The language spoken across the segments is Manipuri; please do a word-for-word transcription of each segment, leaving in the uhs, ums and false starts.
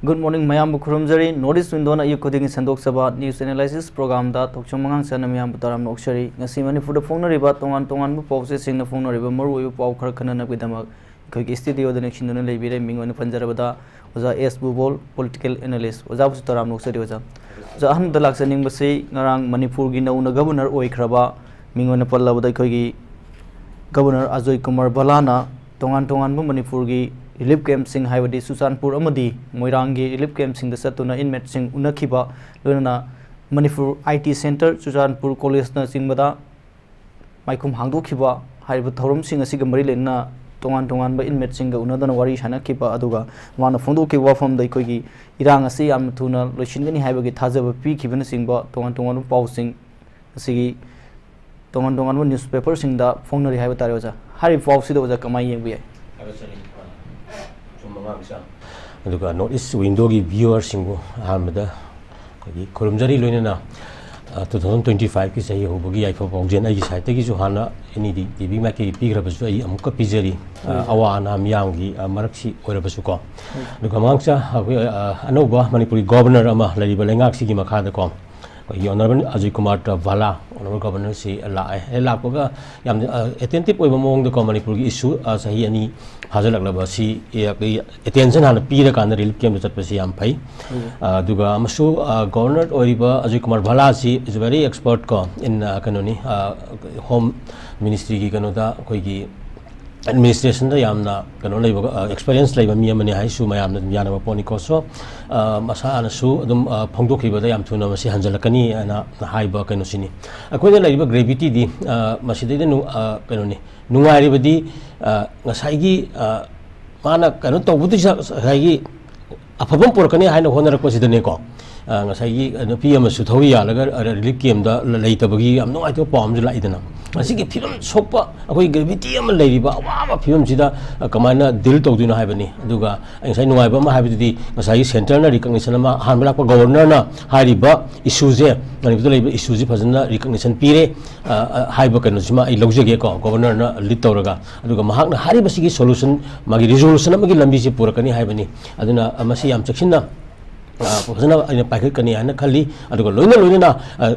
Good morning, ꯃꯌꯥꯝꯕꯨ ꯈꯨꯔꯨꯝꯖꯔꯤ꯫ North East Window-ꯅ ꯑꯌꯨꯛ ꯈꯨꯗꯤꯡꯒꯤ ꯁꯟꯗꯣꯛꯆꯕ news analysis program-ꯗ ꯊꯣꯛꯆꯣꯝ ꯑꯉꯥꯡꯆꯥꯅ ꯃꯌꯥꯝꯕꯨ ꯇꯔꯥꯝꯅ ꯑꯣꯛꯆꯔꯤ꯫ ꯉꯁꯤ ꯃꯅꯤꯄꯨꯔꯗ ꯐꯣꯡꯅꯔꯤꯕ ꯇꯣꯉꯥꯟ ꯇꯣꯉꯥꯟꯕ ꯄꯥꯎꯆꯦꯁꯤꯡꯅ ꯐꯣꯡꯅꯔꯤꯕ ꯃꯔꯨꯑꯣꯏꯕ ꯄꯥꯎ ꯈꯔ ꯈꯟꯅꯅꯕꯒꯤꯗꯃꯛ ꯑꯩꯈꯣꯏꯒꯤ studio-ꯗ ꯅꯤꯡꯁꯤꯡꯗꯨꯅ ꯂꯩꯕꯤꯔꯦ꯫ ꯃꯤꯡ ꯑꯣꯏꯅ ꯄꯟꯖꯔꯕꯗ ꯑꯣꯖꯥ ꯑꯦꯁ ꯕꯨꯕꯣꯜ, political analyst꯫ ꯑꯣꯖꯥꯕꯨꯁꯨ ꯇꯔꯥꯝꯅ ꯑꯣꯛꯆꯔꯤ ꯑꯣꯖꯥ꯫ ꯑꯣꯖꯥ, ꯑꯍꯥꯟꯕꯗ ꯂꯥꯛꯆꯅꯤꯡꯕꯁꯤ ꯉꯔꯥꯡ ꯃꯅꯤꯄꯨꯔꯒꯤ ꯅꯧꯅ governor ꯑꯣꯏꯈ꯭ꯔꯕ, ꯃꯤꯡ ꯑꯣꯏꯅ ꯄꯜꯂꯕꯗ ꯑꯩꯈꯣꯏꯒꯤ Governor ꯑꯖꯣꯏ ꯀꯨꯃꯥꯔ ꯚꯜꯂꯥꯅ ꯇꯣꯉꯥꯟ ꯇꯣꯉꯥꯟꯕ ꯃꯅꯤꯄꯨꯔꯒꯤ relief camp-ꯁꯤꯡ, ꯍꯥꯏꯕꯗꯤ ꯆꯨꯔꯆꯥꯟꯄꯨꯔ ꯑꯃꯗꯤ ꯃꯣꯏꯔꯥꯡꯒꯤ relief camp-ꯁꯤꯡꯗ ꯆꯠꯇꯨꯅ inmate-ꯁꯤꯡ ꯎꯅꯈꯤꯕ, ꯂꯣꯏꯅꯅ Manipur I T Centre, Churachandpur College-ꯅꯆꯤꯡꯕꯗ ꯃꯥꯏꯈꯨꯝ ꯍꯥꯡꯗꯣꯛꯈꯤꯕ ꯍꯥꯏꯔꯤꯕ ꯊꯧꯔꯝꯁꯤꯡ ꯑꯁꯤꯒ ꯃꯔꯤ ꯂꯩꯅꯅ ꯇꯣꯉꯥꯟ ꯇꯣꯉꯥꯟꯕ inmate-ꯁꯤꯡꯒ ꯎꯅꯗꯨꯅ ꯋꯥꯔꯤ ꯁꯥꯅꯈꯤꯕ, ꯑꯗꯨꯒ ꯃꯥꯅ ꯐꯣꯡꯗꯣꯛꯈꯤꯕ ꯋꯥꯐꯝꯗ ꯑꯩꯈꯣꯏꯒꯤ ꯏꯔꯥꯡ ꯑꯁꯤ ꯌꯥꯝꯅ ꯊꯨꯅ ꯂꯣꯏꯁꯤꯟꯒꯅꯤ ꯍꯥꯏꯕꯒꯤ ꯊꯥꯖꯕ ꯄꯤꯈꯤꯕꯅꯆꯤꯡꯕ ꯇꯣꯉꯥꯟ ꯇꯣꯉꯥꯟꯕ ꯄꯥꯎꯁꯤꯡ ꯑꯁꯤꯒꯤ ꯇꯣꯉꯥꯟ ꯇꯣꯉꯥꯟꯕ newspaper-ꯁꯤꯡꯗ ꯐꯣꯡꯅꯔꯤ ꯍꯥꯏꯕ ꯇꯥꯔꯦ ꯑꯣꯖꯥ꯫ ꯍꯥꯏꯔꯤꯕ ꯄꯥꯎꯁꯤꯗ ꯑꯣꯖꯥ ꯀꯃꯥꯏꯅ ꯌꯦꯡꯕ ꯌꯥꯏ? ꯊꯥꯒꯠꯆꯔꯤ, ꯑ, ꯆꯨꯝꯕ ꯉꯥꯡꯕꯁꯦ꯫ ꯑꯗꯨꯒ North East Window-ꯒꯤ viewer-ꯁꯤꯡꯕꯨ ꯑꯍꯥꯟꯕꯗ ꯑꯩꯈꯣꯏꯒꯤ ꯈꯨꯔꯨꯝꯖꯔꯤ, ꯂꯣꯏꯅꯅ, ꯑ, two thousand twenty-five-ꯀꯤ ꯆꯍꯤ ꯍꯧꯕꯒꯤ ꯌꯥꯏꯐ ꯄꯥꯎꯖꯦꯜ ꯑꯩꯒꯤ side-ꯇꯒꯤꯁꯨ ꯍꯥꯟꯅ N E D T V ꯃꯥꯏꯀꯩ ꯄꯤꯈ꯭ꯔꯕꯁꯨ ꯑꯩ ꯑꯃꯨꯛꯀ ꯄꯤꯖꯔꯤ꯫ ꯑ, ꯎꯝ꯫ ꯑꯋꯥ ꯑꯅꯥ ꯃꯤꯌꯥꯝꯒꯤ, ꯑ, ꯃꯔꯛꯁꯤ ꯑꯣꯏꯔꯕꯁꯨꯀꯣ꯫ ꯎꯝ꯫ ꯑꯗꯨꯒ ꯃꯉꯥꯡꯆꯥ ꯑꯩꯈꯣꯏ, ꯑ, ꯑꯅꯧꯕ ꯃꯅꯤꯄꯨꯔꯒꯤ governor ꯑꯃ ꯂꯩꯔꯤꯕ ꯂꯩꯉꯥꯛꯁꯤꯒꯤ ꯃꯈꯥꯗꯀꯣ, ꯑꯩꯈꯣꯏꯒꯤ Honourable ꯑꯖꯣꯏ ꯀꯨꯃꯥꯔ ꯚꯜꯂꯥ, Honourable Governor-ꯁꯤ ꯂꯥꯛꯑꯦ꯫ ꯍꯦꯛ ꯂꯥꯛꯄꯒ ꯌꯥꯝꯅ, ꯑ, attentive ꯑꯣꯏꯕ ꯃꯑꯣꯡꯗꯀꯣ, ꯃꯅꯤꯄꯨꯔꯒꯤ issue, ꯑ, ꯆꯍꯤ ꯑꯅꯤ ꯐꯥꯖꯤꯜꯂꯛꯂꯕ ꯑꯁꯤ, ꯑꯦ, ꯑꯩꯈꯣꯏ attention ꯍꯥꯟꯅ ꯄꯤꯔꯀꯥꯟꯗ relief camp-ꯇ ꯆꯠꯄꯁꯤ ꯌꯥꯝ ꯐꯩ꯫ ꯎꯝ꯫ ꯑ, ꯑꯗꯨꯒ ꯑꯃꯁꯨ, ꯑ, Governor ꯑꯣꯏꯔꯤꯕ Ajoy Kumar ꯚꯜꯂꯥꯁꯤ is very expert ꯀꯣ, in, ꯑ, ꯀꯩꯅꯣꯅꯤ, ꯑ, Home Ministry-ꯒꯤ ꯀꯩꯅꯣꯗ ꯑꯩꯈꯣꯏꯒꯤ administration-ꯗ ꯌꯥꯝꯅ ꯀꯩꯅꯣ ꯂꯩꯕ, ꯑ, experience ꯂꯩꯕ ꯃꯤ ꯑꯃꯅꯤ ꯍꯥꯏꯁꯨ ꯃꯌꯥꯝꯅ ꯑꯗꯨꯝ ꯌꯥꯅꯕ ꯄꯣꯠꯅꯤꯀꯣ꯫ So, ꯑ, ꯃꯁꯥꯅꯁꯨ ꯑꯗꯨꯝ, ꯑ, ꯐꯣꯡꯗꯣꯛꯈꯤꯕꯗ ꯌꯥꯝ ꯊꯨꯅ ꯃꯁꯤ ꯍꯟꯖꯤꯜꯂꯛꯀꯅꯤ ꯍꯥꯏꯅ ꯍꯥꯏꯕ ꯀꯩꯅꯣꯁꯤꯅꯤ꯫ ꯑꯩꯈꯣꯏꯅ ꯂꯩꯔꯤꯕ gravity-ꯗꯤ, ꯑ, ꯃꯁꯤꯗꯩꯗ ꯅꯨ-, ꯑ, ꯀꯩꯅꯣꯅꯤ, ꯅꯨꯡꯉꯥꯏꯔꯤꯕꯗꯤ, ꯑ, ꯉꯁꯥꯏꯒꯤ, ꯑ, ꯃꯥꯅ ꯀꯩꯅꯣ ꯇꯧꯕꯗꯨꯁꯨ ꯉꯁꯥꯏꯒꯤ ꯑꯐꯕ ꯑꯃ ꯄꯨꯔꯛꯀꯅꯤ ꯍꯥꯏꯅ ꯍꯣꯠꯅꯔꯛꯄꯁꯤꯗꯅꯦꯀꯣ, ꯑ, ꯉꯁꯥꯏꯒꯤ ꯅꯨꯄꯤ ꯑꯃꯁꯨ ꯊꯧꯔꯤ ꯌꯥꯜꯂꯒ, ꯑ, relief camp-ꯗ ꯂꯩꯇꯕꯒꯤ ꯌꯥꯝ ꯅꯨꯡꯉꯥꯏꯇꯕ ꯄꯥꯎ ꯑꯃꯁꯨ ꯂꯥꯛꯏꯗꯅ꯫ ꯃꯁꯤꯒꯤ ꯐꯤꯕꯝ ꯁꯣꯛꯄ, ꯑꯩꯈꯣꯏ ꯒ꯭ꯔꯦꯚꯤꯇꯤ ꯑꯃ ꯂꯩꯔꯤꯕ ꯑꯋꯥꯕ ꯐꯤꯕꯝꯁꯤꯗ, ꯑ, ꯀꯃꯥꯏꯅ ꯗꯤꯜ ꯇꯧꯗꯣꯏꯅꯣ ꯍꯥꯏꯕꯅꯤ꯫ ꯑꯗꯨꯒ ꯑꯩ ꯉꯁꯥꯏ ꯅꯨꯡꯉꯥꯏꯕ ꯑꯃ ꯍꯥꯏꯕꯗꯨꯗꯤ, ꯉꯁꯥꯏꯒꯤ ꯁꯦꯟꯇꯔꯅ ꯔꯤꯀꯛꯅꯤꯁꯟ ꯑꯃ, ꯑꯍꯥꯟꯕ ꯂꯥꯛꯄ ꯒꯣꯕꯔꯅꯔꯅ ꯍꯥꯏꯔꯤꯕ ꯏꯁꯨꯁꯦ, ꯃꯅꯤꯄꯨꯔꯗ ꯂꯩꯕ ꯏꯁꯨꯁꯦ ꯐꯖꯅ ꯔꯤꯀꯛꯅꯤꯁꯟ ꯄꯤꯔꯦ, ꯑ, ꯑ, ꯍꯥꯏꯕ ꯀꯩꯅꯣꯁꯤꯃ ꯑꯩ ꯂꯧꯖꯒꯦꯀꯣ, ꯒꯣꯕꯔꯅꯔꯅ ꯂꯤꯗ ꯇꯧꯔꯒ꯫ ꯑꯗꯨꯒ ꯃꯍꯥꯛꯅ ꯍꯥꯏꯔꯤꯕꯁꯤꯒꯤ ꯁꯣꯂꯨꯁꯟ, ꯃꯥꯒꯤ ꯔꯤꯖꯣꯂꯨꯁꯟ ꯑꯃꯒꯤ ꯂꯝꯕꯤꯁꯦ ꯄꯨꯔꯛꯀꯅꯤ ꯍꯥꯏꯕꯅꯤ꯫ ꯑꯗꯨꯅ, ꯑ, ꯃꯁꯤ ꯌꯥꯝ ꯆꯦꯛꯁꯤꯟꯅ, ꯑ, ꯐꯖꯅ ꯑꯩꯅ ꯄꯥꯏꯈꯠꯀꯅꯤ ꯍꯥꯏꯅ ꯈꯜꯂꯤ꯫ ꯑꯗꯨꯒ ꯂꯣꯏꯅ ꯂꯣꯏꯅꯅ, ꯑ,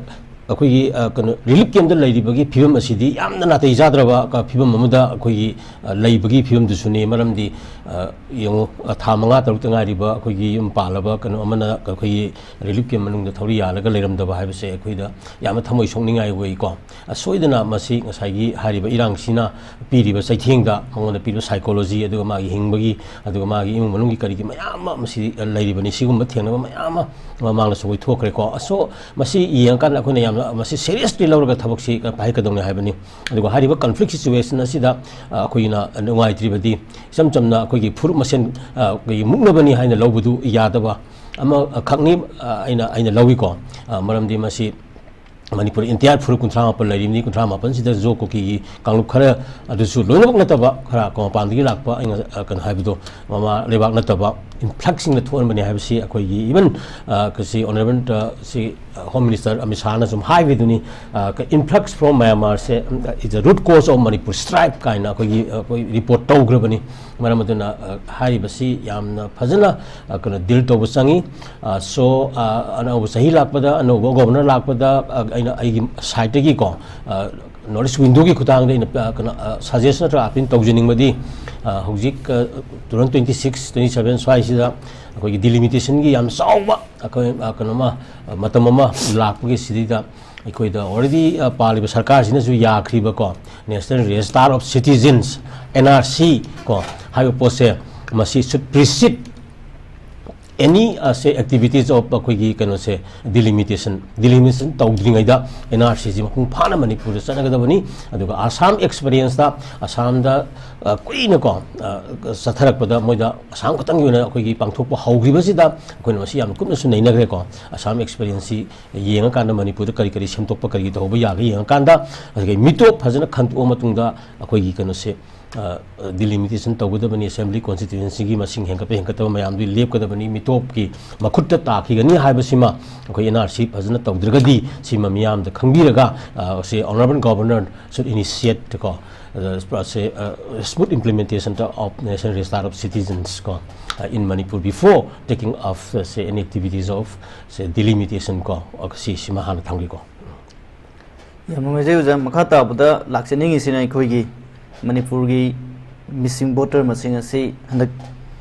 ꯑꯩꯈꯣꯏꯒꯤ, ꯑ, ꯀꯩꯅꯣ, ꯔꯤꯂꯤꯐ ꯀꯦꯝꯞꯇ ꯂꯩꯔꯤꯕꯒꯤ ꯐꯤꯕꯝ ꯑꯁꯤꯗꯤ ꯌꯥꯝꯅ ꯅꯥꯇꯩ ꯆꯥꯗ꯭ꯔꯕ, ꯑ, ꯐꯤꯕꯝ ꯑꯃꯗ ꯑꯩꯈꯣꯏꯒꯤ, ꯑ, ꯂꯩꯕꯒꯤ ꯐꯤꯕꯝꯗꯨꯁꯨꯅꯤ꯫ ꯃꯔꯝꯗꯤ, ꯑ, ꯌꯦꯡꯉꯨ, ꯑ, ꯊꯥ ꯃꯉꯥ ꯇꯔꯨꯛꯇ ꯉꯥꯏꯔꯤꯕ ꯑꯩꯈꯣꯏꯒꯤ ꯌꯨꯝ ꯄꯥꯜꯂꯕ ꯀꯩꯅꯣ ꯑꯃꯅ ꯑꯩꯈꯣꯏꯒꯤ ꯔꯤꯂꯤꯐ ꯀꯦꯝꯞ ꯃꯅꯨꯡꯗ ꯊꯧꯔꯤ ꯌꯥꯜꯂꯒ ꯂꯩꯔꯝꯗꯕ ꯍꯥꯏꯕꯁꯦ ꯑꯩꯈꯣꯏꯗ ꯌꯥꯝꯅ ꯊꯃꯣꯏ ꯁꯣꯛꯅꯤꯡꯉꯥꯏ ꯑꯣꯏꯀꯣ꯫ ꯑ, ꯁꯣꯏꯗꯅ ꯃꯁꯤ ꯉꯁꯥꯏꯒꯤ ꯍꯥꯏꯔꯤꯕ ꯏꯔꯥꯡꯁꯤꯅ ꯄꯤꯔꯤꯕ ꯆꯩꯊꯦꯡꯗ, ꯃꯉꯣꯟꯗ ꯄꯤꯔꯤꯕ ꯁꯥꯏꯀꯣꯂꯣꯖꯤ, ꯑꯗꯨꯒ ꯃꯥꯒꯤ ꯍꯤꯡꯕꯒꯤ, ꯑꯗꯨꯒ ꯃꯥꯒꯤ ꯏꯃꯨꯡ ꯃꯅꯨꯡꯒꯤ ꯀꯔꯤꯒꯤ ꯃꯌꯥꯝ ꯑꯃ ꯃꯁꯤ ꯂꯩꯔꯤꯕꯅꯤ꯫ ꯁꯤꯒꯨꯝꯕ ꯊꯦꯡꯅꯕ ꯃꯌꯥꯝ ꯑꯃ ꯃꯃꯥꯡꯗꯁꯨ ꯑꯩꯈꯣꯏ ꯊꯣꯛꯈ꯭ꯔꯦꯀꯣ꯫ ꯑꯁꯣ, ꯃꯁꯤ ꯌꯦꯡꯉꯀꯥꯟꯗ ꯑꯩꯈꯣꯏꯅ ꯌꯥꯝꯅ ꯃꯁꯤ ꯁꯦꯔꯤꯌꯁꯂꯤ ꯂꯧꯔꯒ ꯊꯕꯛꯁꯤ ꯄꯥꯏꯈꯠꯀꯗꯧꯅꯤ ꯍꯥꯏꯕꯅꯤ꯫ ꯑꯗꯨꯒ ꯍꯥꯏꯔꯤꯕ ꯀꯟꯐ꯭ꯂꯤꯛ ꯁꯤꯆꯨꯋꯦꯁꯟ ꯑꯁꯤꯗ, ꯑ, ꯑꯩꯈꯣꯏꯅ ꯅꯨꯡꯉꯥꯏꯇ꯭ꯔꯤꯕꯗꯤ, ꯏꯆꯝ ꯆꯝꯅ ꯑꯩꯈꯣꯏꯒꯤ ꯐꯨꯔꯨꯞ ꯃꯁꯦꯟ, ꯑ, ꯑꯩꯈꯣꯏꯒꯤ ꯃꯨꯛꯅꯕꯅꯤ ꯍꯥꯏꯅ ꯂꯧꯕꯗꯨ ꯌꯥꯗꯕ ꯑꯃ, ꯑ, ꯈꯛꯅꯤ꯫ ꯑ, ꯑꯩꯅ, ꯑꯩꯅ ꯂꯧꯏꯀꯣ꯫ ꯑ, ꯃꯔꯝꯗꯤ ꯃꯁꯤ ꯃꯅꯤꯄꯨꯔ ꯏꯟꯇꯤꯌꯥꯔ ꯐꯨꯔꯨꯞ ꯀꯨꯟꯊ꯭ꯔꯥ ꯃꯥꯄꯟ ꯂꯩꯔꯤꯕꯅꯤ꯫ ꯀꯨꯟꯊ꯭ꯔꯥ ꯃꯥꯄꯟꯁꯤꯗ ꯖꯣ ꯀꯨꯀꯤꯒꯤ ꯀꯥꯡꯂꯨꯞ ꯈꯔ, ꯑꯗꯨꯁꯨ ꯂꯣꯏꯅꯃꯛ ꯅꯠꯇꯕ, ꯈꯔ ꯀꯣ ꯃꯄꯥꯟꯗꯒꯤ ꯂꯥꯛꯄ, ꯑꯩꯅ, ꯑ, ꯀꯩꯅꯣ ꯍꯥꯏꯕꯗꯣ, ꯃꯃꯥ ꯂꯩꯕꯥꯛ ꯅꯠꯇꯕ ꯏꯟꯐ꯭ꯂꯛꯁꯤꯡꯅ ꯊꯣꯛꯍꯟꯕꯅꯤ ꯍꯥꯏꯕꯁꯤ ꯑꯩꯈꯣꯏꯒꯤ ꯏꯚꯟ, ꯑ, ꯀꯁꯤ ꯑꯣꯅꯔꯦꯕꯜ, ꯑ, ꯁꯤ, ꯑ, ꯍꯣꯝ ꯃꯤꯅꯤꯁꯇꯔ ꯑꯃꯤꯠ ꯁꯥꯍꯅ ꯁꯨꯝ ꯍꯥꯏꯕꯤꯗꯨꯅꯤ, ꯑ, ꯀ-, influx from Myanmar say, um, is the root cause of Manipur strife ꯀꯥꯏꯅ ꯑꯩꯈꯣꯏꯒꯤ, ꯑ, ꯑꯩꯈꯣꯏ ꯔꯤꯄꯣꯔꯠ ꯇꯧꯈ꯭ꯔꯕꯅꯤ꯫ ꯃꯔꯝ ꯑꯗꯨꯅ, ꯑ, ꯍꯥꯏꯔꯤꯕꯁꯤ ꯌꯥꯝꯅ ꯐꯖꯅ, ꯑ, ꯀꯩꯅꯣ, ꯗꯤꯜ ꯇꯧꯕ ꯆꯪꯉꯤ꯫ ꯑ, so, ꯑ, ꯑꯅꯧꯕ ꯆꯍꯤ ꯂꯥꯛꯄꯗ, ꯑꯅꯧꯕ ꯒꯣꯕꯔꯅꯔ ꯂꯥꯛꯄꯗ, ꯑ, ꯑꯩꯅ ꯑꯩꯒꯤ ꯁꯥꯏꯠꯇꯒꯤꯀꯣ, ꯑ, ꯅꯣꯔꯠ ꯏꯁ ꯋꯤꯡꯗꯣꯒꯤ ꯈꯨꯠꯊꯥꯡꯗ ꯑꯩꯅ, ꯑ, ꯀꯩꯅꯣ, ꯑ, ꯁꯖꯦꯁꯟ ꯅꯠꯇ꯭ꯔꯒ ꯑꯥꯄꯤꯜ ꯇꯧꯖꯅꯤꯡꯕꯗꯤ, ꯑ, ꯍꯧꯖꯤꯛ, ꯑ, two thousand twenty six, twenty seven ꯁ꯭ꯋꯥꯏꯁꯤꯗ ꯑꯩꯈꯣꯏꯒꯤ ꯗꯤꯂꯤꯃꯤꯇꯦꯁꯟꯒꯤ ꯌꯥꯝ ꯆꯥꯎꯕ ꯑꯩꯈꯣꯏ, ꯑ, ꯀꯩꯅꯣꯃ, ꯑ, ꯃꯇꯝ ꯑꯃ ꯂꯥꯛꯄꯒꯤ ꯁꯤꯗꯩꯗ ꯑꯩꯈꯣꯏꯗ already, ꯑ, ꯄꯥꯜꯂꯤꯕ ꯁꯔꯀꯥꯔꯁꯤꯅꯁꯨ ꯌꯥꯈ꯭ꯔꯤꯕꯀꯣ, National Register of Citizens, N R C ꯀꯣ, ꯍꯥꯏꯕ ꯄꯣꯠꯁꯦ, ꯃꯁꯤ should precede any say activities of ꯑꯩꯈꯣꯏꯒꯤ ꯀꯩꯅꯣꯁꯦ ꯗꯤꯂꯤꯃꯤꯇꯦꯁꯟ ꯗꯤꯂꯤꯃꯤꯇꯦꯁꯟ ꯇꯧꯗ꯭ꯔꯤꯉꯩꯗ ꯑꯦꯟ ꯑꯥꯔ ꯁꯤꯁꯤ ꯃꯄꯨꯡ ꯐꯥꯅ ꯃꯅꯤꯄꯨꯔꯗ ꯆꯠꯅꯒꯗꯕꯅꯤ꯫ ꯑꯗꯨꯒ ꯑꯁꯥꯝ ꯑꯦꯛꯁꯄꯤꯔꯤꯌꯦꯟꯁꯇ ꯑꯁꯥꯝꯗ ꯀꯨꯏꯅꯀꯣ ꯆꯠꯊꯔꯛꯄꯗ ꯃꯣꯏꯗ ꯑꯁꯥꯝ ꯈꯛꯇꯪꯒꯤ ꯑꯣꯏꯅ ꯑꯩꯈꯣꯏꯒꯤ ꯄꯥꯡꯊꯣꯛꯄ ꯍꯧꯈꯤꯕꯁꯤꯗ ꯑꯩꯈꯣꯏꯅ ꯃꯁꯤ ꯌꯥꯝꯅ ꯀꯨꯞꯅꯁꯨ ꯅꯩꯅꯈ꯭ꯔꯦꯀꯣ꯫ ꯑꯁꯥꯝ ꯑꯦꯛꯁꯄꯤꯔꯤꯌꯦꯟꯁꯁꯤ ꯌꯦꯡꯉꯀꯥꯟꯗ ꯃꯅꯤꯄꯨꯔꯗ ꯀꯔꯤ ꯀꯔꯤ ꯁꯦꯝꯗꯣꯛꯄ ꯀꯔꯤ ꯇꯧꯕ ꯌꯥꯒꯦ ꯌꯦꯡꯉꯀꯥꯟꯗ ꯑꯗꯨꯗꯒꯤ ꯃꯤꯇꯣꯞ ꯐꯖꯅ ꯈꯟꯗꯣꯛꯑ ꯃꯇꯨꯡꯗ ꯑꯩꯈꯣꯏꯒꯤ ꯀꯩꯅꯣꯁꯦ ꯗꯤꯂꯤꯃꯤꯇꯦꯁꯟ ꯇꯧꯒꯗꯕꯅꯤ꯫ ꯑꯦꯁꯦꯝꯕ꯭ꯂꯤ ꯀꯣꯟꯁꯇꯤꯇ꯭ꯌꯨꯌꯦꯟꯁꯤꯒꯤ ꯃꯁꯤꯡ ꯍꯦꯟꯒꯠꯄ ꯍꯦꯟꯒꯠꯇꯕ ꯃꯌꯥꯝꯗꯨ ꯂꯦꯞꯀꯗꯕꯅꯤ꯫ ꯃꯤꯇꯣꯞꯀꯤ ꯃꯈꯨꯠꯇ ꯇꯥꯈꯤꯒꯅꯤ ꯍꯥꯏꯕꯁꯤꯃ ꯑꯩꯈꯣꯏ ꯑꯦꯟ ꯑꯥꯔ ꯁꯤ ꯐꯖꯅ ꯇꯧꯗ꯭ꯔꯒꯗꯤ ꯁꯤꯃ ꯃꯤꯌꯥꯝꯗ ꯈꯪꯕꯤꯔꯒ ꯁꯤ ꯑꯣꯅꯔꯦꯕꯜ ꯒꯣꯕꯔꯅꯔ ꯁꯨꯠ ꯏꯅꯤꯁꯤꯌꯦꯠ ꯀꯣ smooth implementation of national register of citizens ꯀꯣ in Manipur before taking of ꯁꯦ ꯑꯦꯅꯤ ꯑꯦꯛꯇꯤꯚꯤꯇꯤꯁ ꯑꯣꯐ ꯁꯦ ꯗꯤꯂꯤꯃꯤꯇꯦꯁꯟ ꯀꯣ ꯁꯤ ꯁꯤꯃ ꯍꯥꯟꯅ ꯊꯝꯒꯦꯀꯣ꯫ ꯌꯥꯝ ꯅꯨꯡꯉꯥꯏꯖꯩ ꯑꯣꯖꯥ꯫ ꯃꯈꯥ ꯇꯥꯕꯗ ꯂꯥꯛꯆꯅꯤꯡꯉꯤꯁꯤꯅ ꯑꯩꯈꯣꯏꯒꯤ ꯃꯅꯤꯄꯨꯔꯒꯤ ꯃꯤꯁꯤꯡ ꯚꯣꯇꯔ ꯃꯁꯤꯡ ꯑꯁꯤ ꯍꯟꯗꯛ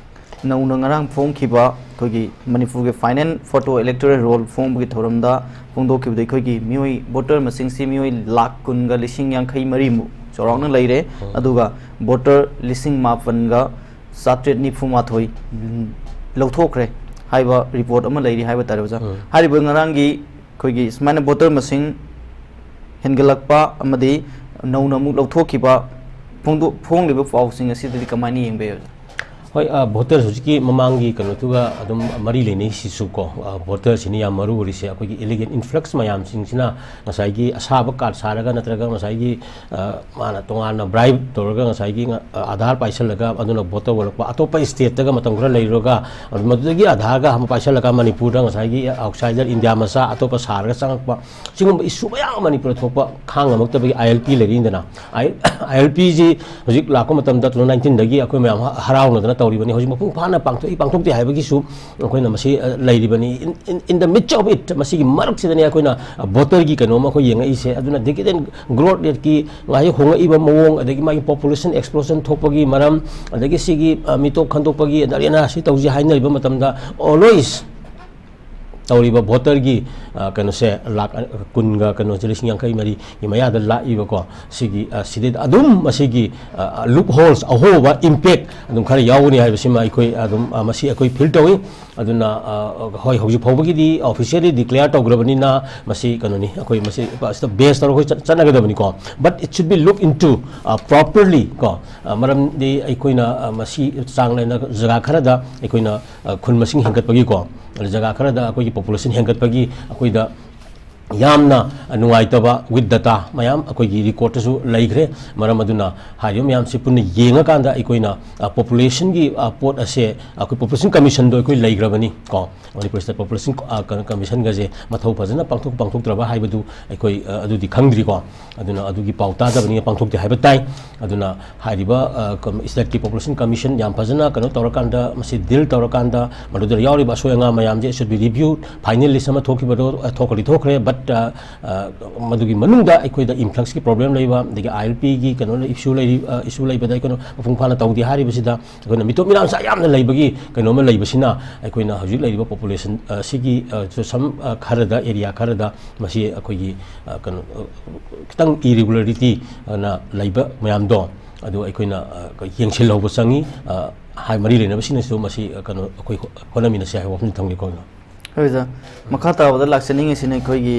ꯅꯧꯅ ꯉꯔꯥꯡ ꯐꯣꯡꯈꯤꯕ ꯑꯩꯈꯣꯏꯒꯤ ꯃꯅꯤꯄꯨꯔꯒꯤ ꯐꯥꯏꯅꯦꯜ ꯐꯣꯇꯣ ꯏꯂꯦꯛꯇꯣꯔꯦꯜ ꯔꯣꯜ ꯐꯣꯡꯕꯒꯤ ꯊꯧꯔꯝꯗ ꯐꯣꯡꯗꯣꯛꯈꯤꯕꯗ ꯑꯩꯈꯣꯏꯒꯤ ꯃꯤꯑꯣꯏ ꯚꯣꯇꯔ ꯃꯁꯤꯡꯁꯤ ꯃꯤꯑꯣꯏ ꯂꯥꯈ ꯀꯨꯟꯒ ꯂꯤꯁꯤꯡ ꯌꯥꯡꯈꯩ ꯃꯔꯤꯃꯨꯛ ꯆꯥꯎꯔꯥꯛꯅ ꯂꯩꯔꯦ꯫ ꯑꯗꯨꯒ ꯚꯣꯇꯔ ꯂꯤꯁꯤꯡ ꯃꯥꯄꯟꯒ ꯆꯥꯇ꯭ꯔꯦꯠ ꯅꯤꯐꯨ ꯃꯥꯊꯣꯏ ꯂꯧꯊꯣꯛꯈ꯭ꯔꯦ ꯍꯥꯏꯕ ꯔꯤꯄꯣꯔꯠ ꯑꯃ ꯂꯩꯔꯤ ꯍꯥꯏꯕ ꯇꯥꯔꯦ ꯑꯣꯖꯥ꯫ ꯎꯝ꯫ ꯍꯥꯏꯔꯤꯕ ꯉꯔꯥꯡꯒꯤ ꯑꯩꯈꯣꯏꯒꯤ ꯁꯨꯃꯥꯏꯅ ꯚꯣꯇꯔ ꯃꯁꯤꯡ ꯍꯦꯟꯒꯠꯂꯛꯄ ꯑꯃꯗꯤ ꯅꯧꯅ ꯑꯃꯨꯛ ꯂꯧꯊꯣꯛꯈꯤꯕ ꯐꯣꯡꯗꯣꯛ-, ꯐꯣꯡꯂꯤꯕ ꯄꯥꯎꯁꯤꯡ ꯑꯁꯤꯗꯗꯤ ꯀꯃꯥꯏꯅ ꯌꯦꯡꯕ ꯌꯥꯏ ꯑꯣꯖꯥ? ꯍꯣꯏ, ꯚꯣꯇꯔꯁ ꯍꯧꯖꯤꯛꯀꯤ ꯃꯃꯥꯡꯒꯤ ꯀꯩꯅꯣꯗꯨꯒ ꯑꯗꯨꯝ ꯃꯔꯤ ꯂꯩꯅꯩ ꯁꯤꯁꯨ ꯀꯣ꯫ ꯚꯣꯇꯔꯁꯤꯅ ꯌꯥꯝ ꯃꯔꯨ ꯑꯣꯏꯔꯤꯁꯦ ꯑꯩꯈꯣꯏꯒꯤ ꯏꯂꯤꯒꯦꯜ ꯏꯟꯐ꯭ꯂꯛꯁ ꯃꯌꯥꯝꯁꯤꯡꯁꯤꯅ ꯉꯁꯥꯏꯒꯤ ꯑꯁꯥꯕ ꯀꯥꯔꯗ ꯁꯥꯔꯒ ꯅꯠꯇ꯭ꯔꯒ ꯉꯁꯥꯏꯒꯤ ꯃꯥꯅ ꯇꯣꯉꯥꯟꯅ ꯕ꯭ꯔꯥꯏꯕ ꯇꯧꯔꯒ ꯉꯁꯥꯏꯒꯤ ꯑꯥꯙꯥꯔ ꯄꯥꯏꯁꯜꯂꯒ ꯑꯗꯨꯅ ꯚꯣꯇꯔ ꯑꯣꯜꯂꯛꯄ, ꯑꯇꯣꯞꯄ ꯁ꯭ꯇꯦꯠꯇꯒ ꯃꯇꯝ ꯈꯔ ꯂꯩꯔꯨꯔꯒ ꯃꯗꯨꯗꯒꯤ ꯑꯥꯙꯥꯔꯒ ꯑꯃ ꯄꯥꯏꯁꯜꯂꯒ ꯃꯅꯤꯄꯨꯔꯗ ꯉꯁꯥꯏꯒꯤ ꯑꯥꯎꯠꯁꯥꯏꯗꯔ ꯏꯟꯗꯤꯌꯥ ꯃꯆꯥ ꯑꯇꯣꯞꯄ ꯁꯥꯔꯒ ꯆꯪꯉꯛꯄ, ꯁꯤꯒꯨꯝꯕ ꯏꯁꯨ ꯃꯌꯥꯝ ꯑꯃ ꯃꯅꯤꯄꯨꯔꯗ ꯊꯣꯛꯄ ꯈꯥꯡ ꯉꯝꯃꯛꯇꯕꯒꯤ ꯑꯥꯏ ꯑꯦꯜ ꯄꯤ ꯂꯩꯔꯤꯅꯤꯗꯅ꯫ ꯑꯥꯏ ꯑꯦꯜ ꯄꯤꯁꯤ ꯍꯧꯖꯤꯛ ꯂꯥꯛꯄ ꯃꯇꯝꯗ ꯇꯨ ꯊꯥꯎꯖꯟ ꯅꯥꯏꯟꯇꯤꯟꯗꯒꯤ ꯑꯩꯈꯣꯏ ꯃꯌꯥꯝ ꯍ-, ꯍꯔꯥꯎꯅꯗꯅ ꯇꯧꯔꯤꯕꯅꯤ꯫ ꯍꯧꯖꯤꯛ ꯃꯄꯨꯡ ꯐꯥꯅ ꯄꯥꯡꯊꯣꯛꯏ ꯄꯥꯡꯊꯣꯛꯇꯦ ꯍꯥꯏꯕꯒꯤꯁꯨ ꯑꯩꯈꯣꯏꯅ ꯃꯁꯤ, ꯑ, ꯂꯩꯔꯤꯕꯅꯤ꯫ In, in, in the midst of it, ꯃꯁꯤꯒꯤ ꯃꯔꯛꯁꯤꯗꯅꯤ ꯑꯩꯈꯣꯏꯅ, ꯑ, ꯚꯣꯇꯔꯒꯤ ꯀꯩꯅꯣꯝ ꯑꯩꯈꯣꯏ ꯌꯦꯡꯉꯛꯏꯁꯦ꯫ ꯑꯗꯨꯅ decadent growth rate-ꯀꯤ ꯉꯁꯥꯏ ꯍꯣꯡꯉꯛꯏꯕ ꯃꯑꯣꯡ, ꯑꯗꯒꯤ ꯃꯥꯒꯤ population explosion ꯊꯣꯛꯄꯒꯤ ꯃꯔꯝ, ꯑꯗꯒꯤ ꯁꯤꯒꯤ, ꯑ, ꯃꯤꯇꯣꯞ ꯈꯟꯗꯣꯛꯄꯒꯤ, ꯑꯗ ꯑꯦꯟ ꯑꯥꯔ ꯁꯤ ꯇꯧꯁꯤ ꯍꯥꯏꯅꯔꯤꯕ ꯃꯇꯝꯗ always ꯇꯧꯔꯤꯕ ꯚꯣꯇꯔꯒꯤ, ꯑ, ꯀꯩꯅꯣꯁꯦ, ꯂꯥꯛ, ꯑ, ꯀꯨꯟꯒ ꯀꯩꯅꯣꯁꯦ, ꯂꯤꯁꯤꯡ ꯌꯥꯡꯈꯩ ꯃꯔꯤꯒꯤ ꯃꯌꯥꯗ ꯂꯥꯛꯏꯕꯀꯣ꯫ ꯁꯤꯒꯤ, ꯑ, ꯁꯤꯗꯩꯗ ꯑꯗꯨꯝ ꯃꯁꯤꯒꯤ, ꯑ, ꯂꯨꯞ ꯍꯣꯜꯁ, ꯑꯍꯣꯕ ꯏꯝꯄꯦꯛ ꯑꯗꯨꯝ ꯈꯔ ꯌꯥꯎꯒꯅꯤ ꯍꯥꯏꯕꯁꯤꯃ ꯑꯩꯈꯣꯏ ꯑꯗꯨꯝ, ꯑ, ꯃꯁꯤ ꯑꯩꯈꯣꯏ ꯐꯤꯜ ꯇꯧꯏ꯫ ꯑꯗꯨꯅ, ꯑ, ꯍꯣꯏ, ꯍꯧꯖꯤꯛ ꯐꯥꯎꯕꯒꯤꯗꯤ ꯑꯣꯐꯤꯁꯤꯌꯦꯜꯂꯤ ꯗꯤꯀ꯭ꯂꯦꯌꯔ ꯇꯧꯈ꯭ꯔꯕꯅꯤꯅ ꯃꯁꯤ ꯀꯩꯅꯣꯅꯤ, ꯑꯩꯈꯣꯏ ꯃꯁꯤ ꯁꯤꯗ ꯕꯦꯁ ꯇꯧꯔꯒ ꯑꯩꯈꯣꯏ ꯆꯠ-, ꯆꯠꯅꯒꯗꯕꯅꯤꯀꯣ꯫ But it should be look into, uh, properly ꯀꯣ꯫ ꯑ, ꯃꯔꯝꯗꯤ ꯑꯩꯈꯣꯏꯅ, ꯑ, ꯃꯁꯤ ꯆꯥꯡ ꯅꯥꯏꯅ ꯖꯒꯥ ꯈꯔꯗ ꯑꯩꯈꯣꯏꯅ, ꯑ, ꯈꯨꯟ ꯃꯁꯤꯡ ꯍꯦꯟꯒꯠꯄꯒꯤꯀꯣ, ꯑꯗ ꯖꯒꯥ ꯈꯔꯗ ꯑꯩꯈꯣꯏꯒꯤ ꯄꯣꯄꯨꯂꯦꯁꯟ ꯍꯦꯟꯒꯠꯄꯒꯤ ꯑꯩꯈꯣꯏꯗ ꯌꯥꯝꯅ ꯅꯨꯡꯉꯥꯏꯇꯕ with data ꯃꯌꯥꯝ ꯑꯩꯈꯣꯏꯒꯤ ꯔꯤꯀꯣꯔꯠꯇꯁꯨ ꯂꯩꯈ꯭ꯔꯦ꯫ ꯃꯔꯝ ꯑꯗꯨꯅ ꯍꯥꯏꯔꯤꯕ ꯃꯌꯥꯝꯁꯤ ꯄꯨꯟꯅ ꯌꯦꯡꯉꯀꯥꯟꯗ ꯑꯩꯈꯣꯏꯅ, ꯑ, ꯄꯣꯄꯨꯂꯦꯁꯟꯒꯤ, ꯑ, ꯄꯣꯠ ꯑꯁꯦ ꯑꯩꯈꯣꯏ ꯄꯣꯄꯨꯂꯦꯁꯟ ꯀꯃꯤꯁꯟꯗꯣ ꯑꯩꯈꯣꯏ ꯂꯩꯈ꯭ꯔꯕꯅꯤ ꯀꯣ꯫ ꯃꯅꯤꯄꯨꯔ ꯁ꯭ꯇꯦꯠ ꯄꯣꯄꯨꯂꯦꯁꯟ ꯀ-, ꯑ, ꯀ-, ꯀꯃꯤꯁꯟꯒꯁꯦ ꯃꯊꯧ ꯐꯖꯅ ꯄꯥꯡꯊꯣꯛ ꯄꯥꯡꯊꯣꯛꯇ꯭ꯔꯕ ꯍꯥꯏꯕꯗꯨ ꯑꯩꯈꯣꯏ, ꯑ, ꯑꯗꯨꯗꯤ ꯈꯪꯗ꯭ꯔꯤꯀꯣ꯫ ꯑꯗꯨꯅ ꯑꯗꯨꯒꯤ ꯄꯥꯎ ꯇꯥꯗꯕꯅꯤꯅ ꯄꯥꯡꯊꯣꯛꯇꯦ ꯍꯥꯏꯕ ꯇꯥꯏ꯫ ꯑꯗꯨꯅ ꯍꯥꯏꯔꯤꯕ, ꯑ, ꯀꯝ-, ꯁ꯭ꯇꯦꯠꯀꯤ ꯄꯣꯄꯨꯂꯦꯁꯟ ꯀꯃꯤꯁꯟ ꯌꯥꯝ ꯐꯖꯅ ꯀꯩꯅꯣ ꯇꯧꯔꯀꯥꯟꯗ, ꯃꯁꯤ ꯗꯤꯜ ꯇꯧꯔꯀꯥꯟꯗ, ꯃꯗꯨꯗ ꯌꯥꯎꯔꯤꯕ ꯑꯁꯣꯏ ꯑꯉꯥꯝ ꯃꯌꯥꯝꯁꯦ should be reviewed, final list ꯑꯃ ꯊꯣꯛꯈꯤꯕꯗꯣ, ꯑ, ꯊꯣꯛꯈ꯭ꯔꯗꯤ ꯊꯣꯛꯈ꯭ꯔꯦ, but, ꯑ, ꯑ, ꯃꯗꯨꯒꯤ ꯃꯅꯨꯡꯗ ꯑꯩꯈꯣꯏꯗ ꯏꯟꯐ꯭ꯂꯛꯁꯀꯤ ꯄ꯭ꯔꯣꯕ꯭ꯂꯦꯝ ꯂꯩꯕ, ꯑꯗꯒꯤ ꯑꯥꯏ ꯑꯦꯜ ꯄꯤꯒꯤ ꯀꯩꯅꯣ ꯏꯁꯨ ꯂꯩꯔꯤ, ꯑ, ꯏꯁꯨ ꯂꯩꯕꯗ ꯑꯩꯈꯣꯏꯅ ꯃꯄꯨꯡ ꯐꯥꯅ ꯇꯧꯗꯦ ꯍꯥꯏꯔꯤꯕꯁꯤꯗ, ꯑꯩꯈꯣꯏꯅ ꯃꯤꯇꯣꯞ ꯃꯤꯔꯥꯟꯁꯥ ꯌꯥꯝꯅ ꯂꯩꯕꯒꯤ ꯀꯩꯅꯣꯝꯃ ꯂꯩꯕꯁꯤꯅ, ꯑꯩꯈꯣꯏꯅ ꯍꯧꯖꯤꯛ ꯂꯩꯔꯤꯕ ꯄꯣꯄꯨꯂꯦꯁꯟ, ꯑ, ꯁꯤꯒꯤ, ꯑ, ꯁꯝ, ꯑ, ꯈꯔꯗ, ꯑꯦꯔꯤꯌꯥ ꯈꯔꯗ ꯃꯁꯤ ꯑꯩꯈꯣꯏꯒꯤ, ꯑ, ꯀꯩꯅꯣ, ꯑ, ꯈꯤꯇꯪ ꯏꯔꯤꯒꯨꯂꯔꯤꯇꯤ ꯑꯅ ꯂꯩꯕ ꯃꯌꯥꯝꯗꯣ, ꯑꯗꯨ ꯑꯩꯈꯣꯏꯅ, ꯑ, ꯌꯦꯡꯁꯤꯜꯍꯧꯕ ꯆꯪꯉꯤ꯫ ꯑ, ꯍꯥꯏ, ꯃꯔꯤ ꯂꯩꯅꯕꯁꯤꯡꯅꯁꯨ ꯃꯁꯤ, ꯑ, ꯀꯩꯅꯣ, ꯑꯩꯈꯣꯏ ꯍꯣ-, ꯍꯣꯠꯅꯃꯤꯟꯅꯁꯤ ꯍꯥꯏꯕ ꯋꯥꯐꯝꯁꯤ ꯊꯝꯒꯦꯀꯣ꯫ ꯍꯣꯏ, ꯑꯣꯖꯥ꯫ ꯃꯈꯥ ꯇꯥꯕꯗ ꯂꯥꯛꯆꯅꯤꯡꯉꯤꯁꯤꯅ ꯑꯩꯈꯣꯏꯒꯤ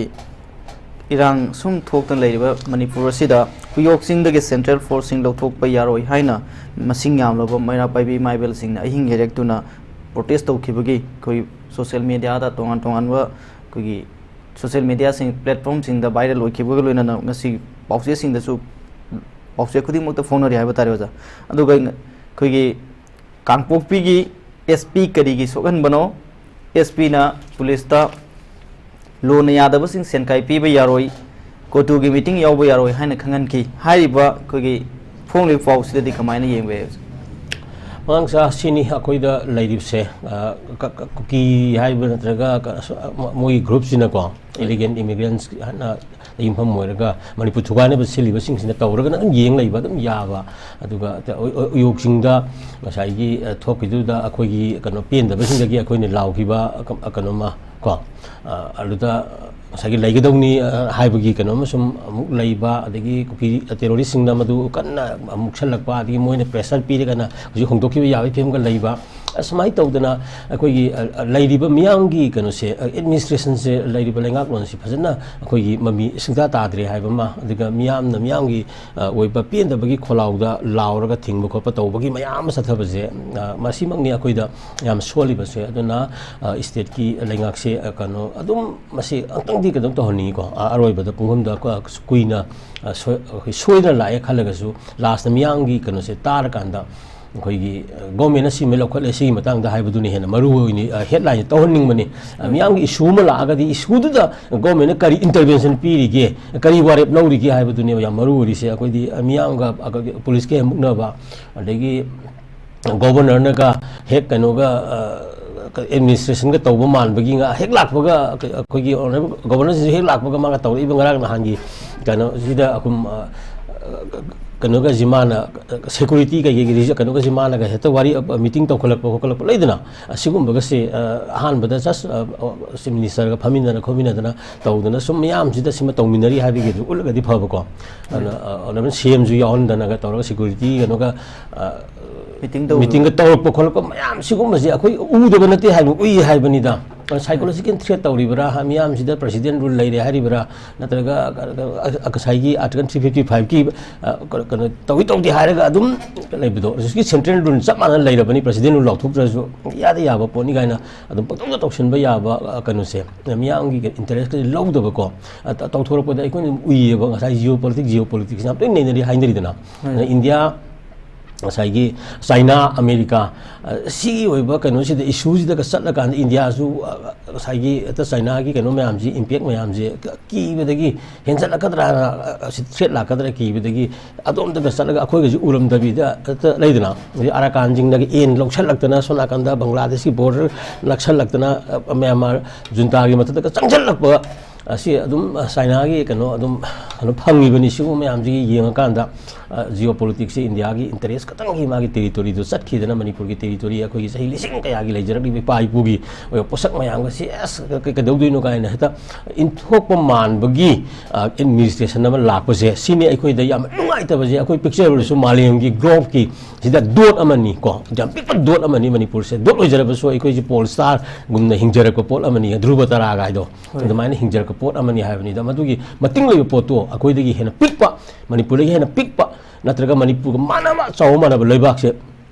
ꯏꯔꯥꯡ ꯁꯨꯝ ꯊꯣꯛꯇꯅ ꯂꯩꯔꯤꯕ ꯃꯅꯤꯄꯨꯔ ꯑꯁꯤꯗ ꯀꯨꯌꯣꯛ ꯆꯤꯡꯗꯒꯤ ꯁꯦꯟꯇ꯭ꯔꯦꯜ ꯐꯣꯔꯁꯁꯤꯡ ꯂꯧꯊꯣꯛꯄ ꯌꯥꯔꯣꯏ ꯍꯥꯏꯅ ꯃꯁꯤꯡ ꯌꯥꯝꯂꯕ ꯃꯩꯔꯥ ꯄꯥꯏꯕꯤ ꯏꯃꯥ ꯏꯕꯦꯜꯁꯤꯡꯅ ꯑꯍꯤꯡ ꯍꯦꯔꯦꯛꯇꯨꯅ ꯄ꯭ꯔꯣꯇꯦꯁ ꯇꯧꯈꯤꯕꯒꯤ ꯑꯩꯈꯣꯏ ꯁꯣꯁꯤꯌꯦꯜ ꯃꯦꯗꯤꯌꯥꯗ ꯇꯣꯉꯥꯟ ꯇꯣꯉꯥꯟꯕ ꯑꯩꯈꯣꯏꯒꯤ ꯁꯣꯁꯤꯌꯦꯜ ꯃꯦꯗꯤꯌꯥꯁꯤꯡ, ꯄ꯭ꯂꯦꯠꯐꯣꯝꯁꯤꯡꯗ ꯚꯥꯏꯔꯦꯜ ꯑꯣꯏꯈꯤꯕꯒ ꯂꯣꯏꯅꯅ ꯉꯁꯤ ꯄꯥꯎꯆꯦꯁꯤꯡꯗꯁꯨ ꯄꯥꯎꯆꯦ ꯈꯨꯗꯤꯡꯃꯛꯇ ꯐꯣꯡꯅꯔꯤ ꯍꯥꯏꯕ ꯇꯥꯔꯦ, ꯑꯣꯖꯥ꯫ ꯑꯗꯨꯒ ꯑꯩꯈꯣꯏꯒꯤ ꯀꯥꯡꯄꯣꯛꯄꯤꯒꯤ ꯑꯦꯁ ꯄꯤ ꯀꯔꯤꯒꯤ ꯁꯣꯛꯍꯟꯕꯅꯣ? ꯑꯦꯁ ꯄꯤꯅ ꯄꯨꯂꯤꯁꯇ ꯂꯣꯅ ꯌꯥꯗꯕꯁꯤꯡ ꯁꯦꯟꯀꯥꯏ ꯄꯤꯕ ꯌꯥꯔꯣꯏ, ꯀꯣꯇꯨꯒꯤ ꯃꯤꯇꯤꯡ ꯌꯥꯎꯕ ꯌꯥꯔꯣꯏ ꯍꯥꯏꯅ ꯈꯪꯍꯟꯈꯤ꯫ ꯍꯥꯏꯔꯤꯕ ꯑꯩꯈꯣꯏꯒꯤ ꯐꯣꯡꯂꯤꯕ ꯄꯥꯎꯁꯤꯗꯗꯤ ꯀꯃꯥꯏꯅ ꯌꯦꯡꯕ ꯌꯥꯏ? ꯃꯉꯥꯡꯆꯥ, ꯁꯤꯅꯤ ꯑꯩꯈꯣꯏꯗ ꯂꯩꯔꯤꯕꯁꯦ, ꯑ, ꯀ-, ꯀ-, ꯀꯨꯀꯤ ꯍꯥꯏꯕ ꯅꯠꯇ꯭ꯔꯒ ꯀ-, ꯑꯁ-, ꯑ, ꯃ-, ꯃꯣꯏꯒꯤ ꯒ꯭ꯔꯨꯞꯁꯤꯅꯀꯣ, ꯏꯂꯤꯒꯦꯜ ꯏꯃꯤꯒ꯭ꯔꯦꯟꯁ ꯍꯥꯏꯅ ꯌꯨꯝꯐꯝ ꯑꯣꯏꯔꯒ ꯃꯅꯤꯄꯨꯔ ꯊꯨꯒꯥꯏꯅꯕ ꯁꯤꯜꯂꯤꯕꯁꯤꯡꯁꯤꯅ ꯇꯧꯔꯒꯅ ꯑꯗꯨꯝ ꯌꯦꯡ ꯂꯩꯕ ꯑꯗꯨꯝ ꯌꯥꯕ꯫ ꯑꯗꯨꯒ ꯑ, ꯎ-, ꯎ-, ꯎꯌꯣꯛ ꯆꯤꯡꯗ ꯉꯁꯥꯏꯒꯤ, ꯑ, ꯊꯣꯛꯈꯤꯗꯨꯗ ꯑꯩꯈꯣꯏꯒꯤ ꯀꯩꯅꯣ ꯄꯦꯟꯗꯕꯁꯤꯡꯗꯒꯤ ꯑꯩꯈꯣꯏꯅ ꯂꯥꯎꯈꯤꯕ ꯀ-, ꯀꯩꯅꯣꯝꯃ ꯀꯣ, ꯑ, ꯑꯗꯨꯗ ꯉꯁꯥꯏꯒꯤ ꯂꯩꯒꯗꯧꯅꯤ, ꯑ, ꯍꯥꯏꯕꯒꯤ ꯀꯩꯅꯣꯝꯃ ꯁꯨꯝ ꯑꯃꯨꯛ ꯂꯩꯕ, ꯑꯗꯒꯤ ꯀꯨꯀꯤ ꯇꯦꯔꯣꯔꯤꯁꯁꯤꯡꯅ ꯃꯗꯨ ꯀꯟꯅ ꯑꯃꯨꯛ ꯁꯜꯂꯛꯄ, ꯑꯗꯒꯤ ꯃꯣꯏꯅ ꯄ꯭ꯔꯦꯁꯔ ꯄꯤꯔꯒꯅ ꯍꯧꯖꯤꯛ ꯍꯣꯡꯗꯣꯛꯈꯤꯕ ꯌꯥꯕꯒꯤ ꯐꯤꯕꯝꯒ ꯂꯩꯕ꯫ ꯑꯁꯨꯃꯥꯏꯅ ꯇꯧꯗꯅ ꯑꯩꯈꯣꯏꯒꯤ, ꯑ, ꯑ, ꯂꯩꯔꯤꯕ ꯃꯤꯌꯥꯝꯒꯤ ꯀꯩꯅꯣꯁꯦ, ꯑ, ꯑꯦꯗꯃꯤꯅꯤꯁꯇ꯭ꯔꯦꯁꯟꯁꯦ, ꯂꯩꯔꯤꯕ ꯂꯩꯉꯥꯛꯂꯣꯟꯁꯤ ꯐꯖꯅ ꯑꯩꯈꯣꯏꯒꯤ ꯃꯃꯤ ꯁꯨꯡꯇꯥ ꯇꯥꯗ꯭ꯔꯦ ꯍꯥꯏꯕ ꯑꯃ, ꯑꯗꯨꯒ ꯃꯤꯌꯥꯝꯅ ꯃꯤꯌꯥꯝꯒꯤ, ꯑ, ꯑꯣꯏꯕ ꯄꯦꯟꯗꯕꯒꯤ ꯈꯣꯜꯂꯥꯎꯗ ꯂꯥꯎꯔꯒ ꯊꯤꯡꯕ ꯈꯣꯠꯄ ꯇꯧꯕꯒꯤ ꯃꯌꯥꯝ ꯑꯃ ꯆꯠꯊꯕꯁꯦ, ꯑ, ꯃꯁꯤꯃꯛꯅꯤ ꯑꯩꯈꯣꯏꯗ ꯌꯥꯝ ꯁꯣꯜꯂꯤꯕꯁꯦ꯫ ꯑꯗꯨꯅ, ꯑ, ꯁ꯭ꯇꯦꯠꯀꯤ ꯂꯩꯉꯥꯛꯁꯦ, ꯑ, ꯀꯩꯅꯣ ꯑꯗꯨꯝ ꯃꯁꯤ ꯑꯃꯨꯛꯇꯪꯗꯤ ꯀꯩꯅꯣꯝ ꯇꯧꯍꯟꯅꯤꯡꯉꯤꯀꯣ꯫ ꯑ, ꯑꯔꯣꯏꯕꯗ ꯄꯨꯡꯐꯝꯗ ꯀ-, ꯀꯨꯏꯅ, ꯑ, ꯁꯣꯏ-, ꯑꯩꯈꯣꯏ ꯁꯣꯏꯗꯅ ꯂꯥꯛꯑꯦ ꯈꯜꯂꯒꯁꯨ ꯂꯥꯁꯇ ꯃꯤꯌꯥꯝꯒꯤ ꯀꯩꯅꯣꯁꯦ ꯇꯥꯔꯀꯥꯟꯗ ꯑꯩꯈꯣꯏꯒꯤ, ꯑ, ꯒꯣꯔꯃꯦꯟꯅ ꯁꯤꯃ ꯂꯧꯈꯠꯂꯦ, ꯁꯤꯒꯤ ꯃꯇꯥꯡꯗ ꯍꯥꯏꯕꯗꯨꯅ ꯍꯦꯟꯅ ꯃꯔꯨ ꯑꯣꯏꯅꯤ, ꯑ, ꯍꯦꯗꯂꯥꯏꯟꯁꯦ ꯇꯧꯍꯟꯅꯤꯡꯕꯅꯤ꯫ ꯑ, ꯃꯤꯌꯥꯝꯒꯤ ꯏꯁꯨ ꯑꯃ ꯂꯥꯛꯑꯒꯗꯤ ꯏꯁꯨꯗꯨꯗ ꯒꯣꯔꯃꯦꯟꯅ ꯀꯔꯤ ꯏꯟꯇꯔꯚꯦꯟꯁꯟ ꯄꯤꯔꯤꯒꯦ, ꯀꯔꯤ ꯋꯥꯔꯦꯞ ꯂꯧꯔꯤꯒꯦ ꯍꯥꯏꯕꯗꯨꯅꯦꯕ ꯌꯥꯝ ꯃꯔꯨ ꯑꯣꯏꯔꯤꯁꯦ꯫ ꯑꯩꯈꯣꯏꯗꯤ, ꯑ, ꯃꯤꯌꯥꯝꯒ, ꯑ, ꯄꯨꯂꯤꯁꯀ ꯍꯦꯛ ꯃꯨꯛꯅꯕ, ꯑꯗꯒꯤ ꯒꯣꯕꯔꯅꯔꯅꯒ ꯍꯦꯛ ꯀꯩꯅꯣꯒ, ꯑ, ꯑꯦꯗꯃꯤꯅꯤꯁꯇ꯭ꯔꯦꯁꯟꯒ ꯇꯧꯕ ꯃꯥꯟꯕꯒꯤ ꯉ-, ꯍꯦꯛ ꯂꯥꯛꯄꯒ ꯑꯩꯈꯣꯏꯒꯤ ꯑꯣꯅꯔꯦꯕꯜ ꯒꯣꯕꯔꯅꯔꯁꯤꯁꯨ ꯍꯦꯛ ꯂꯥꯛꯄꯒ ꯃꯥꯒ ꯇꯧꯔꯛꯏꯕ ꯉꯔꯥꯡ ꯅꯍꯥꯟꯒꯤ ꯀꯩꯅꯣꯁꯤꯗ ꯑꯩꯈꯣꯏ, ꯑ, ꯀꯩꯅꯣꯒꯁꯤ ꯃꯥꯅ, ꯁꯦꯀꯨꯔꯤꯇꯤ ꯀꯩꯀꯩꯒꯤ ꯀꯩꯅꯣꯒꯁꯤ ꯃꯥꯅꯒ ꯍꯦꯛꯇ ꯋꯥꯔꯤ, ꯑ, ꯃꯤꯇꯤꯡ ꯇꯧꯈꯠꯂꯛꯄ ꯈꯣꯠꯀꯠꯂꯛꯄ ꯂꯩꯗꯅ, ꯑꯁꯤꯒꯨꯝꯕꯒꯁꯦ, ꯑ, ꯑꯍꯥꯟꯕꯗ ꯖꯁ, ꯑ, ꯑ, ꯆꯤꯐ ꯃꯤꯅꯤꯁꯇꯔꯒ ꯐꯝꯃꯤꯟꯅꯗꯅ ꯈꯣꯠꯃꯤꯟꯅꯗꯅ ꯇꯧꯗꯅ ꯁꯨꯝ ꯃꯤꯌꯥꯝꯁꯤꯗ ꯁꯤꯃ ꯇꯧꯃꯤꯟꯅꯔꯤ ꯍꯥꯏꯕꯒꯤ ꯑꯗꯨ ꯎꯠꯂꯒꯗꯤ ꯐꯕꯀꯣ꯫ ꯑꯗꯨꯅ, ꯑ, ꯑꯣꯅꯔꯦꯕꯜ ꯁꯤ ꯑꯦꯝꯁꯨ ꯌꯥꯎꯍꯟꯗꯅꯒ ꯇꯧꯔꯒ ꯁꯦꯀꯨꯔꯤꯇꯤ ꯀꯩꯅꯣꯒ, ꯑ, ꯃꯤꯇꯤꯡ ꯇꯧꯕ꯫ ꯃꯤꯇꯤꯡꯒ ꯇꯧꯔꯛꯄ ꯈꯣꯠꯂꯛꯄ ꯃꯌꯥꯝ ꯁꯤꯒꯨꯝꯕꯁꯦ ꯑꯩꯈꯣꯏ ꯎꯗꯕ ꯅꯠꯇꯦ ꯍꯥꯏꯕ, ꯎꯏ ꯍꯥꯏꯕꯅꯤꯗ꯫ ꯁꯥꯏꯀꯣꯂꯣꯖꯤꯀꯦꯜ ꯊ꯭ꯔꯦꯠ ꯇꯧꯔꯤꯕ꯭ꯔꯥ, ꯃꯤꯌꯥꯝꯁꯤꯗ ꯄ꯭ꯔꯁꯤꯗꯦꯟ ꯔꯨꯜ ꯂꯩꯔꯦ ꯍꯥꯏꯔꯤꯕ꯭ꯔꯥ, ꯅꯠꯇ꯭ꯔꯒ, ꯑ, ꯉꯁꯥꯏꯒꯤ ꯑꯥꯔꯇꯤꯀꯜ ꯊ꯭ꯔꯤ ꯐꯤꯐꯇꯤ ꯐꯥꯏꯚꯀꯤ, ꯑ, ꯀꯩꯅꯣ ꯇꯧꯏ ꯇꯧꯗꯦ ꯍꯥꯏꯔꯒ ꯑꯗꯨꯝ ꯂꯩꯕꯗꯣ, ꯍꯧꯖꯤꯛꯀꯤ ꯁꯦꯟꯇ꯭ꯔꯦꯜ ꯔꯨꯜ ꯆꯞ ꯃꯥꯟꯅꯅ ꯂꯩꯔꯕꯅꯤ, ꯄ꯭ꯔꯁꯤꯗꯦꯟ ꯔꯨꯜ ꯂꯥꯎꯊꯣꯛꯇ꯭ꯔꯁꯨ ꯌꯥꯗ ꯌꯥꯕ ꯄꯣꯠꯅꯤ ꯀꯥꯏꯅ ꯑꯗꯨꯝ ꯄꯪꯇꯧꯗ ꯇꯧꯁꯤꯟꯕ ꯌꯥꯕ, ꯑ, ꯀꯩꯅꯣꯁꯦ, ꯃꯤꯌꯥꯝꯒꯤ ꯏꯟꯇꯔꯦꯁꯀꯁꯦ ꯂꯧꯗꯕꯀꯣ, ꯑ, ꯇ-, ꯇꯧꯊꯣꯔꯛꯄꯗ ꯑꯩꯈꯣꯏꯅ ꯑꯗꯨꯝ ꯎꯏꯌꯦꯕ꯫ ꯉꯁꯥꯏ ꯖꯤꯑꯣ ꯄꯣꯂꯤꯇꯤꯛꯁ, ꯖꯤꯑꯣ ꯄꯣꯂꯤꯇꯤꯛꯁ ꯌꯥꯝ ꯇꯣꯏꯅ ꯅꯩꯅꯔꯤ ꯍꯥꯏꯅꯔꯤꯗꯅ꯫ ꯎꯝ꯫ ꯑꯗꯨꯅ ꯏꯟꯗꯤꯌꯥ, ꯉꯁꯥꯏꯒꯤ ꯆꯥꯏꯅꯥ, ꯑꯃꯦꯔꯤꯀꯥ, ꯑ, ꯁꯤꯒꯤ ꯑꯣꯏꯕ ꯀꯩꯅꯣꯁꯤꯗ, ꯏꯁꯨꯁꯤꯗꯒ ꯆꯠꯂꯀꯥꯟꯗ ꯏꯟꯗꯤꯌꯥꯁꯨ, ꯑ, ꯉꯁꯥꯏꯒꯤ ꯍꯦꯛꯇ ꯆꯥꯏꯅꯥꯒꯤ ꯀꯩꯅꯣ ꯃꯌꯥꯝꯁꯤ, ꯏꯝꯄꯦꯛ ꯃꯌꯥꯝꯁꯤ ꯀ-, ꯀꯤꯕꯗꯒꯤ ꯍꯦꯟꯖꯠꯂꯛꯀꯗ꯭ꯔꯥꯅ, ꯑ, ꯁꯤ ꯊ꯭ꯔꯦꯠ ꯂꯥꯛꯀꯗ꯭ꯔꯥ ꯀꯤꯕꯗꯒꯤ ꯑꯗꯣꯝꯗꯒ ꯆꯠꯂꯒ ꯑꯩꯈꯣꯏꯒꯁꯨ ꯎꯔꯝꯗꯕꯤꯗ ꯍꯦꯛꯇ ꯂꯩꯗꯅ, ꯍꯧꯖꯤꯛ ꯑꯔꯥꯀꯥꯟꯁꯤꯡꯅꯒ ꯑꯦꯟ ꯂꯧꯁꯜꯂꯛꯇꯅ, ꯁꯣꯝ ꯅꯥꯀꯟꯗ ꯕꯪꯒ꯭ꯂꯥꯗꯦꯁꯀꯤ ꯕꯣꯔꯗꯔ ꯅꯛꯁꯜꯂꯛꯇꯅ, ꯑ, ꯃ꯭ꯌꯥꯟꯃꯥꯔ ꯖꯨꯟꯇꯥꯒꯤ ꯃꯊꯛꯇꯒ ꯆꯪꯁꯜꯂꯛꯄ ꯑꯁꯤ ꯑꯗꯨꯝ, ꯑ, ꯆꯥꯏꯅꯥꯒꯤ ꯀꯩꯅꯣ ꯑꯗꯨꯝ, ꯀꯩꯅꯣ ꯐꯪꯉꯤꯕꯅꯤ꯫ ꯁꯤꯒꯨꯝꯕ ꯃꯌꯥꯝꯁꯤꯒꯤ ꯌꯦꯡꯉꯀꯥꯟꯗ, ꯑ, ꯖꯤꯑꯣ ꯄꯣꯂꯤꯇꯤꯛꯁꯁꯦ ꯏꯟꯗꯤꯌꯥꯒꯤ ꯏꯟꯇꯔꯦꯁ ꯈꯛꯇꯪꯒꯤ ꯃꯥꯒꯤ ꯇꯦꯔꯤꯇꯣꯔꯤꯗꯨ ꯆꯠꯈꯤꯗꯅ ꯃꯅꯤꯄꯨꯔꯒꯤ ꯇꯦꯔꯤꯇꯣꯔꯤ ꯑꯩꯈꯣꯏꯒꯤ ꯆꯍꯤ ꯂꯤꯁꯤꯡ ꯀꯌꯥꯒꯤ ꯂꯩꯖꯔꯛꯂꯤꯕ ꯏꯄꯥ ꯏꯄꯨꯒꯤ ꯑꯣꯏꯕ ꯄꯣꯠꯁꯛ ꯃꯌꯥꯝꯒꯁꯤ ꯑꯁ ꯀ-, ꯀ-, ꯀꯩꯗꯧꯗꯣꯏꯅꯣ ꯀꯥꯏꯅ ꯍꯦꯛꯇ ꯏꯟꯊꯣꯛꯄ ꯃꯥꯟꯕꯒꯤ, ꯑ, ꯑꯦꯗꯃꯤꯅꯤꯁꯇ꯭ꯔꯦꯁꯟ ꯑꯃ ꯂꯥꯛꯄꯁꯦ, ꯁꯤꯅꯤ ꯑꯩꯈꯣꯏꯗ ꯌꯥꯝ ꯅꯨꯡꯉꯥꯏꯇꯕꯁꯦ꯫ ꯑꯩꯈꯣꯏ ꯄꯤꯛꯆꯔꯁꯨ ꯃꯥꯂꯦꯝꯒꯤ ꯒ꯭ꯂꯣꯕꯀꯤ ꯁꯤꯗ ꯗꯣꯠ ꯑꯃꯅꯤ ꯀꯣ, ꯌꯥꯝ ꯄꯤꯛꯄ ꯗꯣꯠ ꯑꯃꯅꯤ ꯃꯅꯤꯄꯨꯔꯁꯦ꯫ ꯗꯣꯠ ꯑꯣꯏꯖꯔꯕꯁꯨ ꯑꯩꯈꯣꯏꯁꯦ ꯄꯣꯜ ꯁ꯭ꯇꯥꯔꯒꯨꯝꯅ ꯍꯤꯡꯖꯔꯛꯄ ꯄꯣꯠ ꯑꯃꯅꯤ, ꯙ꯭ꯔꯨꯕ ꯇꯔꯥꯒ ꯍꯥꯏꯗꯣ꯫ ꯍꯣꯏ꯫ ꯑꯗꯨꯃꯥꯏꯅ ꯍꯤꯡꯖꯔꯛꯄ ꯄꯣꯠ ꯑꯃꯅꯤ ꯍꯥꯏꯕꯅꯤꯗ꯫ ꯃꯗꯨꯒꯤ ꯃꯇꯤꯡ ꯂꯩꯕ ꯄꯣꯠꯇꯣ ꯑꯩꯈꯣꯏꯗꯒꯤ ꯍꯦꯟꯅ ꯄꯤꯛꯄ, ꯃꯅꯤꯄꯨꯔꯗꯒꯤ ꯍꯦꯟꯅ ꯄꯤꯛꯄ, ꯅꯠꯇ꯭ꯔꯒ ꯃꯅꯤꯄꯨꯔꯒ ꯃꯥꯟꯅꯕ ꯆꯥꯎꯕ ꯃꯥꯟꯅꯕ ꯂꯩꯕꯥꯛꯁꯦ,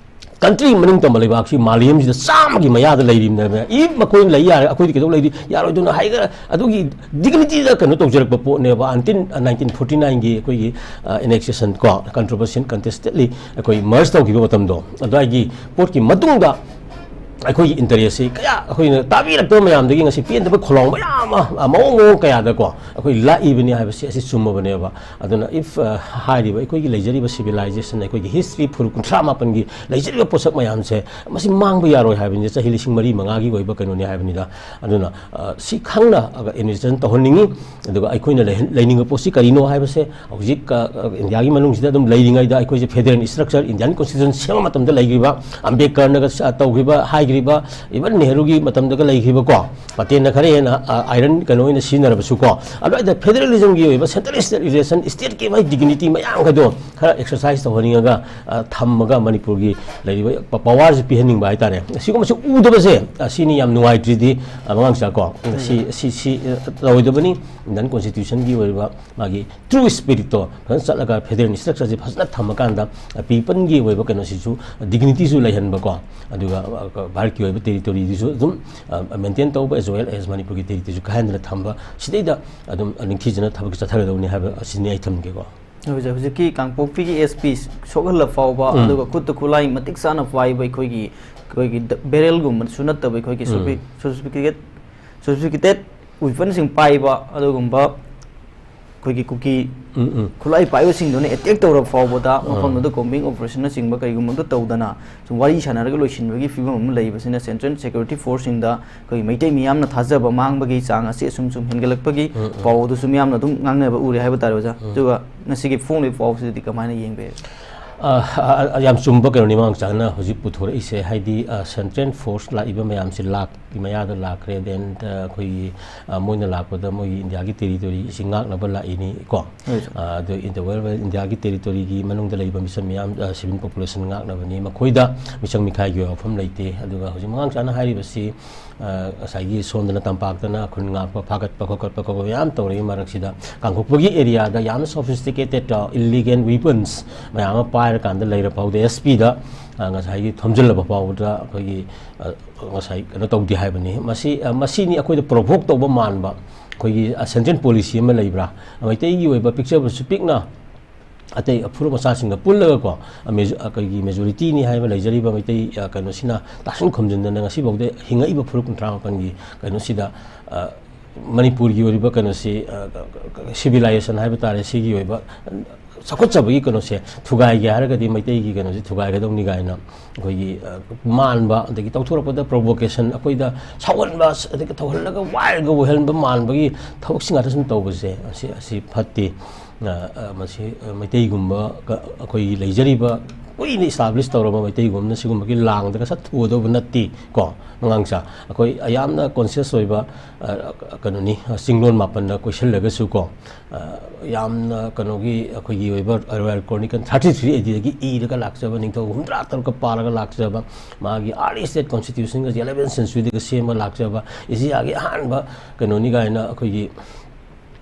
ꯀꯟꯇ꯭ꯔꯤ ꯃꯅꯤꯡ ꯇꯝꯕ ꯂꯩꯕꯥꯛꯁꯤ ꯃꯥꯂꯦꯝꯁꯤꯗ ꯆꯥꯝꯃꯒꯤ ꯃꯌꯥꯗ ꯂꯩꯔꯤꯕꯅꯦꯕ꯫ ꯏꯐ ꯃꯈꯣꯏꯅ ꯂꯩ ꯌꯥꯔꯦ, ꯑꯩꯈꯣꯏꯗꯤ ꯀꯩꯗꯧ ꯂꯩꯗꯤ ꯌꯥꯔꯣꯏꯗꯣꯏꯅꯣ ꯍꯥꯏꯒ ꯑꯗꯨꯒꯤ ꯗꯤꯒꯅꯤꯇꯤꯗ ꯀꯩꯅꯣ ꯇꯧꯖꯔꯛꯄ ꯄꯣꯠꯅꯦꯕ꯫ ꯑꯟꯇꯤꯜ ꯅꯥꯏꯟꯇꯤꯟ ꯐꯣꯔꯇꯤ ꯅꯥꯏꯟꯒꯤ ꯑꯩꯈꯣꯏꯒꯤ, ꯑ, ꯑꯦꯅꯦꯛꯁꯦꯁꯟ ꯀꯣ, ꯀꯟꯇ꯭ꯔꯣꯚꯔꯁꯤꯌꯦꯜ ꯀꯟꯇꯦꯁꯇꯦꯠꯂꯤ ꯑꯩꯈꯣꯏ ꯃꯔꯖ ꯇꯧꯈꯤꯕ ꯃꯇꯝꯗꯣ, ꯑꯗꯨꯋꯥꯏꯒꯤ ꯄꯣꯠꯀꯤ ꯃꯇꯨꯡꯗ ꯑꯩꯈꯣꯏꯒꯤ ꯏꯟꯇꯔꯦꯁꯁꯤ ꯀꯌꯥ ꯑꯩꯈꯣꯏꯅ ꯇꯥꯕꯤꯔꯛꯇꯕ ꯃꯌꯥꯝꯗꯒꯤ ꯉꯁꯤ ꯄꯦꯟꯗꯕ ꯈꯣꯜꯂꯥꯎ ꯃꯌꯥꯝ ꯑꯃ, ꯑ, ꯃꯑꯣꯡ ꯃꯑꯣꯡ ꯀꯌꯥꯗꯀꯣ ꯑꯩꯈꯣꯏ ꯂꯥꯛꯏꯕꯅꯤ ꯍꯥꯏꯕꯁꯤ ꯑꯁꯤ ꯆꯨꯝꯃꯕꯅꯦꯕ꯫ ꯑꯗꯨꯅ ꯏꯐ, ꯑ, ꯍꯥꯏꯔꯤꯕ ꯑꯩꯈꯣꯏꯒꯤ ꯂꯩꯖꯔꯤꯕ ꯁꯤꯚꯤꯂꯥꯏꯖꯦꯁꯟ, ꯑꯩꯈꯣꯏꯒꯤ ꯍꯤꯁꯇ꯭ꯔꯤ ꯐꯨꯔꯨꯞ ꯀꯨꯟꯊ꯭ꯔꯥ ꯃꯥꯄꯟꯒꯤ ꯂꯩꯖꯔꯤꯕ ꯄꯣꯠꯁꯛ ꯃꯌꯥꯝꯁꯦ ꯃꯁꯤ ꯃꯥꯡꯕ ꯌꯥꯔꯣꯏ ꯍꯥꯏꯕꯅꯤꯗ꯫ ꯆꯍꯤ ꯂꯤꯁꯤꯡ ꯃꯔꯤ ꯃꯉꯥꯒꯤ ꯑꯣꯏꯕ ꯀꯩꯅꯣꯅꯤ ꯍꯥꯏꯕꯅꯤꯗ꯫ ꯑꯗꯨꯅ, ꯑ, ꯁꯤ ꯈꯪꯅ ꯑꯦꯗꯃꯤꯅꯤꯁꯇ꯭ꯔꯦꯁꯟ ꯇꯧꯍꯟꯅꯤꯡꯉꯤ꯫ ꯑꯗꯨꯒ ꯑꯩꯈꯣꯏꯅ ꯂꯩꯍꯟ-, ꯂꯩꯅꯤꯡꯕ ꯄꯣꯠꯁꯤ ꯀꯔꯤꯅꯣ ꯍꯥꯏꯕꯁꯦ ꯍꯧꯖꯤꯛ, ꯑ, ꯑ, ꯏꯟꯗꯤꯌꯥꯒꯤ ꯃꯅꯨꯡꯁꯤꯗ ꯑꯗꯨꯝ ꯂꯩꯔꯤꯉꯩꯗ ꯑꯩꯈꯣꯏꯁꯦ ꯐꯦꯗꯔꯦꯜ ꯏꯁꯇ꯭ꯔꯛꯆꯔ, ꯏꯟꯗꯤꯌꯥꯟ ꯀꯣꯟꯁꯇꯤꯇ꯭ꯌꯨꯁꯟ ꯁꯦꯝꯕ ꯃꯇꯝꯗ ꯂꯩꯈꯤꯕ, ꯑꯝꯕꯦꯗꯀꯔꯅꯒ ꯁ-, ꯇꯧꯈꯤꯕ, ꯍꯥꯏꯈ꯭ꯔꯤꯕ, ꯏꯚꯟ ꯅꯦꯍꯔꯨꯒꯤ ꯃꯇꯝꯗꯒ ꯂꯩꯈꯤꯕꯀꯣ, ꯄꯇꯦꯟꯅ ꯈꯔ ꯍꯦꯟꯅ, ꯑ, ꯑꯥꯏꯔꯟ ꯀꯩꯅꯣ ꯑꯣꯏꯅ ꯁꯤꯖꯤꯟꯅꯔꯕꯁꯨꯀꯣ, ꯑꯗꯨꯋꯥꯏꯗ ꯐꯦꯗꯔꯦꯂꯤꯖꯝꯒꯤ ꯑꯣꯏꯕ ꯁꯦꯟꯇ꯭ꯔꯦꯜ ꯏꯁꯇꯦꯠ ꯔꯤꯂꯦꯁꯟ, ꯏꯁꯇꯦꯠꯀꯤ ꯃꯥꯒꯤ ꯗꯤꯒꯅꯤꯇꯤ ꯃꯌꯥꯝꯒꯗꯣ ꯈꯔ ꯑꯦꯛꯁꯔꯁꯥꯏꯁ ꯇꯧꯍꯟꯅꯤꯡꯉꯒ, ꯑ, ꯊꯝꯃꯒ ꯃꯅꯤꯄꯨꯔꯒꯤ ꯂꯩꯔꯤꯕ ꯄ-, ꯄꯋꯥꯔꯁꯤ ꯄꯤꯍꯟꯅꯤꯡꯕ ꯍꯥꯏꯇꯥꯔꯦ꯫ ꯑꯁꯤꯒꯨꯝꯕꯁꯤ ꯎꯗꯕꯁꯦ, ꯑ, ꯁꯤꯅꯤ ꯌꯥꯝ ꯅꯨꯡꯉꯥꯏꯇ꯭ꯔꯤꯗꯤ, ꯑ, ꯃꯉꯥꯡꯆꯥ ꯀꯣ꯫ ꯁꯤ, ꯁꯤ, ꯁꯤ, ꯑ, ꯇꯧꯔꯣꯏꯗꯕꯅꯤ꯫ ꯏꯟꯗꯤꯌꯥꯟ ꯀꯣꯟꯁꯇꯤꯇ꯭ꯌꯨꯁꯟꯒꯤ ꯑꯣꯏꯔꯤꯕ ꯃꯥꯒꯤ ꯇ꯭ꯔꯨ ꯏꯁꯄꯤꯔꯤꯠꯇꯣ ꯐꯖꯅ ꯆꯠꯂꯒ ꯐꯦꯗꯔꯦꯜ ꯏꯁꯇ꯭ꯔꯛꯆꯔꯁꯦ ꯐꯖꯅ ꯊꯝꯃꯀꯥꯟꯗ, ꯑ, ꯄꯤꯄꯜꯒꯤ ꯑꯣꯏꯕ ꯀꯩꯅꯣꯁꯤꯁꯨ, ꯗꯤꯒꯅꯤꯇꯤꯁꯨ ꯂꯩꯍꯟꯕꯀꯣ, ꯑꯗꯨꯒ, ꯑ, ꯚꯥꯔꯠꯀꯤ ꯑꯣꯏꯕ ꯇꯦꯔꯤꯇꯣꯔꯤꯗꯨꯁꯨ ꯑꯗꯨꯝ, ꯑ, ꯃꯦꯟꯇꯦꯟ ꯇꯧꯕ, ꯑꯦꯖ ꯋꯦꯜ ꯑꯦꯖ ꯃꯅꯤꯄꯨꯔꯒꯤ ꯇꯦꯔꯤꯇꯣꯔꯤꯁꯨ ꯀꯥꯏꯍꯟꯗꯅ ꯊꯝꯕ, ꯁꯤꯗꯩꯗ ꯑꯗꯨꯝ ꯅꯤꯡꯊꯤꯖꯅ ꯊꯕꯛ ꯆꯠꯊꯒꯗꯧꯅꯤ ꯍꯥꯏꯕ ꯑꯁꯤꯅꯤ ꯑꯩ ꯊꯝꯒꯦꯀꯣ꯫ ꯍꯧꯖꯤꯛ, ꯍꯧꯖꯤꯛꯀꯤ ꯀꯥꯡꯄꯣꯛꯄꯤꯒꯤ ꯑꯦꯁ ꯄꯤ ꯁꯣꯛꯍꯜꯂ ꯐꯥꯎꯕ, ꯎꯝ꯫ ꯑꯗꯨꯒ ꯈꯨꯠꯇ ꯈꯨꯠꯂꯥꯏ ꯃꯇꯤꯛ ꯆꯥꯅ ꯄꯥꯏꯕ ꯑꯩꯈꯣꯏꯒꯤ, ꯑꯩꯈꯣꯏꯒꯤ ꯕꯦꯔꯦꯜꯒꯨꯝꯕꯁꯨ ꯅꯠꯇꯕ ꯑꯩꯈꯣꯏꯒꯤ ꯎꯝ꯫ ꯁꯣꯐꯤ-, ꯁꯣꯐꯤꯁꯇꯤꯀꯦꯠ-, ꯁꯣꯐꯤꯁꯇꯤꯀꯦꯇꯦꯠ ꯋꯤꯄꯟꯁꯤꯡ ꯄꯥꯏꯕ ꯑꯗꯨꯒꯨꯝꯕ ꯑꯩꯈꯣꯏꯒꯤ ꯀꯨꯀꯤ ꯎꯝ, ꯎꯝ꯫ ꯈꯨꯠꯂꯥꯏ ꯄꯥꯏꯕꯁꯤꯡꯗꯨꯅ ꯑꯦꯇꯦꯛ ꯇꯧꯔꯕ ꯐꯥꯎꯕꯗ, ꯑꯥ꯫ ꯃꯐꯝꯗꯨꯗ ꯀꯣꯝꯕꯤꯡ ꯑꯣꯄꯔꯦꯁꯟꯅꯆꯤꯡꯕ ꯀꯩꯒꯨꯝꯕ ꯑꯝꯇ ꯇꯧꯗꯅ ꯁꯨꯝ ꯋꯥꯔꯤ ꯁꯥꯟꯅꯔꯒ ꯂꯣꯏꯁꯤꯟꯕꯒꯤ ꯐꯤꯕꯝ ꯑꯃ ꯂꯩꯕꯁꯤꯅ, ꯁꯦꯟꯇ꯭ꯔꯦꯜ ꯁꯦꯀ꯭ꯌꯨꯔꯤꯇꯤ ꯐꯣꯔꯁꯁꯤꯡꯗ ꯑꯩꯈꯣꯏ ꯃꯩꯇꯩ ꯃꯤꯌꯥꯝꯅ ꯊꯥꯖꯕ ꯃꯥꯡꯕꯒꯤ ꯆꯥꯡ ꯑꯁꯤ ꯑꯁꯨꯝ ꯁꯨꯝ ꯍꯦꯟꯒꯠꯂꯛꯄꯒꯤ ꯎꯝ, ꯎꯝ꯫ ꯄꯥꯎ ꯑꯗꯨꯁꯨ ꯃꯤꯌꯥꯝꯅ ꯑꯗꯨꯝ ꯉꯥꯡꯅꯕ ꯎꯔꯦ ꯍꯥꯏꯕ ꯇꯥꯔꯦ, ꯑꯣꯖꯥ꯫ ꯎꯝ꯫ ꯑꯗꯨꯒ ꯉꯁꯤꯒꯤ ꯐꯣꯡꯂꯤꯕ ꯄꯥꯎꯁꯤꯗꯗꯤ ꯀꯃꯥꯏꯅ ꯌꯦꯡꯕꯤꯔꯤ? ꯑ, ꯑ, ꯑ, ꯌꯥꯝ ꯆꯨꯝꯕ ꯀꯩꯅꯣꯅꯤ ꯃꯃꯥꯡ ꯆꯥꯅ ꯍꯧꯖꯤꯛ ꯄꯨꯊꯣꯔꯛꯏꯁꯦ꯫ ꯍꯥꯏꯗꯤ, ꯑ, ꯁꯦꯟꯇ꯭ꯔꯦꯜ ꯐꯣꯔꯁ ꯂꯥꯛꯏꯕ ꯃꯌꯥꯝꯁꯤ ꯂꯥꯛꯀꯤ ꯃꯌꯥꯗ ꯂꯥꯛꯈ꯭ꯔꯦ꯫ Then, ꯑ, ꯑꯩꯈꯣꯏꯒꯤ, ꯑ, ꯃꯣꯏꯅ ꯂꯥꯛꯄꯗ ꯃꯣꯏꯒꯤ ꯏꯟꯗꯤꯌꯥꯒꯤ ꯇꯦꯔꯤꯇꯣꯔꯤ ꯑꯁꯤ ꯉꯥꯛꯅꯕ ꯂꯥꯛꯏꯅꯤ ꯀꯣ꯫ ꯍꯣꯏ, ꯁꯥꯔ꯫ ꯑ, ꯑꯗꯨ ꯏꯟꯗꯤꯌꯥ, ꯏꯟꯗꯤꯌꯥꯒꯤ ꯇꯦꯔꯤꯇꯣꯔꯤꯒꯤ ꯃꯅꯨꯡꯗ ꯂꯩꯕ ꯃꯤꯁꯛ ꯃꯌꯥꯝ, ꯑ, ꯁꯤꯚꯤꯜ ꯄꯣꯄꯨꯂꯦꯁꯟ ꯉꯥꯛꯅꯕꯅꯤ꯫ ꯃꯈꯣꯏꯗ ꯃꯤꯆꯪ ꯃꯤꯈꯥꯏꯒꯤ ꯑꯣꯏꯕ ꯋꯥꯐꯝ ꯂꯩꯇꯦ꯫ ꯑꯗꯨꯒ ꯍꯧꯖꯤꯛ ꯃꯃꯥꯡ ꯆꯥꯅ ꯍꯥꯏꯔꯤꯕꯁꯤ, ꯑ, ꯉꯁꯥꯏꯒꯤ ꯁꯣꯝꯗꯅ ꯇꯝꯄꯥꯛꯇꯅ ꯈꯨꯟ ꯉꯥꯛꯄ, ꯐꯥꯒꯠꯄ, ꯈꯣꯀꯠꯄ ꯈꯣꯠꯄ ꯃꯌꯥꯝ ꯇꯧꯔꯛꯏ ꯃꯔꯛꯁꯤꯗ, ꯀꯥꯡꯄꯣꯛꯄꯒꯤ ꯑꯦꯔꯤꯌꯥꯗ ꯌꯥꯝꯅ ꯁꯣꯐꯤꯁꯇꯤꯀꯦꯇꯦꯠ, ꯑ, ꯏꯂꯤꯒꯦꯜ ꯋꯤꯄꯟꯁ ꯃꯌꯥꯝ ꯑꯃ ꯄꯥꯏꯔꯀꯥꯟꯗ ꯂꯩꯔ ꯐꯥꯎꯗ ꯑꯦꯁ ꯄꯤꯗ, ꯑ, ꯉꯁꯥꯏꯒꯤ ꯊꯣꯝꯖꯤꯜꯂꯕ ꯐꯥꯎꯕꯗ ꯑꯩꯈꯣꯏꯒꯤ, ꯑ, ꯉꯁꯥꯏ ꯀꯩꯅꯣ ꯇꯧꯗꯦ ꯍꯥꯏꯕꯅꯤ꯫ ꯃꯁꯤ, ꯑ, ꯃꯁꯤꯅꯤ ꯑꯩꯈꯣꯏꯗ ꯄ꯭ꯔꯣꯚꯣꯛ ꯇꯧꯕ ꯃꯥꯟꯕ, ꯑꯩꯈꯣꯏꯒꯤ, ꯑ, ꯁꯦꯟꯇ꯭ꯔꯦꯜ ꯄꯣꯂꯤꯁꯤ ꯑꯃ ꯂꯩꯕ꯭ꯔꯥ? ꯃꯩꯇꯩꯒꯤ ꯑꯣꯏꯕ ꯄꯤꯛꯆꯕꯁꯨ ꯄꯤꯛꯅ ꯑꯇꯩ ꯐꯨꯔꯨꯞ ꯃꯆꯥꯁꯤꯡꯒ ꯄꯨꯜꯂꯒꯀꯣ, ꯑ, ꯃꯦꯖ-, ꯑ, ꯑꯩꯈꯣꯏꯒꯤ ꯃꯦꯖꯣꯔꯤꯇꯤꯅꯤ ꯍꯥꯏꯕ ꯂꯩꯖꯔꯤꯕ ꯃꯩꯇꯩ, ꯑ, ꯀꯩꯅꯣꯁꯤꯅ ꯇꯥꯁꯤꯟ ꯈꯨꯝꯖꯤꯟꯗꯅ ꯉꯁꯤꯐꯥꯎꯗ ꯍꯤꯡꯉꯛꯏꯕ ꯐꯨꯔꯨꯞ ꯀꯨꯟꯊ꯭ꯔꯥ ꯃꯥꯄꯟꯒꯤ ꯀꯩꯅꯣꯁꯤꯗ, ꯑ, ꯃꯅꯤꯄꯨꯔꯒꯤ ꯑꯣꯏꯔꯤꯕ ꯀꯩꯅꯣꯁꯤ, ꯑ, ꯀ-, ꯀ-, ꯀ-, ꯁꯤꯚꯤꯂꯥꯏꯖꯦꯁꯟ ꯍꯥꯏꯕ ꯇꯥꯔꯦ, ꯁꯤꯒꯤ ꯑꯣꯏꯕ ꯆꯥꯎꯈꯠꯆꯕꯒꯤ ꯀꯩꯅꯣꯁꯦ ꯊꯨꯒꯥꯏꯒꯦ ꯍꯥꯏꯔꯒꯗꯤ, ꯃꯩꯇꯩꯒꯤ ꯀꯩꯅꯣꯁꯦ ꯊꯨꯒꯥꯏꯒꯗꯧꯅꯤ ꯀꯥꯏꯅ ꯑꯩꯈꯣꯏꯒꯤ, ꯑ, ꯃꯥꯟꯕ, ꯑꯗꯒꯤ ꯇꯧꯊꯣꯔꯛꯄꯗ ꯄ꯭ꯔꯣꯚꯣꯀꯦꯁꯟ, ꯑꯩꯈꯣꯏꯗ ꯁꯥꯎꯍꯟꯕ, ꯑꯗꯒꯤ ꯇꯧꯍꯜꯂꯒ ꯋꯥꯏꯔꯒ ꯑꯣꯏꯍꯟꯕ ꯃꯥꯟꯕꯒꯤ ꯊꯕꯛꯁꯤꯡ ꯉꯥꯛꯇ ꯁꯨꯝ ꯇꯧꯕꯁꯦ, ꯑꯁꯤ, ꯑꯁꯤ ꯐꯠꯇꯦ꯫ ꯑ, ꯑ, ꯃꯁꯤ, ꯑ, ꯃꯩꯇꯩꯒꯨꯝꯕ ꯀ-, ꯑꯩꯈꯣꯏꯒꯤ ꯂꯩꯖꯔꯤꯕ ꯀꯨꯏꯅ ꯏꯁꯇꯥꯕ꯭ꯂꯤꯁ ꯇꯧꯔꯕ ꯃꯩꯇꯩꯒꯨꯝꯕꯅ ꯁꯤꯒꯨꯝꯕꯒꯤ ꯂꯥꯡꯗꯒ ꯁꯠ ꯊꯨꯒꯗꯧꯕ ꯅꯠꯇꯦ ꯀꯣ꯫ ꯃꯉꯥꯡꯆꯥ, ꯑꯩꯈꯣꯏ ꯌꯥꯝꯅ ꯀꯣꯟꯁꯤꯌꯁ ꯑꯣꯏꯕ, ꯑ, ꯀꯩꯅꯣꯅꯤ, ꯆꯤꯡꯂꯣꯟ ꯃꯥꯄꯟꯗ ꯀꯣꯏꯁꯤꯜꯂꯒꯁꯨ ꯀꯣ, ꯑ, ꯌꯥꯝꯅ ꯀꯩꯅꯣꯒꯤ ꯑꯩꯈꯣꯏꯒꯤ ꯑꯣꯏꯕ ꯔꯣꯌꯦꯜ ꯀ꯭ꯔꯣꯅꯤꯀꯜ ꯊꯥꯔꯇꯤ ꯊ꯭ꯔꯤ ꯑꯦ ꯗꯤꯗꯒꯤ ꯏꯔꯒ ꯂꯥꯛꯆꯕ, ꯅꯤꯡꯊꯧ ꯍꯨꯝꯗ꯭ꯔꯥ ꯇꯔꯨꯛꯀ ꯄꯥꯜꯂꯒ ꯂꯥꯛꯆꯕ, ꯃꯥꯒꯤ ꯑꯥꯔꯂꯤ ꯁ꯭ꯇꯦꯠ ꯀꯣꯟꯁꯇꯤꯇ꯭ꯌꯨꯁꯟꯒꯁꯦ ꯑꯦꯂꯚꯦꯟ ꯁꯦꯟꯆꯨꯔꯤꯗꯒ ꯁꯦꯝꯃ ꯂꯥꯛꯆꯕ, ꯑꯦꯁꯤꯌꯥꯒꯤ ꯑꯍꯥꯟꯕ ꯀꯩꯅꯣꯅꯤ ꯀꯥꯏꯅ ꯑꯩꯈꯣꯏꯒꯤ,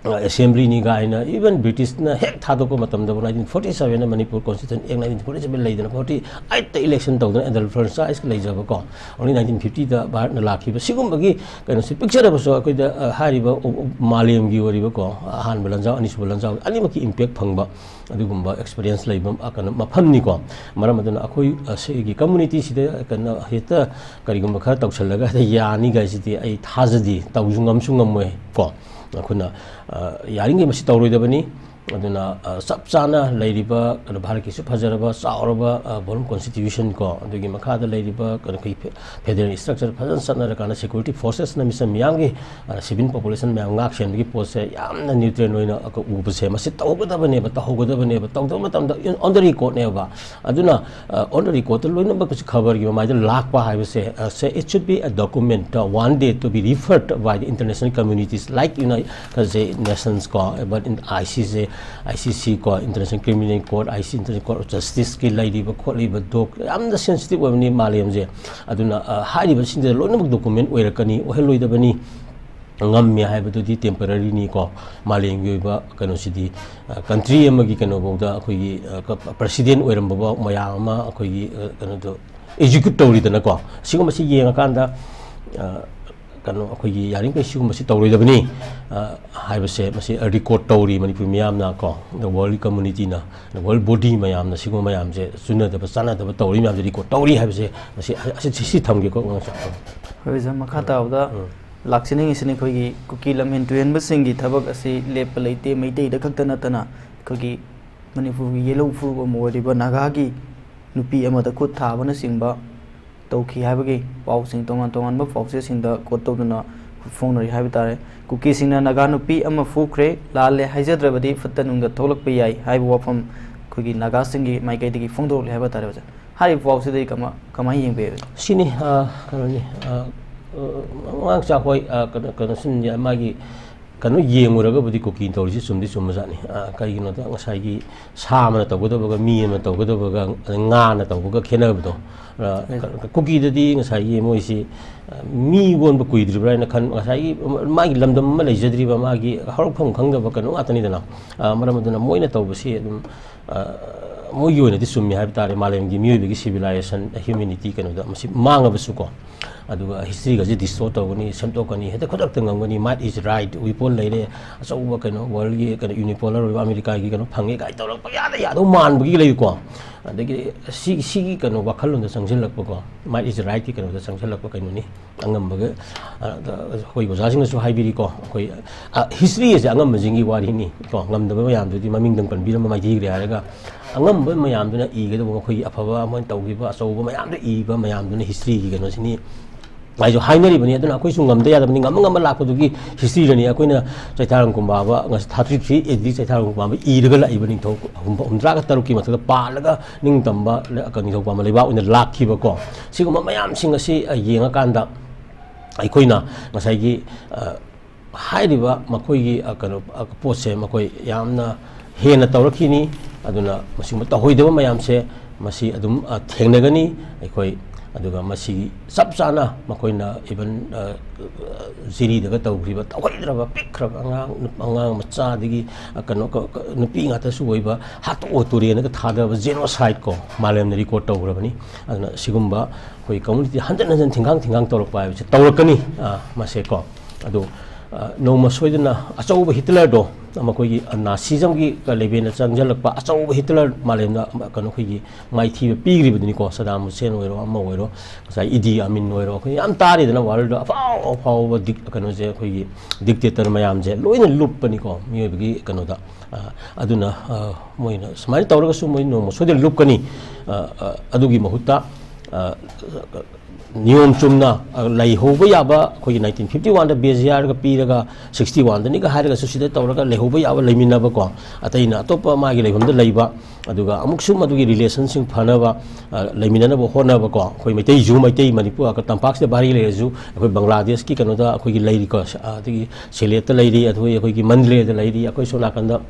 ꯑ, ꯑꯦꯁꯦꯝꯕ꯭ꯂꯤꯅꯤ ꯀꯥꯏꯅ, ꯏꯚꯟ ꯕ꯭ꯔꯤꯇꯤꯁꯅ ꯍꯦꯛ ꯊꯥꯗꯣꯛꯄ ꯃꯇꯝꯗꯕꯨ, ꯅꯥꯏꯟꯇꯤꯟ ꯐꯣꯔꯇꯤ ꯁꯚꯦꯟꯗ ꯃꯅꯤꯄꯨꯔ ꯀꯣꯟꯁꯇꯤꯇ꯭ꯌꯨꯁꯟ ꯑꯦꯛ ꯅꯥꯏꯟꯇꯤꯟ ꯐꯣꯔꯇꯤ ꯁꯚꯦꯟ ꯂꯩꯗꯅ, ꯐꯣꯔꯇꯤ ꯑꯩꯠꯇ ꯏꯂꯦꯛꯁꯟ ꯇꯧꯗꯅ ꯑꯦꯟꯗꯜ ꯐ꯭ꯔꯦꯟꯆꯥꯏꯁꯀ ꯂꯩꯖꯕꯀꯣ, ꯑꯣꯡꯂꯤ ꯅꯥꯏꯟꯇꯤꯟ ꯐꯤꯐꯇꯤꯗ ꯚꯥꯔꯠꯅ ꯂꯥꯛꯈꯤꯕ꯫ ꯁꯤꯒꯨꯝꯕꯒꯤ ꯀꯩꯅꯣꯁꯤ ꯄꯤꯛꯆꯔꯕꯁꯨ ꯑꯩꯈꯣꯏꯗ, ꯑ, ꯍꯥꯏꯔꯤꯕ, ꯑ, ꯑ, ꯃꯥꯂꯦꯝꯒꯤ ꯑꯣꯏꯔꯤꯕꯀꯣ, ꯑꯍꯥꯟꯕ ꯂꯥꯟꯖꯥꯎ, ꯑꯅꯤꯁꯨꯕ ꯂꯥꯟꯖꯥꯎ ꯑꯅꯤꯃꯛꯀꯤ ꯏꯝꯄꯦꯛ ꯐꯪꯕ ꯑꯗꯨꯒꯨꯝꯕ ꯑꯦꯛꯁꯄꯤꯔꯤꯌꯦꯟꯁ ꯂꯩꯕ, ꯑ, ꯀꯩꯅꯣ, ꯃꯐꯝꯅꯤꯀꯣ꯫ ꯃꯔꯝ ꯑꯗꯨꯅ ꯑꯩꯈꯣꯏ, ꯑ, ꯁꯤꯒꯤ ꯀꯝꯃꯨꯅꯤꯇꯤꯁꯤꯗ ꯀꯩꯅꯣ ꯍꯦꯛꯇ ꯀꯔꯤꯒꯨꯝꯕ ꯈꯔ ꯇꯧꯁꯜꯂꯒ ꯍꯦꯛꯇ ꯌꯥꯅꯤ ꯀꯥꯏꯁꯤꯗꯤ ꯑꯩ ꯊꯥꯖꯗꯦ, ꯇꯧꯁꯨ ꯉꯝꯁꯨ ꯉꯝꯃꯣꯏ ꯀꯣ꯫ ꯑꯩꯈꯣꯏꯅ, ꯑ, ꯌꯥꯔꯤꯉꯩ ꯃꯁꯤ ꯇꯧꯔꯣꯏꯗꯕꯅꯤ꯫ ꯑꯗꯨꯅ, ꯑ, ꯆꯞ ꯆꯥꯅ ꯂꯩꯔꯤꯕ, ꯀꯩꯅꯣ, ꯚꯥꯔꯠꯀꯤꯁꯨ ꯐꯖꯔꯕ ꯆꯥꯎꯔꯕ, ꯑ, ꯕꯣꯔꯟ ꯀꯣꯟꯁꯇꯤꯇ꯭ꯌꯨꯁꯟ ꯀꯣ, ꯑꯗꯨꯒꯤ ꯃꯈꯥꯗ ꯂꯩꯔꯤꯕ, ꯀꯩꯅꯣ, ꯑꯩꯈꯣꯏ ꯐꯦ-, ꯐꯦꯗꯔꯦꯜ ꯏꯁꯇ꯭ꯔꯛꯆꯔ ꯐꯖꯅ ꯆꯠꯅꯔꯀꯥꯟꯗ ꯁꯦꯀ꯭ꯌꯨꯔꯤꯇꯤ ꯐꯣꯔꯁꯦꯁꯅ ꯃꯤꯆꯝ ꯃꯤꯌꯥꯝꯒꯤ, ꯑ, ꯁꯤꯚꯤꯜ ꯄꯣꯄꯨꯂꯦꯁꯟ ꯃꯌꯥꯝ ꯉꯥꯛ ꯁꯦꯟꯕꯒꯤ ꯄꯣꯠꯁꯦ ꯌꯥꯝꯅ ꯅ꯭ꯌꯨꯇ꯭ꯔꯦꯟ ꯑꯣꯏꯅ ꯑꯩꯈꯣꯏ ꯎꯕꯁꯦ, ꯃꯁꯤ ꯇꯧꯒꯗꯕꯅꯦꯕ, ꯇꯧꯍꯧꯒꯗꯕꯅꯦꯕ꯫ ꯇꯧꯗꯕ ꯃꯇꯝꯗ on the recordꯅꯦꯕ꯫ ꯑꯗꯨꯅ, ꯑ, on the recordꯇ ꯂꯣꯏꯅꯃꯛ ꯈꯕꯔꯒꯤ ꯃꯃꯥꯏꯗ ꯂꯥꯛꯄ ꯍꯥꯏꯕꯁꯦ, ꯑ, ꯁꯦ, it should be a document, uh, one day to be referred by the international communities, like United Nations ꯀꯣ, but in ICJ, ICC ꯀꯣ, International Criminal Court, ICC, International Court of Justiceꯀꯤ ꯂꯩꯔꯤꯕ ꯈꯣꯠꯂꯤꯕ ꯗꯣꯛ ꯌꯥꯝꯅ ꯁꯦꯟꯁꯤꯇꯤꯚ ꯑꯣꯏꯕꯅꯤ ꯃꯥꯂꯦꯝꯁꯦ꯫ ꯑꯗꯨꯅ, ꯑ, ꯍꯥꯏꯔꯤꯕꯁꯤꯡꯁꯦ ꯂꯣꯏꯅꯃꯛ ꯗꯣꯀꯨꯃꯦꯟ ꯑꯣꯏꯔꯛꯀꯅꯤ, ꯑꯣꯏꯍꯜꯂꯣꯏꯗꯕꯅꯤ꯫ ꯉꯝꯃꯦ ꯍꯥꯏꯕꯗꯨꯗꯤ ꯇꯦꯝꯄꯔꯔꯤꯅꯤꯀꯣ꯫ ꯃꯥꯂꯦꯝꯒꯤ ꯑꯣꯏꯕ ꯀꯩꯅꯣꯁꯤꯗꯤ, ꯑ, ꯀꯟꯇ꯭ꯔꯤ ꯑꯃꯒꯤ ꯀꯩꯅꯣꯐꯥꯎꯗ ꯑꯩꯈꯣꯏꯒꯤ, ꯑ, ꯀ-, ꯄ꯭ꯔꯁꯤꯗꯦꯟ ꯑꯣꯏꯔꯝꯕꯐꯥꯎ ꯃꯌꯥꯝ ꯑꯃ ꯑꯩꯈꯣꯏꯒꯤ, ꯑ, ꯀꯩꯅꯣꯗꯣ ꯑꯦꯛꯖꯤꯀ꯭ꯌꯨꯠ ꯇꯧꯔꯤꯗꯅꯀꯣ꯫ ꯁꯤꯒꯨꯝꯕꯁꯤ ꯌꯦꯡꯉꯀꯥꯟꯗ, ꯑ, ꯀꯩꯅꯣ, ꯑꯩꯈꯣꯏꯒꯤ ꯌꯥꯔꯤꯈꯩ ꯁꯤꯒꯨꯝꯕꯁꯤ ꯇꯧꯔꯣꯏꯗꯕꯅꯤ, ꯑ, ꯍꯥꯏꯕꯁꯦ ꯃꯁꯤ ꯔꯦꯀꯣꯔꯠ ꯇꯧꯔꯤ ꯃꯅꯤꯄꯨꯔ ꯃꯤꯌꯥꯝꯅ ꯀꯣ, the world communityꯅ, the world body ꯃꯌꯥꯝꯅ ꯁꯤꯒꯨꯝꯕ ꯃꯌꯥꯝꯁꯦ ꯆꯨꯅꯗꯕ ꯆꯥꯟꯅꯗꯕ ꯇꯧꯔꯤ ꯃꯌꯥꯝꯁꯦ ꯔꯦꯀꯣꯔꯠ ꯇꯧꯔꯤ ꯍꯥꯏꯕꯁꯦ ꯃꯁꯤ, ꯑ, ꯑꯁꯤ, ꯁꯤ, ꯁꯤ ꯊꯝꯒꯦꯀꯣ, ꯉꯥꯡꯁꯥ꯫ ꯍꯣꯏ, ꯑꯣꯖꯥ, ꯃꯈꯥ ꯇꯥꯕꯗ ꯎꯝ꯫ ꯂꯥꯛꯆꯅꯤꯡꯉꯤꯁꯤꯅ ꯑꯩꯈꯣꯏꯒꯤ ꯀꯨꯀꯤ ꯂꯝꯍꯦꯟ ꯇꯨꯍꯦꯟꯕꯁꯤꯡꯒꯤ ꯊꯕꯛ ꯑꯁꯤ ꯂꯦꯞꯄ ꯂꯩꯇꯦ꯫ ꯃꯩꯇꯩꯗ ꯈꯛꯇ ꯅꯠꯇꯅ ꯑꯩꯈꯣꯏꯒꯤ ꯃꯅꯤꯄꯨꯔꯒꯤ ꯌꯦꯜꯍꯧ ꯐꯨꯔꯨꯞ ꯑꯃ ꯑꯣꯏꯔꯤꯕ ꯅꯥꯒꯥꯒꯤ ꯅꯨꯄꯤ ꯑꯃꯗ ꯈꯨꯠ ꯊꯥꯕꯅꯆꯤꯡꯕ ꯇꯧꯈꯤ ꯍꯥꯏꯕꯒꯤ ꯄꯥꯎꯁꯤꯡ ꯇꯣꯉꯥꯟ ꯇꯣꯉꯥꯟꯕ ꯄꯥꯎꯆꯦꯁꯤꯡꯗ ꯀꯣꯠ ꯇꯧꯗꯨꯅ ꯐꯣꯡꯅꯔꯤ ꯍꯥꯏꯕ ꯇꯥꯔꯦ꯫ ꯀꯨꯀꯤꯁꯤꯡꯅ ꯅꯥꯒꯥ ꯅꯨꯄꯤ ꯑꯃ ꯐꯨꯈ꯭ꯔꯦ, ꯂꯥꯜꯂꯦ ꯍꯥꯏꯖꯗ꯭ꯔꯕꯗꯤ ꯐꯠꯇ ꯅꯨꯡꯗ ꯊꯣꯛꯂꯛꯄ ꯌꯥꯏ ꯍꯥꯏꯕ ꯋꯥꯐꯝ ꯑꯩꯈꯣꯏꯒꯤ ꯅꯥꯒꯥꯁꯤꯡꯒꯤ ꯃꯥꯏꯀꯩꯗꯒꯤ ꯐꯣꯡꯗꯣꯔꯛꯂꯤ ꯍꯥꯏꯕ ꯇꯥꯔꯦ, ꯑꯣꯖꯥ꯫ ꯍꯥꯏꯔꯤꯕ ꯄꯥꯎꯁꯤꯗꯤ ꯀꯃ-, ꯀꯃꯥꯏꯅ ꯌꯦꯡꯕꯤꯕꯒꯦ? ꯁꯤꯅꯤ, ꯑ, ꯀꯩꯅꯣꯅꯤ, ꯑ, ꯑ, ꯑꯉꯥꯡ ꯆꯥꯛ ꯍꯣꯏ, ꯑ, ꯀꯩꯅꯣ, ꯀꯩꯅꯣ, ꯁꯤꯟ-, ꯃꯥꯒꯤ ꯀꯩꯅꯣ ꯌꯦꯡꯉꯨꯔꯒꯕꯨꯗꯤ ꯀꯨꯀꯤꯅ ꯇꯧꯔꯤꯁꯤ ꯆꯨꯝꯗꯤ ꯆꯨꯝꯕꯖꯥꯠꯅꯤ꯫ ꯑ, ꯀꯩꯒꯤꯅꯣꯗ ꯉꯁꯥꯏꯒꯤ ꯁꯥ ꯑꯃꯅ ꯇꯧꯒꯗꯕꯒ ꯃꯤ ꯑꯃꯅ ꯇꯧꯒꯗꯕꯒ, ꯑꯗꯩ ꯉꯥꯅ ꯇꯧꯕꯒ ꯈꯦꯠꯅꯕꯗꯣ, ꯑ, ꯎꯝ꯫ ꯀ-, ꯀꯨꯀꯤꯗꯗꯤ ꯉꯁꯥꯏꯒꯤ ꯃꯣꯏꯁꯤ, ꯑ, ꯃꯤ ꯑꯣꯟꯕ ꯀꯨꯏꯗ꯭ꯔꯤꯕ꯭ꯔꯥ ꯍꯥꯏꯅ ꯈꯟ-, ꯉꯁꯥꯏꯒꯤ ꯃꯥꯒꯤ ꯂꯝꯗꯝ ꯑꯃ ꯂꯩꯖꯗ꯭ꯔꯤꯕ, ꯃꯥꯒꯤ ꯍꯧꯔꯛꯐꯝ ꯈꯪꯗꯕ ꯀꯩꯅꯣ ꯉꯥꯛꯇꯅꯤꯗꯅ꯫ ꯑ, ꯃꯔꯝ ꯑꯗꯨꯅ ꯃꯣꯏꯅ ꯇꯧꯕꯁꯤ ꯑꯗꯨꯝ, ꯑ, ꯃꯣꯏꯒꯤ ꯑꯣꯏꯅꯗꯤ ꯆꯨꯝꯃꯤ ꯍꯥꯏꯕ ꯇꯥꯔꯦ꯫ ꯃꯥꯂꯦꯝꯒꯤ ꯃꯤꯑꯣꯏꯕꯒꯤ civilization, humanity ꯀꯩꯅꯣꯗ ꯃꯁꯤ ꯃꯥꯡꯉꯕꯁꯨꯀꯣ꯫ ꯑꯗꯨꯒ ꯍꯤꯁꯇ꯭ꯔꯤꯒꯁꯦ ꯗꯤꯁꯇꯣꯔꯠ ꯇꯧꯒꯅꯤ, ꯁꯦꯝꯗꯣꯛꯀꯅꯤ, ꯍꯦꯛꯇ ꯈꯨꯗꯛꯇ ꯉꯝꯒꯅꯤ, might is right, weapon ꯂꯩꯔꯦ, ꯑꯆꯧꯕ ꯀꯩꯅꯣ ꯋꯥꯔꯜꯒꯤ ꯀꯩꯅꯣ ꯌꯨꯅꯤꯄꯣꯂꯔ ꯑꯣꯏꯕ ꯑꯃꯦꯔꯤꯀꯥꯒꯤ ꯀꯩꯅꯣ ꯐꯪꯉꯦ ꯀꯥꯏꯅ ꯇꯧꯔꯛꯄ ꯌꯥꯗ ꯌꯥꯗꯧ ꯃꯥꯟꯕꯒꯤ ꯂꯩꯀꯣ꯫ ꯑꯗꯒꯤ ꯁꯤ ꯁꯤꯒꯤ ꯀꯩꯅꯣ ꯋꯥꯈꯜꯂꯣꯟꯗ ꯆꯪꯁꯤꯜꯂꯛꯄꯀꯣ, might is rightꯀꯤ ꯀꯩꯅꯣꯗ ꯆꯪꯁꯤꯜꯂꯛꯄ ꯀꯩꯅꯣꯅꯤ꯫ ꯑꯉꯝꯕꯒ ꯑ, ꯑꯩꯈꯣꯏ ꯑꯣꯖꯥꯁꯤꯡꯅꯁꯨ ꯍꯥꯏꯕꯤꯔꯤꯀꯣ, ꯑꯩꯈꯣꯏ ꯍꯤꯁꯇ꯭ꯔꯤ ꯑꯁꯦ ꯑꯉꯝꯕꯁꯤꯡꯒꯤ ꯋꯥꯔꯤꯅꯤ ꯀꯣ, ꯉꯝꯗꯕ ꯃꯌꯥꯝꯗꯨꯗꯤ ꯃꯃꯤꯡꯗꯪ ꯄꯟꯕꯤꯔꯝꯕ ꯃꯥꯏꯊꯤꯈ꯭ꯔꯦ ꯍꯥꯏꯔꯒ, ꯑꯉꯝꯕ ꯃꯌꯥꯝꯗꯨꯅ ꯏꯒꯗꯧꯕ, ꯃꯈꯣꯏꯒꯤ ꯑꯐꯕ ꯑꯃ ꯇꯧꯈꯤꯕ ꯑꯆꯧꯕ ꯃꯌꯥꯝꯗꯨ ꯏꯕ ꯃꯌꯥꯝꯗꯨꯅ ꯍꯤꯁꯇ꯭ꯔꯤꯒꯤ ꯀꯩꯅꯣꯁꯤꯅꯤ꯫ ꯍꯥꯏꯁꯨ ꯍꯥꯏꯅꯔꯤꯕꯅꯤ꯫ ꯑꯗꯨꯅ ꯑꯩꯈꯣꯏꯁꯨ ꯉꯝꯗ ꯌꯥꯗꯕꯅꯤ, ꯉꯝꯕ ꯉꯝꯕ ꯂꯥꯛꯄꯗꯨꯒꯤ ꯍꯤꯁꯇ꯭ꯔꯤꯗꯅꯤ꯫ ꯑꯩꯈꯣꯏꯅ ꯆꯩꯊꯥꯔꯣꯜ ꯀꯨꯝꯕꯥꯕ ꯉꯁꯤ thirty three AD Cheitharol Kumbaba ꯏꯔꯒ ꯂꯥꯛꯏꯕ ꯅꯤꯡꯊꯧ ꯍꯨꯝꯐ-, ꯍꯨꯝꯗ꯭ꯔꯥꯒ ꯇꯔꯨꯛꯀꯤ ꯃꯊꯛꯇ ꯄꯥꯜꯂꯒ ꯅꯤꯡꯇꯝꯕ ꯂ-, ꯅꯤꯡꯊꯧ ꯄꯥꯟꯕ ꯂꯩꯕꯥꯛ ꯑꯣꯏꯅ ꯂꯥꯛꯈꯤꯕꯀꯣ꯫ ꯁꯤꯒꯨꯝꯕ ꯃꯌꯥꯝꯁꯤꯡ ꯑꯁꯤ, ꯑ, ꯌꯦꯡꯉꯀꯥꯟꯗ ꯑꯩꯈꯣꯏꯅ ꯉꯁꯥꯏꯒꯤ, ꯑ, ꯍꯥꯏꯔꯤꯕ ꯃꯈꯣꯏꯒꯤ, ꯑ, ꯀꯩꯅꯣ, ꯑ, ꯄꯣꯠꯁꯦ ꯃꯈꯣꯏ ꯌꯥꯝꯅ ꯍꯦꯟꯅ ꯇꯧꯔꯛꯈꯤꯅꯤ꯫ ꯑꯗꯨꯅ ꯃꯁꯤꯒꯨꯝꯕ ꯇꯧꯍꯩꯗꯕ ꯃꯌꯥꯝꯁꯦ ꯃꯁꯤ ꯑꯗꯨꯝ, ꯑ, ꯊꯦꯡꯅꯒꯅꯤ ꯑꯩꯈꯣꯏ꯫ ꯑꯗꯨꯒ ꯃꯁꯤ ꯆꯞ ꯆꯥꯅ ꯃꯈꯣꯏꯅ even, ꯑ, ꯖꯤꯔꯤꯗꯒ ꯇꯧꯈ꯭ꯔꯤꯕ ꯇꯧꯍꯩꯗ꯭ꯔꯕ ꯄꯤꯛꯈ꯭ꯔꯕ ꯑꯉꯥꯡ, ꯑꯉꯥꯡ ꯃꯆꯥꯗꯒꯤ, ꯑ, ꯀꯩꯅꯣ, ꯀ-, ꯀ-, ꯅꯨꯄꯤ ꯉꯥꯛꯇꯁꯨ ꯑꯣꯏꯕ ꯍꯥꯠꯇꯣꯛꯑꯣ ꯇꯨꯔꯦꯟꯗꯒ ꯊꯥꯗꯕ genocide ꯀꯣ, ꯃꯥꯂꯦꯝꯅ record ꯇꯧꯈ꯭ꯔꯕꯅꯤ꯫ ꯑꯗꯨꯅ ꯁꯤꯒꯨꯝꯕ ꯑꯩꯈꯣꯏ community ꯍꯟꯖꯟ ꯍꯟꯖꯟ ꯊꯤꯡꯒꯥꯡ ꯊꯤꯡꯒꯥꯡ ꯇꯧꯔꯛꯄ ꯍꯥꯏꯕꯁꯦ ꯇꯧꯔꯛꯀꯅꯤ, ꯑ, ꯃꯁꯦ ꯀꯣ꯫ ꯑꯗꯨ, ꯑ, ꯅꯣꯡꯃ ꯁꯣꯏꯗꯅ ꯑꯆꯧꯕ ꯍꯤꯠꯂꯔꯗꯣ, ꯃꯈꯣꯏꯒꯤ ꯅꯥꯁꯤꯖꯝꯒꯤ ꯂꯦꯚꯦꯜꯗ ꯆꯪꯁꯤꯜꯂꯛꯄ ꯑꯆꯧꯕ ꯍꯤꯠꯂꯔ ꯃꯥꯂꯦꯝꯗ ꯀꯩꯅꯣ ꯑꯩꯈꯣꯏꯒꯤ ꯃꯥꯏꯊꯤꯕ ꯄꯤꯈ꯭ꯔꯤꯕꯗꯨꯅꯤꯀꯣ꯫ ꯁꯗꯥꯝ ꯍꯨꯁꯦꯟ ꯑꯣꯏꯔꯣ, ꯑꯃ ꯑꯣꯏꯔꯣ, ꯉꯁꯥꯏ ꯏꯗꯤ ꯑꯃꯤꯟ ꯑꯣꯏꯔꯣ, ꯑꯩꯈꯣꯏ ꯌꯥꯝ ꯇꯥꯔꯤꯗꯅ ꯋꯥꯔꯜꯗ ꯑꯐꯥꯎ ꯑꯐꯥꯎꯕ ꯗꯤꯛ-, ꯀꯩꯅꯣꯁꯦ, ꯑꯩꯈꯣꯏꯒꯤ dictator ꯃꯌꯥꯝꯁꯦ ꯂꯣꯏꯅ ꯂꯨꯞꯄꯅꯤꯀꯣ ꯃꯤꯑꯣꯏꯕꯒꯤ ꯀꯩꯅꯣꯗ꯫ ꯑ, ꯑꯗꯨꯅ, ꯑ, ꯃꯣꯏꯅ ꯁꯨꯃꯥꯏꯅ ꯇꯧꯔꯒꯁꯨ ꯃꯣꯏ ꯅꯣꯡꯃ ꯁꯣꯏꯗꯅ ꯂꯨꯞꯀꯅꯤ꯫ ꯑ, ꯑ, ꯑꯗꯨꯒꯤ ꯃꯍꯨꯠꯇ, ꯑ, ꯅꯤꯌꯣꯝ ꯆꯨꯝꯅ, ꯑ, ꯂꯩꯍꯧꯕ ꯌꯥꯕ, ꯑꯩꯈꯣꯏꯒꯤ nineteen fifty oneꯗ ꯕꯦꯖꯤꯌꯥꯔꯒ ꯄꯤꯔꯒ, sixty oneꯗꯅꯤꯒ ꯍꯥꯏꯔꯒꯁꯨ ꯁꯤꯗ ꯇꯧꯔꯒ ꯂꯩꯍꯧꯕ ꯌꯥꯕ ꯂꯩꯃꯤꯟꯅꯕꯀꯣ, ꯑꯇꯩꯅ ꯑꯇꯣꯞꯄ ꯃꯥꯒꯤ ꯂꯩꯐꯝꯗ ꯂꯩꯕ, ꯑꯗꯨꯒ ꯑꯃꯨꯛꯁꯨ ꯃꯗꯨꯒꯤ relationꯁꯤꯡ ꯐꯅꯕ, ꯑ, ꯂꯩꯃꯤꯟꯅꯅꯕ ꯍꯣꯠꯅꯕꯀꯣ꯫ ꯑꯩꯈꯣꯏ ꯃꯩꯇꯩꯁꯨ ꯃꯩꯇꯩ ꯃꯅꯤꯄꯨꯔ ꯇꯝꯄꯥꯛꯁꯤꯗ ꯚꯥꯔꯤ ꯂꯩꯔꯁꯨ, ꯑꯩꯈꯣꯏ ꯕꯪꯒ꯭ꯂꯥꯗꯦꯁꯀꯤ ꯀꯩꯅꯣꯗ ꯑꯩꯈꯣꯏꯒꯤ ꯂꯩꯔꯤꯀꯣ, ꯑ, ꯑꯗꯒꯤ ꯁꯤꯂꯦꯠꯇ ꯂꯩꯔꯤ, ꯑꯗꯨꯒ ꯑꯩꯈꯣꯏꯒꯤ ꯃꯟꯗꯂꯦꯗ ꯂꯩꯔꯤ, ꯑꯩꯈꯣꯏ ꯁꯣꯝ ꯅꯥꯀꯟꯗ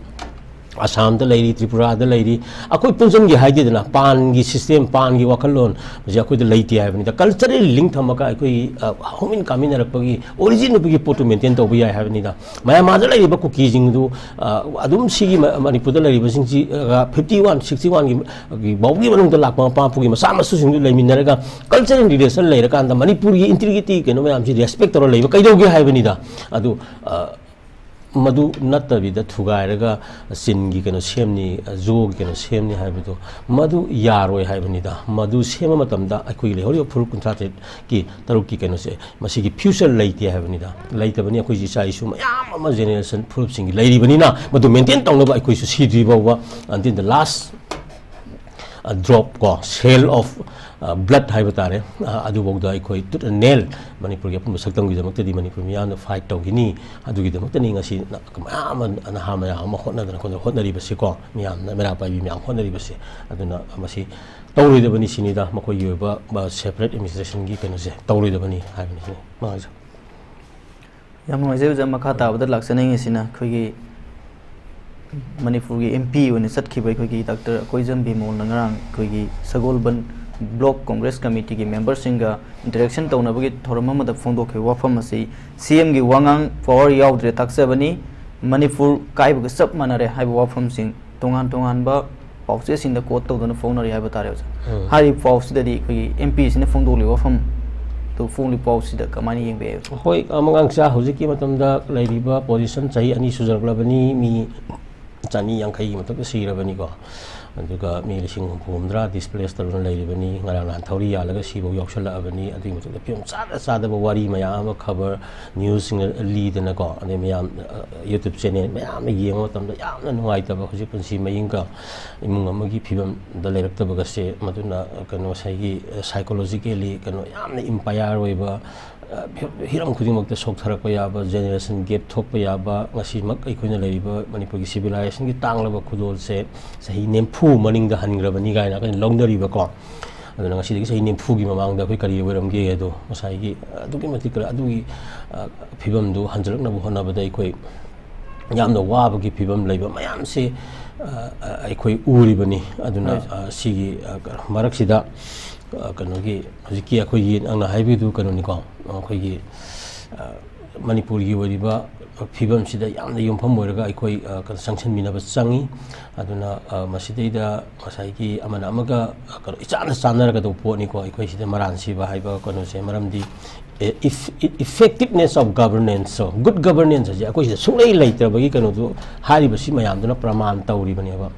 ꯑꯁꯥꯝꯗ ꯂꯩꯔꯤ, ꯇ꯭ꯔꯤꯄꯨꯔꯥꯗ ꯂꯩꯔꯤ, ꯑꯩꯈꯣꯏ ꯄꯨꯟꯁꯤꯟꯒꯦ ꯍꯥꯏꯗꯦꯗꯅ, ꯄꯥꯟꯒꯤ system, ꯄꯥꯟꯒꯤ ꯋꯥꯈꯜꯂꯣꯟ ꯍꯧꯖꯤꯛ ꯑꯩꯈꯣꯏꯗ ꯂꯩꯇꯦ ꯍꯥꯏꯕꯅꯤꯗ꯫ Cultural link ꯊꯝꯃꯒ ꯑꯩꯈꯣꯏꯒꯤ, ꯑ, ꯍꯧꯃꯤꯟ ꯀꯥꯃꯤꯟꯅꯔꯛꯄꯒꯤ origin ꯑꯣꯏꯕꯒꯤ ꯄꯣꯠꯇꯨ maintain ꯇꯧꯕ ꯌꯥꯏ ꯍꯥꯏꯕꯅꯤꯗ꯫ ꯃꯌꯥꯝ ꯑꯥꯗ ꯂꯩꯔꯤꯕ ꯀꯨꯀꯤꯁꯤꯡꯗꯨ, ꯑ, ꯑꯗꯨꯝ ꯁꯤꯒꯤ ꯃ-, ꯃꯅꯤꯄꯨꯔꯗ ꯂꯩꯔꯤꯕꯁꯤꯡꯁꯤ, ꯑ, fifty one, sixty one ꯒꯤ, ꯒꯤ ꯐꯥꯎꯒꯤ ꯃꯅꯨꯡꯗ ꯂꯥꯛꯄ ꯃꯄꯥ ꯃꯄꯨꯒꯤ ꯃꯆꯥ ꯃꯁꯨꯁꯤꯡꯗꯨ ꯂꯩꯃꯤꯟꯅꯔꯒ cultural relation ꯂꯩꯔꯀꯥꯟꯗ ꯃꯅꯤꯄꯨꯔꯒꯤ integrity ꯀꯩꯅꯣ ꯃꯌꯥꯝꯁꯤ respect ꯇꯧꯔ ꯂꯩꯕ ꯀꯩꯗꯧꯒꯦ ꯍꯥꯏꯕꯅꯤꯗ꯫ ꯑꯗꯨ, ꯑ, ꯃꯗꯨ ꯅꯠꯇꯕꯤꯗ ꯊꯨꯒꯥꯏꯔꯒ ꯆꯤꯟꯒꯤ ꯀꯩꯅꯣ ꯁꯦꯝꯅꯤ, ꯖꯣꯒꯤ ꯀꯩꯅꯣ ꯁꯦꯝꯅꯤ ꯍꯥꯏꯕꯗꯣ, ꯃꯗꯨ ꯌꯥꯔꯣꯏ ꯍꯥꯏꯕꯅꯤꯗ꯫ ꯃꯗꯨ ꯁꯦꯝꯕ ꯃꯇꯝꯗ ꯑꯩꯈꯣꯏꯒꯤ ꯂꯩꯍꯧꯔꯤꯕ ꯐꯨꯔꯨꯞ ꯀꯨꯟꯊ꯭ꯔꯥ ꯇꯔꯦꯠꯀꯤ, ꯇꯔꯨꯛꯀꯤ ꯀꯩꯅꯣꯁꯦ, ꯃꯁꯤꯒꯤ future ꯂꯩꯇꯦ ꯍꯥꯏꯕꯅꯤꯗ꯫ ꯂꯩꯇꯕꯅꯤ꯫ ꯑꯩꯈꯣꯏꯁꯤ ꯏꯆꯥ ꯏꯁꯨ ꯃꯌꯥꯝ ꯑꯃ generation ꯐꯨꯔꯨꯞꯁꯤꯡꯒꯤ ꯂꯩꯔꯤꯕꯅꯤꯅ, ꯃꯗꯨ maintain ꯇꯧꯅꯕ ꯑꯩꯈꯣꯏꯁꯨ ꯁꯤꯗ꯭ꯔꯤ ꯐꯥꯎꯕ, until the last drop ꯀꯣ, shell of blood ꯍꯥꯏꯕ ꯇꯥꯔꯦ, ꯑꯗꯨꯐꯥꯎꯗ ꯑꯩꯈꯣꯏ tooth and nail ꯃꯅꯤꯄꯨꯔꯒꯤ ꯑꯄꯨꯟꯕ ꯁꯛꯇꯝꯒꯤꯗꯃꯛꯇꯗꯤ ꯃꯅꯤꯄꯨꯔ ꯃꯤꯌꯥꯝꯅ fight ꯇꯧꯈꯤꯅꯤ꯫ ꯑꯗꯨꯒꯤꯗꯃꯛꯇꯅꯤ ꯉꯁꯤ ꯃꯌꯥꯝ ꯑꯃ, ꯅꯍꯥ ꯃꯌꯥꯝ ꯑꯃ ꯍꯣꯠꯅꯗꯅ ꯈꯣꯠꯅ-, ꯍꯣꯠꯅꯔꯤꯕꯁꯤꯀꯣ, ꯃꯤꯌꯥꯝꯅ, ꯃꯩꯔꯥ ꯄꯥꯏꯕꯤ ꯃꯌꯥꯝ ꯍꯣꯠꯅꯔꯤꯕꯁꯤ꯫ ꯑꯗꯨꯅ ꯃꯁꯤ ꯇꯧꯔꯣꯏꯗꯕꯅꯤ ꯁꯤꯅꯤꯗ, ꯃꯈꯣꯏꯒꯤ ꯑꯣꯏꯕ, ꯑ, separate administrationꯒꯤ ꯀꯩꯅꯣꯁꯦ ꯇꯧꯔꯣꯏꯗꯕꯅꯤ ꯍꯥꯏꯕꯅꯤ ꯁꯤꯅꯤ ꯃꯉꯥꯡꯁꯦ꯫ ꯌꯥꯝ ꯅꯨꯡꯉꯥꯏꯖꯩ ꯑꯣꯖꯥ꯫ ꯃꯈꯥ ꯇꯥꯕꯗ ꯂꯥꯛꯆꯅꯤꯡꯉꯤꯁꯤꯅ ꯑꯩꯈꯣꯏꯒꯤ ꯃꯅꯤꯄꯨꯔꯒꯤ M P ꯑꯣꯏꯅ ꯆꯠꯈꯤꯕ ꯑꯩꯈꯣꯏꯒꯤ ꯗꯥꯛꯇꯔ ꯑꯀꯣꯏꯖꯝ ꯕꯤꯃꯣꯜꯅ ꯉꯔꯥꯡ ꯑꯩꯈꯣꯏꯒꯤ ꯁꯒꯣꯜꯕꯟ block Congress committeeꯒꯤ memberꯁꯤꯡꯒ interaction ꯇꯧꯅꯕꯒꯤ ꯊꯧꯔꯝ ꯑꯃꯗ ꯐꯣꯡꯗꯣꯛꯈꯤꯕ ꯋꯥꯐꯝ ꯑꯁꯤ C M ꯒꯤ ꯋꯥꯉꯥꯡ power ꯌꯥꯎꯗ꯭ꯔꯦ ꯇꯥꯛꯆꯕꯅꯤ, ꯃꯅꯤꯄꯨꯔ ꯀꯥꯏꯕꯒ ꯆꯞ ꯃꯥꯟꯅꯔꯦ ꯍꯥꯏꯕ ꯋꯥꯐꯝꯁꯤꯡ ꯇꯣꯉꯥꯟ ꯇꯣꯉꯥꯟꯕ ꯄꯥꯎꯆꯦꯁꯤꯡꯗ quote ꯇꯧꯗꯨꯅ ꯐꯣꯡꯅꯔꯤ ꯍꯥꯏꯕ ꯇꯥꯔꯦ ꯑꯣꯖꯥ꯫ ꯎꯝ꯫ ꯍꯥꯏꯔꯤꯕ ꯄꯥꯎꯁꯤꯗꯗꯤ ꯑꯩꯈꯣꯏꯒꯤ M P ꯁꯤꯅ ꯐꯣꯡꯗꯣꯛꯂꯤꯕ ꯋꯥꯐꯝ, ꯑꯗꯨ ꯐꯣꯡꯂꯤꯕ ꯄꯥꯎꯁꯤꯗ ꯀꯃꯥꯏꯅ ꯌꯦꯡꯕ ꯌꯥꯏ ꯑꯣꯖꯥ? ꯍꯣꯏ, ꯑ, ꯃꯉꯥꯡꯆꯥ, ꯍꯧꯖꯤꯛꯀꯤ ꯃꯇꯝꯗ ꯂꯩꯔꯤꯕ position ꯆꯍꯤ ꯑꯅꯤ ꯁꯨꯖꯔꯛꯂꯕꯅꯤ, ꯃꯤ ꯆꯅꯤ ꯌꯥꯡꯈꯩꯒꯤ ꯃꯊꯛꯇ ꯁꯤꯔꯕꯅꯤꯀꯣ, ꯑꯗꯨꯒ ꯃꯤ ꯂꯤꯁꯤꯡ ꯍꯨꯝꯐꯨ ꯍꯨꯝꯗ꯭ꯔꯥ displace ꯇꯧꯗꯨꯅ ꯂꯩꯔꯤꯕꯅꯤ, ꯉꯔꯥꯡ ꯅꯍꯥꯟ ꯊꯧꯔꯤ ꯌꯥꯜꯂꯒ ꯁꯤꯐꯥꯎ ꯌꯥꯎꯁꯜꯂꯛꯑꯕꯅꯤ, ꯑꯗꯨꯒꯤ ꯃꯊꯛꯇ ꯐꯤꯕꯝ ꯆꯥꯗ ꯆꯥꯗꯕ ꯋꯥꯔꯤ ꯃꯌꯥꯝ ꯑꯃ ꯈꯕꯔ, newsꯁꯤꯡꯅ ꯂꯤꯗꯅꯀꯣ, ꯑꯗꯩ ꯃꯌꯥꯝ, ꯑ, YouTube channel ꯃꯌꯥꯝ ꯑꯃ ꯌꯦꯡꯕ ꯃꯇꯝꯗ ꯌꯥꯝꯅ ꯅꯨꯡꯉꯥꯏꯇꯕ, ꯍꯧꯖꯤꯛ ꯄꯨꯟꯁꯤ ꯃꯍꯤꯡꯒ ꯏꯃꯨꯡ ꯑꯃꯒꯤ ꯐꯤꯕꯝꯗ ꯂꯩꯔꯛꯇꯕꯒꯁꯦ, ꯃꯗꯨꯅ ꯀꯩꯅꯣ ꯉꯁꯥꯏꯒꯤ psychologically ꯀꯩꯅꯣ ꯌꯥꯝꯅ impair ꯑꯣꯏꯕ, ꯑ, ꯍꯤ-, ꯍꯤꯔꯝ ꯈꯨꯗꯤꯡꯃꯛꯇ ꯁꯣꯛꯊꯔꯛꯄ ꯌꯥꯕ, generation gap ꯊꯣꯛꯄ ꯌꯥꯕ, ꯉꯁꯤꯃꯛ ꯑꯩꯈꯣꯏꯅ ꯂꯩꯔꯤꯕ ꯃꯅꯤꯄꯨꯔꯒꯤ civilizationꯒꯤ ꯇꯥꯡꯂꯕ ꯈꯨꯗꯣꯜꯁꯦ ꯆꯍꯤ ꯅꯤꯐꯨ ꯃꯅꯤꯡꯗ ꯍꯟꯈ꯭ꯔꯕꯅꯤ ꯀꯥꯏꯅ ꯑꯩꯈꯣꯏꯅ ꯂꯧꯅꯔꯤꯕꯀꯣ꯫ ꯑꯗꯨꯅ ꯉꯁꯤꯗꯒꯤ ꯆꯍꯤ ꯅꯤꯐꯨꯒꯤ ꯃꯃꯥꯡꯗ ꯑꯩꯈꯣꯏ ꯀꯔꯤ ꯑꯣꯏꯔꯝꯒꯦ ꯑꯗꯣ ꯉꯁꯥꯏꯒꯤ ꯑꯗꯨꯛꯀꯤ ꯃꯇꯤꯛ ꯀꯔ-, ꯑꯗꯨꯒꯤ, ꯑ, ꯐꯤꯕꯝꯗꯨ ꯍꯟꯖꯤꯜꯂꯛꯅꯕ ꯍꯣꯠꯅꯕꯗ ꯑꯩꯈꯣꯏ ꯌꯥꯝꯅ ꯋꯥꯕꯒꯤ ꯐꯤꯕꯝ ꯂꯩꯕ ꯃꯌꯥꯝꯁꯤ, ꯑ, ꯑ, ꯑꯩꯈꯣꯏ ꯎꯔꯤꯕꯅꯤ꯫ ꯑꯗꯨꯅ, ꯍꯣꯏ꯫ ꯑ, ꯁꯤꯒꯤ, ꯑ, ꯀ-, ꯃꯔꯛꯁꯤꯗ, ꯑ, ꯀꯩꯅꯣꯒꯤ ꯍꯧꯖꯤꯛꯀꯤ ꯑꯩꯈꯣꯏꯒꯤ ꯅꯪꯅ ꯍꯥꯏꯕꯤꯗꯨ ꯀꯩꯅꯣꯅꯤꯀꯣ, ꯑꯩꯈꯣꯏꯒꯤ, ꯑ, ꯃꯅꯤꯄꯨꯔꯒꯤ ꯑꯣꯏꯔꯤꯕ ꯐꯤꯕꯝꯁꯤꯗ ꯌꯥꯝꯅ ꯌꯨꯝꯐꯝ ꯑꯣꯏꯔꯒ ꯑꯩꯈꯣꯏ, ꯑ, ꯀꯩꯅꯣ ꯆꯪꯁꯤꯟꯃꯤꯟꯅꯕ ꯆꯪꯉꯤ꯫ ꯑꯗꯨꯅ, ꯑ, ꯃꯁꯤꯗꯩꯗ ꯉꯁꯥꯏꯒꯤ ꯑꯃꯅ ꯑꯃꯒ, ꯑ, ꯀꯩꯅꯣ ꯏꯆꯥꯟꯅ ꯆꯥꯟꯅꯔꯒꯗꯧꯕ ꯄꯣꯠꯅꯤꯀꯣ, ꯑꯩꯈꯣꯏ ꯁꯤꯗ ꯃꯔꯥꯟ ꯁꯤꯕ ꯍꯥꯏꯕ ꯀꯩꯅꯣꯁꯦ꯫ ꯃꯔꯝꯗꯤ, ꯑꯦ, if-, effectiveness of governance, so good governance ꯍꯥꯏꯁꯦ ꯑꯩꯈꯣꯏ ꯁꯤꯗ ꯁꯨꯡꯂꯩ ꯂꯩꯇ꯭ꯔꯕꯒꯤ ꯀꯩꯅꯣꯗꯨ ꯍꯥꯏꯔꯤꯕꯁꯤ ꯃꯌꯥꯝꯗꯨꯅ ꯄ꯭ꯔꯃꯥꯟ ꯇꯧꯔꯤꯕꯅꯦꯕ꯫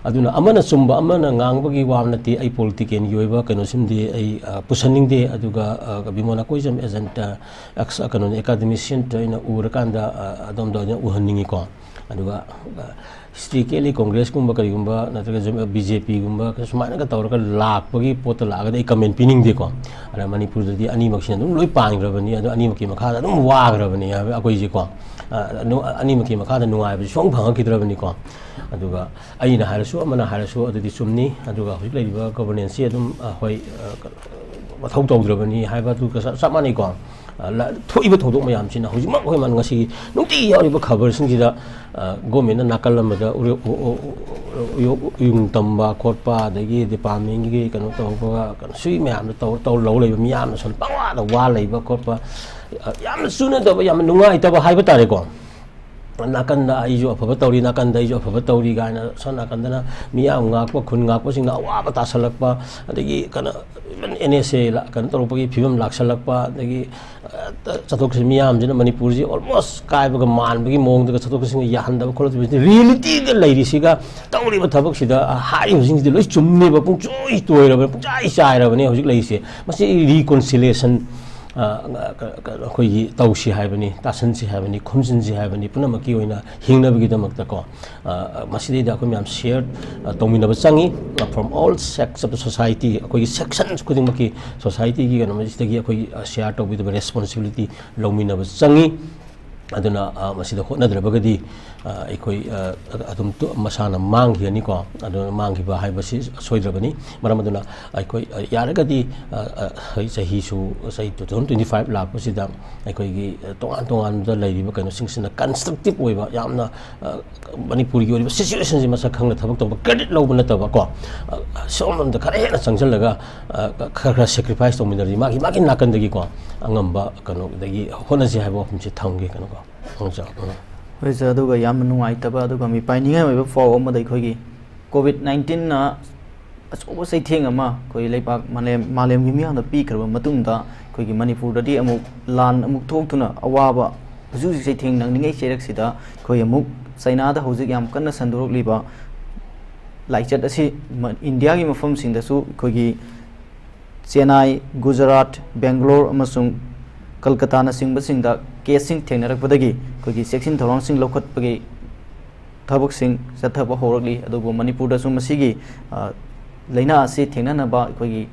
ꯑꯗꯨꯅ ꯑꯃꯅ ꯆꯨꯝꯕ ꯑꯃꯅ ꯉꯥꯡꯕꯒꯤ ꯋꯥ ꯅꯠꯇꯦ꯫ ꯑꯩ ꯄꯣꯂꯤꯇꯤꯀꯦꯜꯒꯤ ꯑꯣꯏꯕ ꯀꯩꯅꯣꯁꯤꯃꯗꯤ ꯑꯩ, ꯑ, ꯄꯨꯁꯟꯅꯤꯡꯗꯦ꯫ ꯑꯗꯨꯒ, ꯑ, ꯕꯤꯃꯣꯜ ꯑꯩꯈꯣꯏꯁꯨ as an, ꯑ, ꯑꯦꯛꯁ-, ꯀꯩꯅꯣꯅꯤ, ꯑꯦꯀꯥꯗꯃꯤꯁꯤꯌꯟꯇ ꯑꯩꯅ ꯎꯔꯀꯥꯟꯗ, ꯑ, ꯑꯗꯣꯝꯗ ꯑꯣꯏꯅ ꯎꯍꯟꯅꯤꯡꯉꯤꯀꯣ꯫ ꯑꯗꯨꯒ, ꯑ, ꯍꯤꯁꯇ꯭ꯔꯤꯀꯦꯜꯂꯤ ꯀꯣꯡꯒ꯭ꯔꯦꯁꯀꯨꯝꯕ ꯀꯔꯤꯒꯨꯝꯕ ꯅꯠꯇ꯭ꯔꯒ ꯖꯨ-, ꯕꯤ.ꯖꯦ.ꯄꯤꯒꯨꯝꯕ ꯁꯨꯃꯥꯏꯅꯒ ꯇꯧꯔꯒ ꯂꯥꯛꯄꯒꯤ ꯄꯣꯠꯇ ꯂꯥꯛꯑꯒꯗꯤ ꯑꯩ ꯀꯃꯦꯟ ꯄꯤꯅꯤꯡꯗꯦꯀꯣ꯫ ꯑꯗ ꯃꯅꯤꯄꯨꯔꯗꯗꯤ ꯑꯅꯤꯃꯛꯁꯤꯅ ꯑꯗꯨꯝ ꯂꯣꯏ ꯄꯥꯟꯈ꯭ꯔꯕꯅꯤ, ꯑꯗꯣ ꯑꯅꯤꯃꯛꯀꯤ ꯃꯈꯥꯗ ꯑꯗꯨꯝ ꯋꯥꯈ꯭ꯔꯕꯅꯤ ꯍꯥꯏꯕ ꯑꯩꯈꯣꯏꯁꯦꯀꯣ꯫ ꯑ, ꯑꯗꯨ ꯑꯅꯤꯃꯛꯀꯤ ꯃꯈꯥꯗ ꯅꯨꯡꯉꯥꯏꯕꯁꯤ ꯁꯨꯡꯐꯪ ꯐꯪꯉꯛꯈꯤꯗ꯭ꯔꯕꯅꯤꯀꯣ꯫ ꯑꯗꯨꯒ ꯑꯩꯅ ꯍꯥꯏꯔꯁꯨ ꯑꯃꯅ ꯍꯥꯏꯔꯁꯨ ꯑꯗꯨꯗꯤ ꯆꯨꯝꯅꯤ꯫ ꯑꯗꯨꯒ ꯍꯧꯖꯤꯛ ꯂꯩꯔꯤꯕ ꯒꯣꯕꯔꯅꯦꯟꯁꯁꯤ ꯑꯗꯨꯝ, ꯑ, ꯍꯣꯏ, ꯑ, ꯃꯊꯧ ꯇꯧꯗ꯭ꯔꯕꯅꯤ ꯍꯥꯏꯕ ꯑꯗꯨꯒ ꯆꯞ, ꯆꯞ ꯃꯥꯟꯅꯩꯀꯣ꯫ ꯑ, ꯂ-, ꯊꯣꯛꯏꯕ ꯊꯧꯗꯣꯛ ꯃꯌꯥꯝꯁꯤꯅ ꯍꯧꯖꯤꯛꯃꯛ ꯑꯩꯈꯣꯏ ꯃ-, ꯉꯁꯤ ꯅꯨꯡꯇꯤꯒꯤ ꯌꯥꯎꯔꯤꯕ ꯈꯕꯔꯁꯤꯡꯁꯤꯗ, ꯑ, ꯒꯣꯔꯃꯦꯟꯅ ꯅꯥꯀꯜ ꯑꯃꯗ ꯎꯔ-, ꯎ-, ꯎ-, ꯎ-, ꯎ-, ꯎꯌꯨꯡ ꯇꯝꯕ ꯈꯣꯠꯄ, ꯑꯗꯒꯤ ꯗꯤꯄꯥꯔꯠꯃꯦꯟꯒꯤ ꯀꯩꯅꯣ ꯇꯧꯕ, ꯀꯩꯅꯣ ꯁꯤ ꯃꯌꯥꯝꯗꯣ ꯇꯧ-, ꯇꯧ ꯂꯧ ꯂꯩꯕ ꯃꯤꯌꯥꯝꯅ ꯁꯣꯝꯗ ꯄꯪꯋꯥꯗ ꯋꯥ ꯂꯩꯕ ꯈꯣꯠꯄ, ꯑ, ꯌꯥꯝꯅ ꯆꯨꯅꯗꯕ, ꯌꯥꯝꯅ ꯅꯨꯡꯉꯥꯏꯇꯕ ꯍꯥꯏꯕ ꯇꯥꯔꯦꯀꯣ꯫ ꯅꯥꯀꯟꯗ ꯑꯩꯁꯨ ꯑꯐꯕ ꯇꯧꯔꯤ, ꯅꯥꯀꯟꯗ ꯑꯩꯁꯨ ꯑꯐꯕ ꯇꯧꯔꯤ ꯀꯥꯏꯅ ꯁꯣꯝ ꯅꯥꯀꯟꯗꯅ ꯃꯤꯌꯥꯝ ꯉꯥꯛꯄ, ꯈꯨꯟ ꯉꯥꯛꯄꯁꯤꯡꯅ ꯑꯋꯥꯕ ꯇꯥꯁꯜꯂꯛꯄ, ꯑꯗꯒꯤ ꯀꯩꯅꯣ, even ꯑꯦꯟ ꯑꯦꯁ ꯑꯦ ꯂ-, ꯀꯩꯅꯣ ꯇꯧꯔꯛꯄꯒꯤ ꯐꯤꯕꯝ ꯂꯥꯛꯁꯜꯂꯛꯄ, ꯑꯗꯒꯤ, ꯑ, ꯆꯠꯊꯣꯛ ꯆꯠꯁꯤꯟ ꯃꯤꯌꯥꯝꯁꯤꯅ ꯃꯅꯤꯄꯨꯔꯁꯤ almost ꯀꯥꯏꯕꯒ ꯃꯥꯟꯕꯒꯤ ꯃꯑꯣꯡꯗꯒ ꯆꯠꯊꯣꯛ ꯆꯠꯁꯤꯟꯒ ꯌꯥꯍꯟꯗꯕ ꯈꯣꯠꯂꯛꯇꯕꯁꯤꯗ ꯔꯤꯌꯦꯂꯤꯇꯤꯗ ꯂꯩꯔꯤꯁꯤꯒ ꯇꯧꯔꯤꯕ ꯊꯕꯛꯁꯤꯗ, ꯑ, ꯍꯥꯏꯔꯤꯕꯁꯤꯡꯁꯤꯗꯤ ꯂꯣꯏ ꯆꯨꯝꯃꯦꯕ, ꯄꯨꯡꯆꯣꯏ ꯇꯣꯏꯔꯕꯅꯤ, ꯄꯨꯡꯆꯥꯏ ꯆꯥꯏꯔꯕꯅꯤ ꯍꯧꯖꯤꯛ ꯂꯩꯔꯤꯁꯦ꯫ ꯃꯁꯤ ꯔꯤꯀꯣꯟꯁꯤꯂꯦꯁꯟ ꯑ, ꯀ-, ꯀ-, ꯑꯩꯈꯣꯏꯒꯤ ꯇꯧꯁꯤ ꯍꯥꯏꯕꯅꯤ, ꯇꯥꯁꯟꯁꯤ ꯍꯥꯏꯕꯅꯤ, ꯈꯣꯝꯖꯤꯟꯁꯤ ꯍꯥꯏꯕꯅꯤ, ꯄꯨꯝꯅꯃꯛꯀꯤ ꯑꯣꯏꯅ ꯍꯤꯡꯅꯕꯒꯤꯗꯃꯛꯇꯀꯣ꯫ ꯑ, ꯃꯁꯤꯗꯩꯗ ꯑꯩꯈꯣꯏ ꯃꯌꯥꯝ ꯁꯤꯌꯔ, ꯑ, ꯇꯧꯃꯤꯟꯅꯕ ꯆꯪꯉꯤ꯫ ꯑ, from all sects of the society, ꯑꯩꯈꯣꯏꯒꯤ ꯁꯦꯛꯁꯟꯁ ꯈꯨꯗꯤꯡꯃꯛꯀꯤ ꯁꯣꯁꯥꯏꯇꯤꯒꯤ ꯀꯩꯅꯣꯁꯤꯗꯒꯤ ꯑꯩꯈꯣꯏꯒꯤ, ꯑ, ꯁꯤꯌꯔ ꯇꯧꯕꯤꯗꯕ ꯔꯦꯁꯄꯣꯟꯁꯤꯕꯤꯂꯤꯇꯤ ꯂꯧꯃꯤꯟꯅꯕ ꯆꯪꯉꯤ꯫ ꯑꯗꯨꯅ, ꯑ, ꯃꯁꯤꯗ ꯍꯣꯠꯅꯗ꯭ꯔꯕꯒꯗꯤ, ꯑ, ꯑꯩꯈꯣꯏ, ꯑ, ꯑꯗꯨꯝ ꯇꯨ-, ꯃꯁꯥꯅ ꯃꯥꯡꯈꯤꯒꯅꯤꯀꯣ꯫ ꯑꯗꯨꯅ ꯃꯥꯡꯈꯤꯕ ꯍꯥꯏꯕꯁꯤ ꯁꯣꯏꯗ꯭ꯔꯕꯅꯤ꯫ ꯃꯔꯝ ꯑꯗꯨꯅ ꯑꯩꯈꯣꯏ, ꯑ, ꯌꯥꯔꯒꯗꯤ, ꯑ, ꯑ, ꯍꯧꯖꯤꯛ ꯆꯍꯤꯁꯨ, ꯆꯍꯤ two thousand twenty five ꯂꯥꯛꯄꯁꯤꯗ ꯑꯩꯈꯣꯏꯒꯤ, ꯑ, ꯇꯣꯉꯥꯟ ꯇꯣꯉꯥꯟꯕꯗ ꯂꯩꯔꯤꯕ ꯀꯩꯅꯣꯁꯤꯡꯁꯤꯅ constructive ꯑꯣꯏꯕ, ꯌꯥꯝꯅ, ꯑ, ꯃꯅꯤꯄꯨꯔꯒꯤ ꯑꯣꯏꯔꯤꯕ situationꯁꯤ ꯃꯁꯛ ꯈꯪꯅ ꯊꯕꯛ ꯇꯧꯕ, credit ꯂꯧꯕ ꯅꯠꯇꯕ ꯀꯣ, ꯑ, ꯁꯣꯝꯂꯣꯝꯗ ꯈꯔ ꯍꯦꯟꯅ ꯆꯪꯁꯤꯜꯂꯒ, ꯑ, ꯈꯔ ꯈꯔ sacrifice ꯇꯧꯃꯤꯟꯅꯔꯗꯤ ꯃꯥꯒꯤ, ꯃꯥꯒꯤ ꯅꯥꯀꯟꯗꯒꯤꯀꯣ ꯑꯉꯝꯕ ꯀꯩꯅꯣꯗꯒꯤ ꯍꯣꯠꯅꯁꯤ ꯍꯥꯏꯕ ꯋꯥꯐꯝꯁꯤ ꯊꯝꯒꯦ꯫ ꯀꯩꯅꯣꯀꯣ, ꯈꯪꯖ-, ꯎꯝ꯫ ꯍꯣꯏ ꯁꯥꯔ, ꯑꯗꯨꯒ ꯌꯥꯝꯅ ꯅꯨꯡꯉꯥꯏꯇꯕ ꯑꯗꯨꯒ ꯃꯤꯄꯥꯏꯅꯤꯡꯉꯥꯏ ꯑꯣꯏꯕ ꯄꯥꯎ ꯑꯃꯗ, ꯑꯩꯈꯣꯏꯒꯤ COVID nineteenꯅ ꯑꯆꯧꯕ ꯆꯩꯊꯦꯡ ꯑꯃ ꯑꯩꯈꯣꯏ ꯂꯩꯄꯥꯛ ꯃꯥꯂꯦꯝ, ꯃꯥꯂꯦꯝꯒꯤ ꯃꯤꯌꯥꯝꯗ ꯄꯤꯈ꯭ꯔꯕ ꯃꯇꯨꯡꯗ, ꯑꯩꯈꯣꯏꯒꯤ ꯃꯅꯤꯄꯨꯔꯗꯗꯤ ꯑꯃꯨꯛ ꯂꯥꯟ ꯑꯃꯨꯛ ꯊꯣꯛꯇꯨꯅ ꯑꯋꯥꯕ, ꯍꯧꯖꯤꯛ ꯍꯧꯖꯤꯛ ꯆꯩꯊꯦꯡ ꯅꯪꯂꯤꯉꯩ ꯆꯩꯔꯛꯁꯤꯗ, ꯑꯩꯈꯣꯏ ꯑꯃꯨꯛ ꯆꯩꯅꯥꯗ ꯍꯧꯖꯤꯛ ꯌꯥꯝ ꯀꯟꯅ ꯁꯟꯗꯣꯔꯛꯂꯤꯕ ꯂꯥꯏꯆꯠ ꯑꯁꯤ ꯃ-, ꯏꯟꯗꯤꯌꯥꯒꯤ ꯃꯐꯝꯁꯤꯡꯗꯁꯨ, ꯑꯩꯈꯣꯏꯒꯤ ꯆꯦꯟꯅꯥꯏ, ꯒꯨꯖꯔꯥꯠ, ꯕꯦꯡꯒꯂꯣꯔ ꯑꯃꯁꯨꯡ ꯀꯜꯀꯇꯥꯅꯆꯤꯡꯕꯁꯤꯡꯗ caseꯁꯤꯡ ꯊꯦꯡꯅꯔꯛꯄꯗꯒꯤ ꯑꯩꯈꯣꯏꯒꯤ ꯆꯦꯛꯁꯤꯟ ꯊꯧꯔꯥꯡꯁꯤꯡ ꯂꯧꯈꯠꯄꯒꯤ ꯊꯕꯛꯁꯤꯡ ꯆꯠꯊꯕ ꯍꯧꯔꯛꯂꯤ꯫ ꯑꯗꯨꯕꯨ ꯃꯅꯤꯄꯨꯔꯗꯁꯨ ꯃꯁꯤꯒꯤ, ꯑ, ꯂꯥꯏꯅꯥ ꯑꯁꯤ ꯊꯦꯡꯅꯅꯕ ꯑꯩꯈꯣꯏꯒꯤ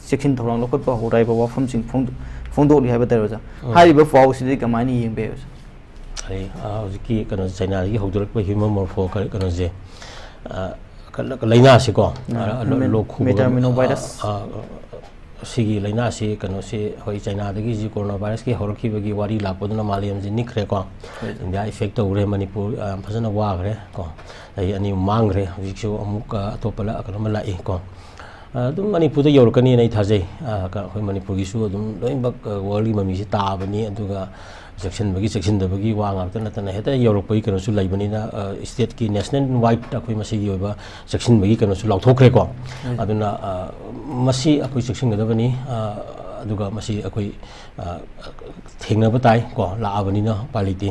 ꯆꯦꯛꯁꯤꯟ ꯊꯧꯔꯥꯡ ꯂꯧꯈꯠꯄ ꯍꯧꯔꯦ ꯍꯥꯏꯕ ꯋꯥꯐꯝꯁꯤꯡ ꯐꯣꯡꯗꯣ-, ꯐꯣꯡꯗꯣꯛꯂꯤ ꯍꯥꯏꯕ ꯇꯥꯔꯦ ꯑꯣꯖꯥ꯫ ꯎꯝ꯫ ꯍꯥꯏꯔꯤꯕ ꯄꯥꯎꯁꯤꯗꯤ ꯀꯃꯥꯏꯅ ꯌꯦꯡꯕ ꯌꯥꯏ ꯑꯣꯖꯥ? ꯑꯩ, ꯑ, ꯍꯧꯖꯤꯛꯀꯤ ꯀꯩꯅꯣ, ꯆꯩꯅꯥꯗꯒꯤ ꯍꯧꯗꯣꯔꯛꯄ human morpho ꯀ-, ꯀꯩꯅꯣꯁꯦ, ꯑ, ꯀ-, ꯂꯥꯏꯅꯥꯁꯤꯀꯣ, ꯎꯝ, ꯑ, ꯂꯣ-, ꯃꯦ-, ꯂꯣꯛ ꯈꯨꯕꯒ, metapneic virus꯫ ꯑ, ꯑ, ꯁꯤꯒꯤ ꯂꯥꯏꯅꯥꯁꯤ ꯀꯩꯅꯣꯁꯤ ꯑꯩꯈꯣꯏ ꯆꯩꯅꯥꯗꯒꯤ ꯁꯤ coronavirusꯀꯤ ꯍꯧꯔꯛꯈꯤꯕꯒꯤ ꯋꯥꯔꯤ ꯂꯥꯛꯄꯗꯨꯅ ꯃꯥꯂꯦꯝꯁꯤ ꯅꯤꯛꯈ꯭ꯔꯦꯀꯣ꯫ ꯍꯣꯏ꯫ ꯏꯟꯗꯤꯌꯥ effect ꯇꯧꯈ꯭ꯔꯦ, ꯃꯅꯤꯄꯨꯔ, ꯑ, ꯌꯥꯝ ꯐꯖꯅ ꯋꯥꯈ꯭ꯔꯦ ꯀꯣ꯫ ꯆꯍꯤ ꯑꯅꯤ ꯃꯥꯡꯈ꯭ꯔꯦ, ꯍꯧꯖꯤꯛꯁꯨ ꯑꯃꯨꯛ, ꯑ, ꯑꯇꯣꯞꯄ ꯂ-, ꯀꯩꯅꯣ ꯑꯃ ꯂꯥꯛꯏ ꯀꯣ꯫ ꯑ, ꯑꯗꯨꯝ ꯃꯅꯤꯄꯨꯔꯗ ꯌꯧꯔꯛꯀꯅꯤꯅ ꯑꯩ ꯊꯥꯖꯩ꯫ ꯑ, ꯀ-, ꯑꯩꯈꯣꯏ ꯃꯅꯤꯄꯨꯔꯒꯤꯁꯨ ꯑꯗꯨꯝ ꯂꯣꯏꯅꯃꯛ, ꯑ, worldꯀꯤ ꯃꯃꯤꯁꯤ ꯇꯥꯕꯅꯤ, ꯑꯗꯨꯒ ꯆꯦꯛꯁꯤꯟꯕꯒꯤ, ꯆꯦꯛꯁꯤꯟꯗꯕꯒꯤ ꯋꯥ ꯉꯥꯛꯇ ꯅꯠꯇꯅ ꯍꯦꯛꯇ ꯌꯧꯔꯛꯄꯒꯤ ꯀꯩꯅꯣꯁꯨ ꯂꯩꯕꯅꯤꯅ, ꯑ, stateꯀꯤ national wide ꯑꯩꯈꯣꯏ ꯃꯁꯤꯒꯤ ꯑꯣꯏꯕ ꯆꯦꯛꯁꯤꯟꯕꯒꯤ ꯀꯩꯅꯣꯁꯨ ꯂꯥꯎꯊꯣꯛꯈ꯭ꯔꯦꯀꯣ꯫ ꯎꯝ꯫ ꯑꯗꯨꯅ, ꯑ, ꯃꯁꯤ ꯑꯩꯈꯣꯏ ꯆꯦꯛꯁꯤꯟꯒꯗꯕꯅꯤ, ꯑ, ꯑꯗꯨꯒ ꯃꯁꯤ ꯑꯩꯈꯣꯏ, ꯑ, ꯊꯦꯡꯅꯕ ꯇꯥꯏ ꯀꯣ, ꯂꯥꯛꯑꯕꯅꯤꯅ ꯎꯄꯥꯏ ꯂꯩꯇꯦ꯫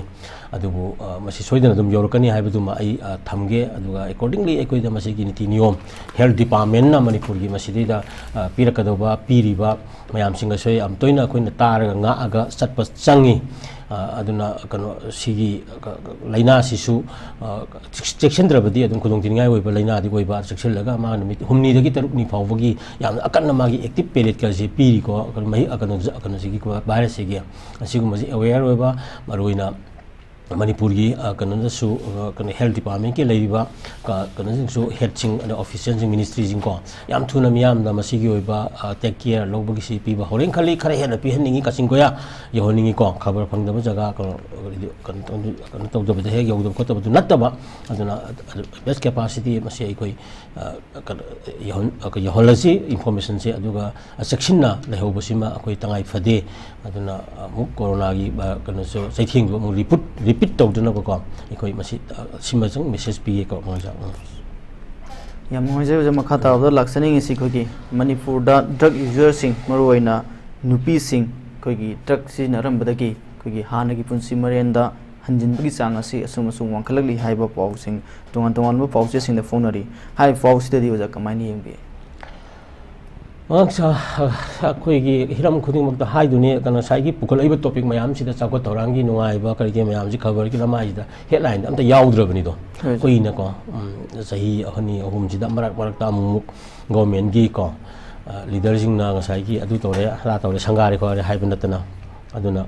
ꯑꯗꯨꯕꯨ, ꯑ, ꯃꯁꯤ ꯁꯣꯏꯗꯅ ꯑꯗꯨꯝ ꯌꯧꯔꯛꯀꯅꯤ ꯍꯥꯏꯕꯗꯨꯃ ꯑꯩ, ꯑ, ꯊꯝꯒꯦ꯫ ꯑꯗꯨꯒ accordingly ꯑꯩꯈꯣꯏꯗ ꯃꯁꯤꯒꯤ ꯅꯤꯇꯤ ꯅꯤꯌꯣꯝ health departmentꯅ ꯃꯅꯤꯄꯨꯔꯒꯤ ꯃꯁꯤꯗꯩꯗ, ꯑ, ꯄꯤꯔꯛꯀꯗꯧꯕ, ꯄꯤꯔꯤꯕ ꯃꯌꯥꯝꯁꯤꯡ ꯑꯁꯤ ꯌꯥꯝ ꯇꯣꯏꯅ ꯑꯩꯈꯣꯏꯅ ꯇꯥꯔꯒ ꯉꯥꯛꯑꯒ ꯆꯠꯄ ꯆꯪꯉꯤ꯫ ꯑ, ꯑꯗꯨꯅ ꯀꯩꯅꯣ, ꯁꯤꯒꯤ, ꯑ, ꯂꯥꯏꯅꯥꯁꯤꯁꯨ, ꯑ, ꯆꯦꯛ-, ꯆꯦꯛꯁꯤꯟꯗ꯭ꯔꯕꯗꯤ ꯑꯗꯨꯝ ꯈꯨꯗꯣꯡꯊꯤꯅꯤꯡꯉꯥꯏ ꯑꯣꯏꯕ ꯂꯥꯏꯅꯥꯗꯤ ꯑꯣꯏꯕ, ꯆꯦꯛꯁꯤꯜꯂꯒ ꯃꯥ ꯅꯨꯃꯤꯠ ꯍꯨꯝꯅꯤꯗꯒꯤ ꯇꯔꯨꯛꯅꯤ ꯐꯥꯎꯕꯒꯤ ꯌꯥꯝꯅ ꯑꯀꯟꯅ ꯃꯥꯒꯤ active periodꯀꯁꯦ ꯄꯤꯔꯤꯀꯣ, ꯀꯩꯅꯣ, ꯃꯍꯤꯛ, ꯑ, ꯀꯩꯅꯣ, ꯀꯩꯅꯣꯁꯤꯒꯤ virusꯁꯤꯒꯤ꯫ ꯑꯁꯤꯒꯨꯝꯕꯁꯤ aware ꯑꯣꯏꯕ, ꯃꯔꯨꯑꯣꯏꯅ ꯃꯅꯤꯄꯨꯔꯒꯤ ꯀꯩꯅꯣꯗꯁꯨ, ꯀꯩꯅꯣ, ꯍꯦꯜꯊ ꯗꯤꯄꯥꯔꯠꯃꯦꯟꯀꯤ ꯂꯩꯔꯤꯕ ꯀꯩꯅꯣꯁꯤꯡꯁꯨ, ꯍꯦꯗꯁꯤꯡ, ꯑꯗ ꯑꯣꯐꯤꯁꯤꯌꯦꯜꯁꯤꯡ, ꯃꯤꯅꯤꯁꯇ꯭ꯔꯤꯁꯤꯡꯀꯣ, ꯌꯥꯝ ꯊꯨꯅ ꯃꯤꯌꯥꯝꯗ ꯃꯁꯤꯒꯤ ꯑꯣꯏꯕ ꯇꯦꯛ ꯀꯦꯌꯔ ꯂꯧꯕꯒꯤꯁꯤ ꯄꯤꯕ ꯍꯧꯔꯦꯅ ꯈꯜꯂꯤ꯫ ꯈꯔ ꯍꯦꯟꯅ ꯄꯤꯍꯟꯅꯤꯡꯉꯤ, ꯀꯥꯆꯤꯟ ꯀꯣꯌꯥ ꯌꯧꯍꯟꯅꯤꯡꯉꯤꯀꯣ꯫ ꯈꯕꯔ ꯐꯪꯗꯕ ꯖꯒꯥ, ꯀꯩꯅꯣ, ꯀꯩꯅꯣ ꯇꯧꯗꯕꯗ ꯍꯦꯛ ꯌꯧꯗꯕ ꯈꯣꯠꯇꯕꯗꯨ ꯅꯠꯇꯕ, ꯑꯗꯨꯅ ꯕꯦꯁ ꯀꯦꯄꯥꯁꯤꯇꯤ ꯃꯁꯤ ꯑꯩꯈꯣꯏ ꯀꯩꯅꯣ, ꯌꯧꯍꯟ-, ꯌꯧꯍꯜꯂꯁꯤ ꯏꯟꯐꯣꯔꯃꯦꯁꯟꯁꯦ, ꯑꯗꯨꯒ ꯆꯦꯛꯁꯤꯟꯅ ꯂꯩꯍꯧꯕꯁꯤꯃ ꯑꯩꯈꯣꯏ ꯇꯉꯥꯏ ꯐꯗꯦ꯫ ꯑꯗꯨꯅ ꯑꯃꯨꯛ ꯀꯣꯔꯣꯅꯥꯒꯤ ꯀꯩꯅꯣꯁꯨ, ꯆꯩꯊꯦꯡꯗꯨ ꯑꯃꯨꯛ ꯔꯤꯄꯤꯠ ꯔꯤꯄꯤꯠ ꯇꯧꯗꯅꯕꯀꯣ, ꯑꯩꯈꯣꯏ ꯃꯁꯤ, ꯁꯤꯃꯁꯨ ꯃꯦꯁꯦꯖ ꯄꯤꯒꯦꯀꯣ, ꯃꯉꯥꯡꯖꯥ꯫ ꯎꯝ꯫ ꯌꯥꯝ ꯅꯨꯡꯉꯥꯏꯖꯩ ꯑꯣꯖꯥ꯫ ꯃꯈꯥ ꯇꯥꯕꯗ ꯂꯥꯛꯆꯅꯤꯡꯉꯤꯁꯤ ꯑꯩꯈꯣꯏꯒꯤ ꯃꯅꯤꯄꯨꯔꯗ ꯗ꯭ꯔꯒ ꯌꯨꯖꯔꯁꯤꯡ, ꯃꯔꯨꯑꯣꯏꯅ ꯅꯨꯄꯤꯁꯤꯡ, ꯑꯩꯈꯣꯏꯒꯤ ꯗ꯭ꯔꯒ ꯁꯤꯖꯤꯟꯅꯔꯝꯕꯗꯒꯤ ꯑꯩꯈꯣꯏꯒꯤ ꯍꯥꯟꯅꯒꯤ ꯄꯨꯟꯁꯤ ꯃꯔꯦꯟꯗ ꯍꯟꯖꯤꯟꯕꯒꯤ ꯆꯥꯡ ꯑꯁꯤ ꯑꯁꯨꯝ ꯑꯁꯨꯝ ꯋꯥꯡꯈꯠꯂꯛꯂꯤ ꯍꯥꯏꯕ ꯄꯥꯎꯁꯤꯡ ꯇꯣꯉꯥꯟ ꯇꯣꯉꯥꯟꯕ ꯄꯥꯎꯆꯦꯁꯤꯡꯗ ꯐꯣꯡꯅꯔꯤ꯫ ꯍꯥꯏꯔꯤꯕ ꯄꯥꯎꯁꯤꯗꯗꯤ ꯑꯣꯖꯥ ꯀꯃꯥꯏꯅ ꯌꯦꯡꯕꯤ? ꯃꯉꯥꯡꯁꯥ, ꯑꯩꯈꯣꯏꯒꯤ ꯍꯤꯔꯝ ꯈꯨꯗꯤꯡꯃꯛꯇ ꯍꯥꯏꯗꯨꯅꯤ, ꯀꯩꯅꯣ, ꯉꯁꯥꯏꯒꯤ ꯄꯨꯈꯠꯂꯛꯏꯕ ꯇꯣꯄꯤꯛ ꯃꯌꯥꯝꯁꯤꯗ, ꯆꯥꯎꯈꯠ ꯊꯧꯔꯥꯡꯒꯤ ꯅꯨꯡꯉꯥꯏꯕ ꯀꯔꯤ ꯀꯔꯤ ꯃꯌꯥꯝꯁꯤ ꯈꯕꯔꯒꯤ ꯂꯃꯥꯏꯁꯤꯗ ꯍꯦꯗꯂꯥꯏꯟꯗ ꯑꯝꯇ ꯌꯥꯎꯗ꯭ꯔꯕꯅꯤꯗꯣ꯫ ꯍꯣꯏ꯫ ꯀꯨꯏꯅꯀꯣ, ꯎꯝ, ꯆꯍꯤ ꯑꯅꯤ ꯑꯍꯨꯝꯁꯤꯗ ꯃꯔꯛ ꯃꯔꯛꯇ ꯑꯃꯨꯛꯃꯨꯛ ꯒꯣꯔꯃꯦꯟꯒꯤꯀꯣ, ꯑ, ꯂꯤꯗꯔꯁꯤꯡꯅ ꯉꯁꯥꯏꯒꯤ ꯑꯗꯨ ꯇꯧꯔꯦ, ꯑꯗꯥ ꯇꯧꯔꯦ, ꯁꯪꯒꯥꯔꯦ ꯈꯣꯠꯂꯦ ꯍꯥꯏꯕ ꯅꯠꯇꯅ, ꯑꯗꯨꯅ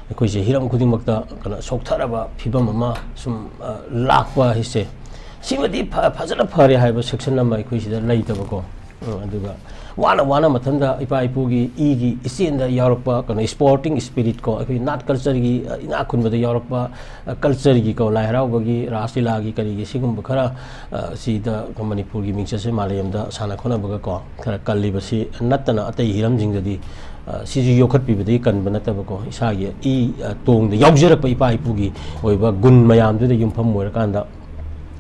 ꯑꯩꯈꯣꯏꯁꯦ ꯍꯤꯔꯝ ꯈꯨꯗꯤꯡꯃꯛꯇ ꯀꯩꯅꯣ, ꯁꯣꯛꯊꯔꯕ ꯐꯤꯕꯝ ꯑꯃ ꯁꯨꯝ, ꯑ, ꯂꯥꯛꯄ ꯍꯥꯏꯁꯦ, ꯁꯤꯃꯗꯤ ꯐ-, ꯐꯖꯅ ꯐꯔꯦ ꯍꯥꯏꯕ ꯁꯦꯛꯁꯟ ꯑꯃ ꯑꯩꯈꯣꯏ ꯁꯤꯗ ꯂꯩꯇꯕꯀꯣ꯫ ꯎꯝ, ꯑꯗꯨꯒ ꯋꯥꯅ ꯋꯥꯅ ꯃꯊꯟꯗ ꯏꯄꯥ ꯏꯄꯨꯒꯤ ꯏꯒꯤ ꯏꯆꯦꯟꯗ ꯌꯥꯎꯔꯛꯄ ꯀꯩꯅꯣ, ꯁ꯭ꯄꯣꯔꯇꯤꯡ ꯁ꯭ꯄꯤꯔꯤꯠ ꯀꯣ, ꯑꯩꯈꯣꯏ ꯅꯥꯠ ꯀꯜꯆꯔꯒꯤ, ꯑ, ꯏꯅꯥꯛ ꯈꯨꯟꯕꯗ ꯌꯥꯎꯔꯛꯄ, ꯑ, ꯀꯜꯆꯔꯒꯤ ꯀꯣ, ꯂꯥꯏ ꯍꯔꯥꯎꯕꯒꯤ, ꯔꯥꯁ ꯂꯤꯂꯥꯒꯤ, ꯀꯔꯤꯒꯤ, ꯁꯤꯒꯨꯝꯕ ꯈꯔ, ꯑ, ꯁꯤꯗ ꯃꯅꯤꯄꯨꯔꯒꯤ ꯃꯤꯡꯆꯠꯁꯦ ꯃꯥꯂꯦꯝꯗ ꯁꯥꯟꯅ ꯈꯣꯠꯅꯕꯒ ꯀꯣ, ꯈꯔ ꯀꯜꯂꯤꯕꯁꯤ ꯅꯠꯇꯅ ꯑꯇꯩ ꯍꯤꯔꯝꯁꯤꯡꯗꯗꯤ, ꯑ, ꯁꯤꯁꯨ ꯌꯣꯛꯈꯠꯄꯤꯕꯗꯒꯤ ꯀꯟꯕ ꯅꯠꯇꯕꯀꯣ, ꯏꯁꯥꯒꯤ ꯏ, ꯑ, ꯇꯣꯡꯗ ꯌꯥꯎꯖꯔꯛꯄ ꯏꯄꯥ ꯏꯄꯨꯒꯤ ꯑꯣꯏꯕ ꯒꯨꯟ ꯃꯌꯥꯝꯗꯨꯗ ꯌꯨꯝꯐꯝ ꯑꯣꯏꯔꯀꯥꯟꯗ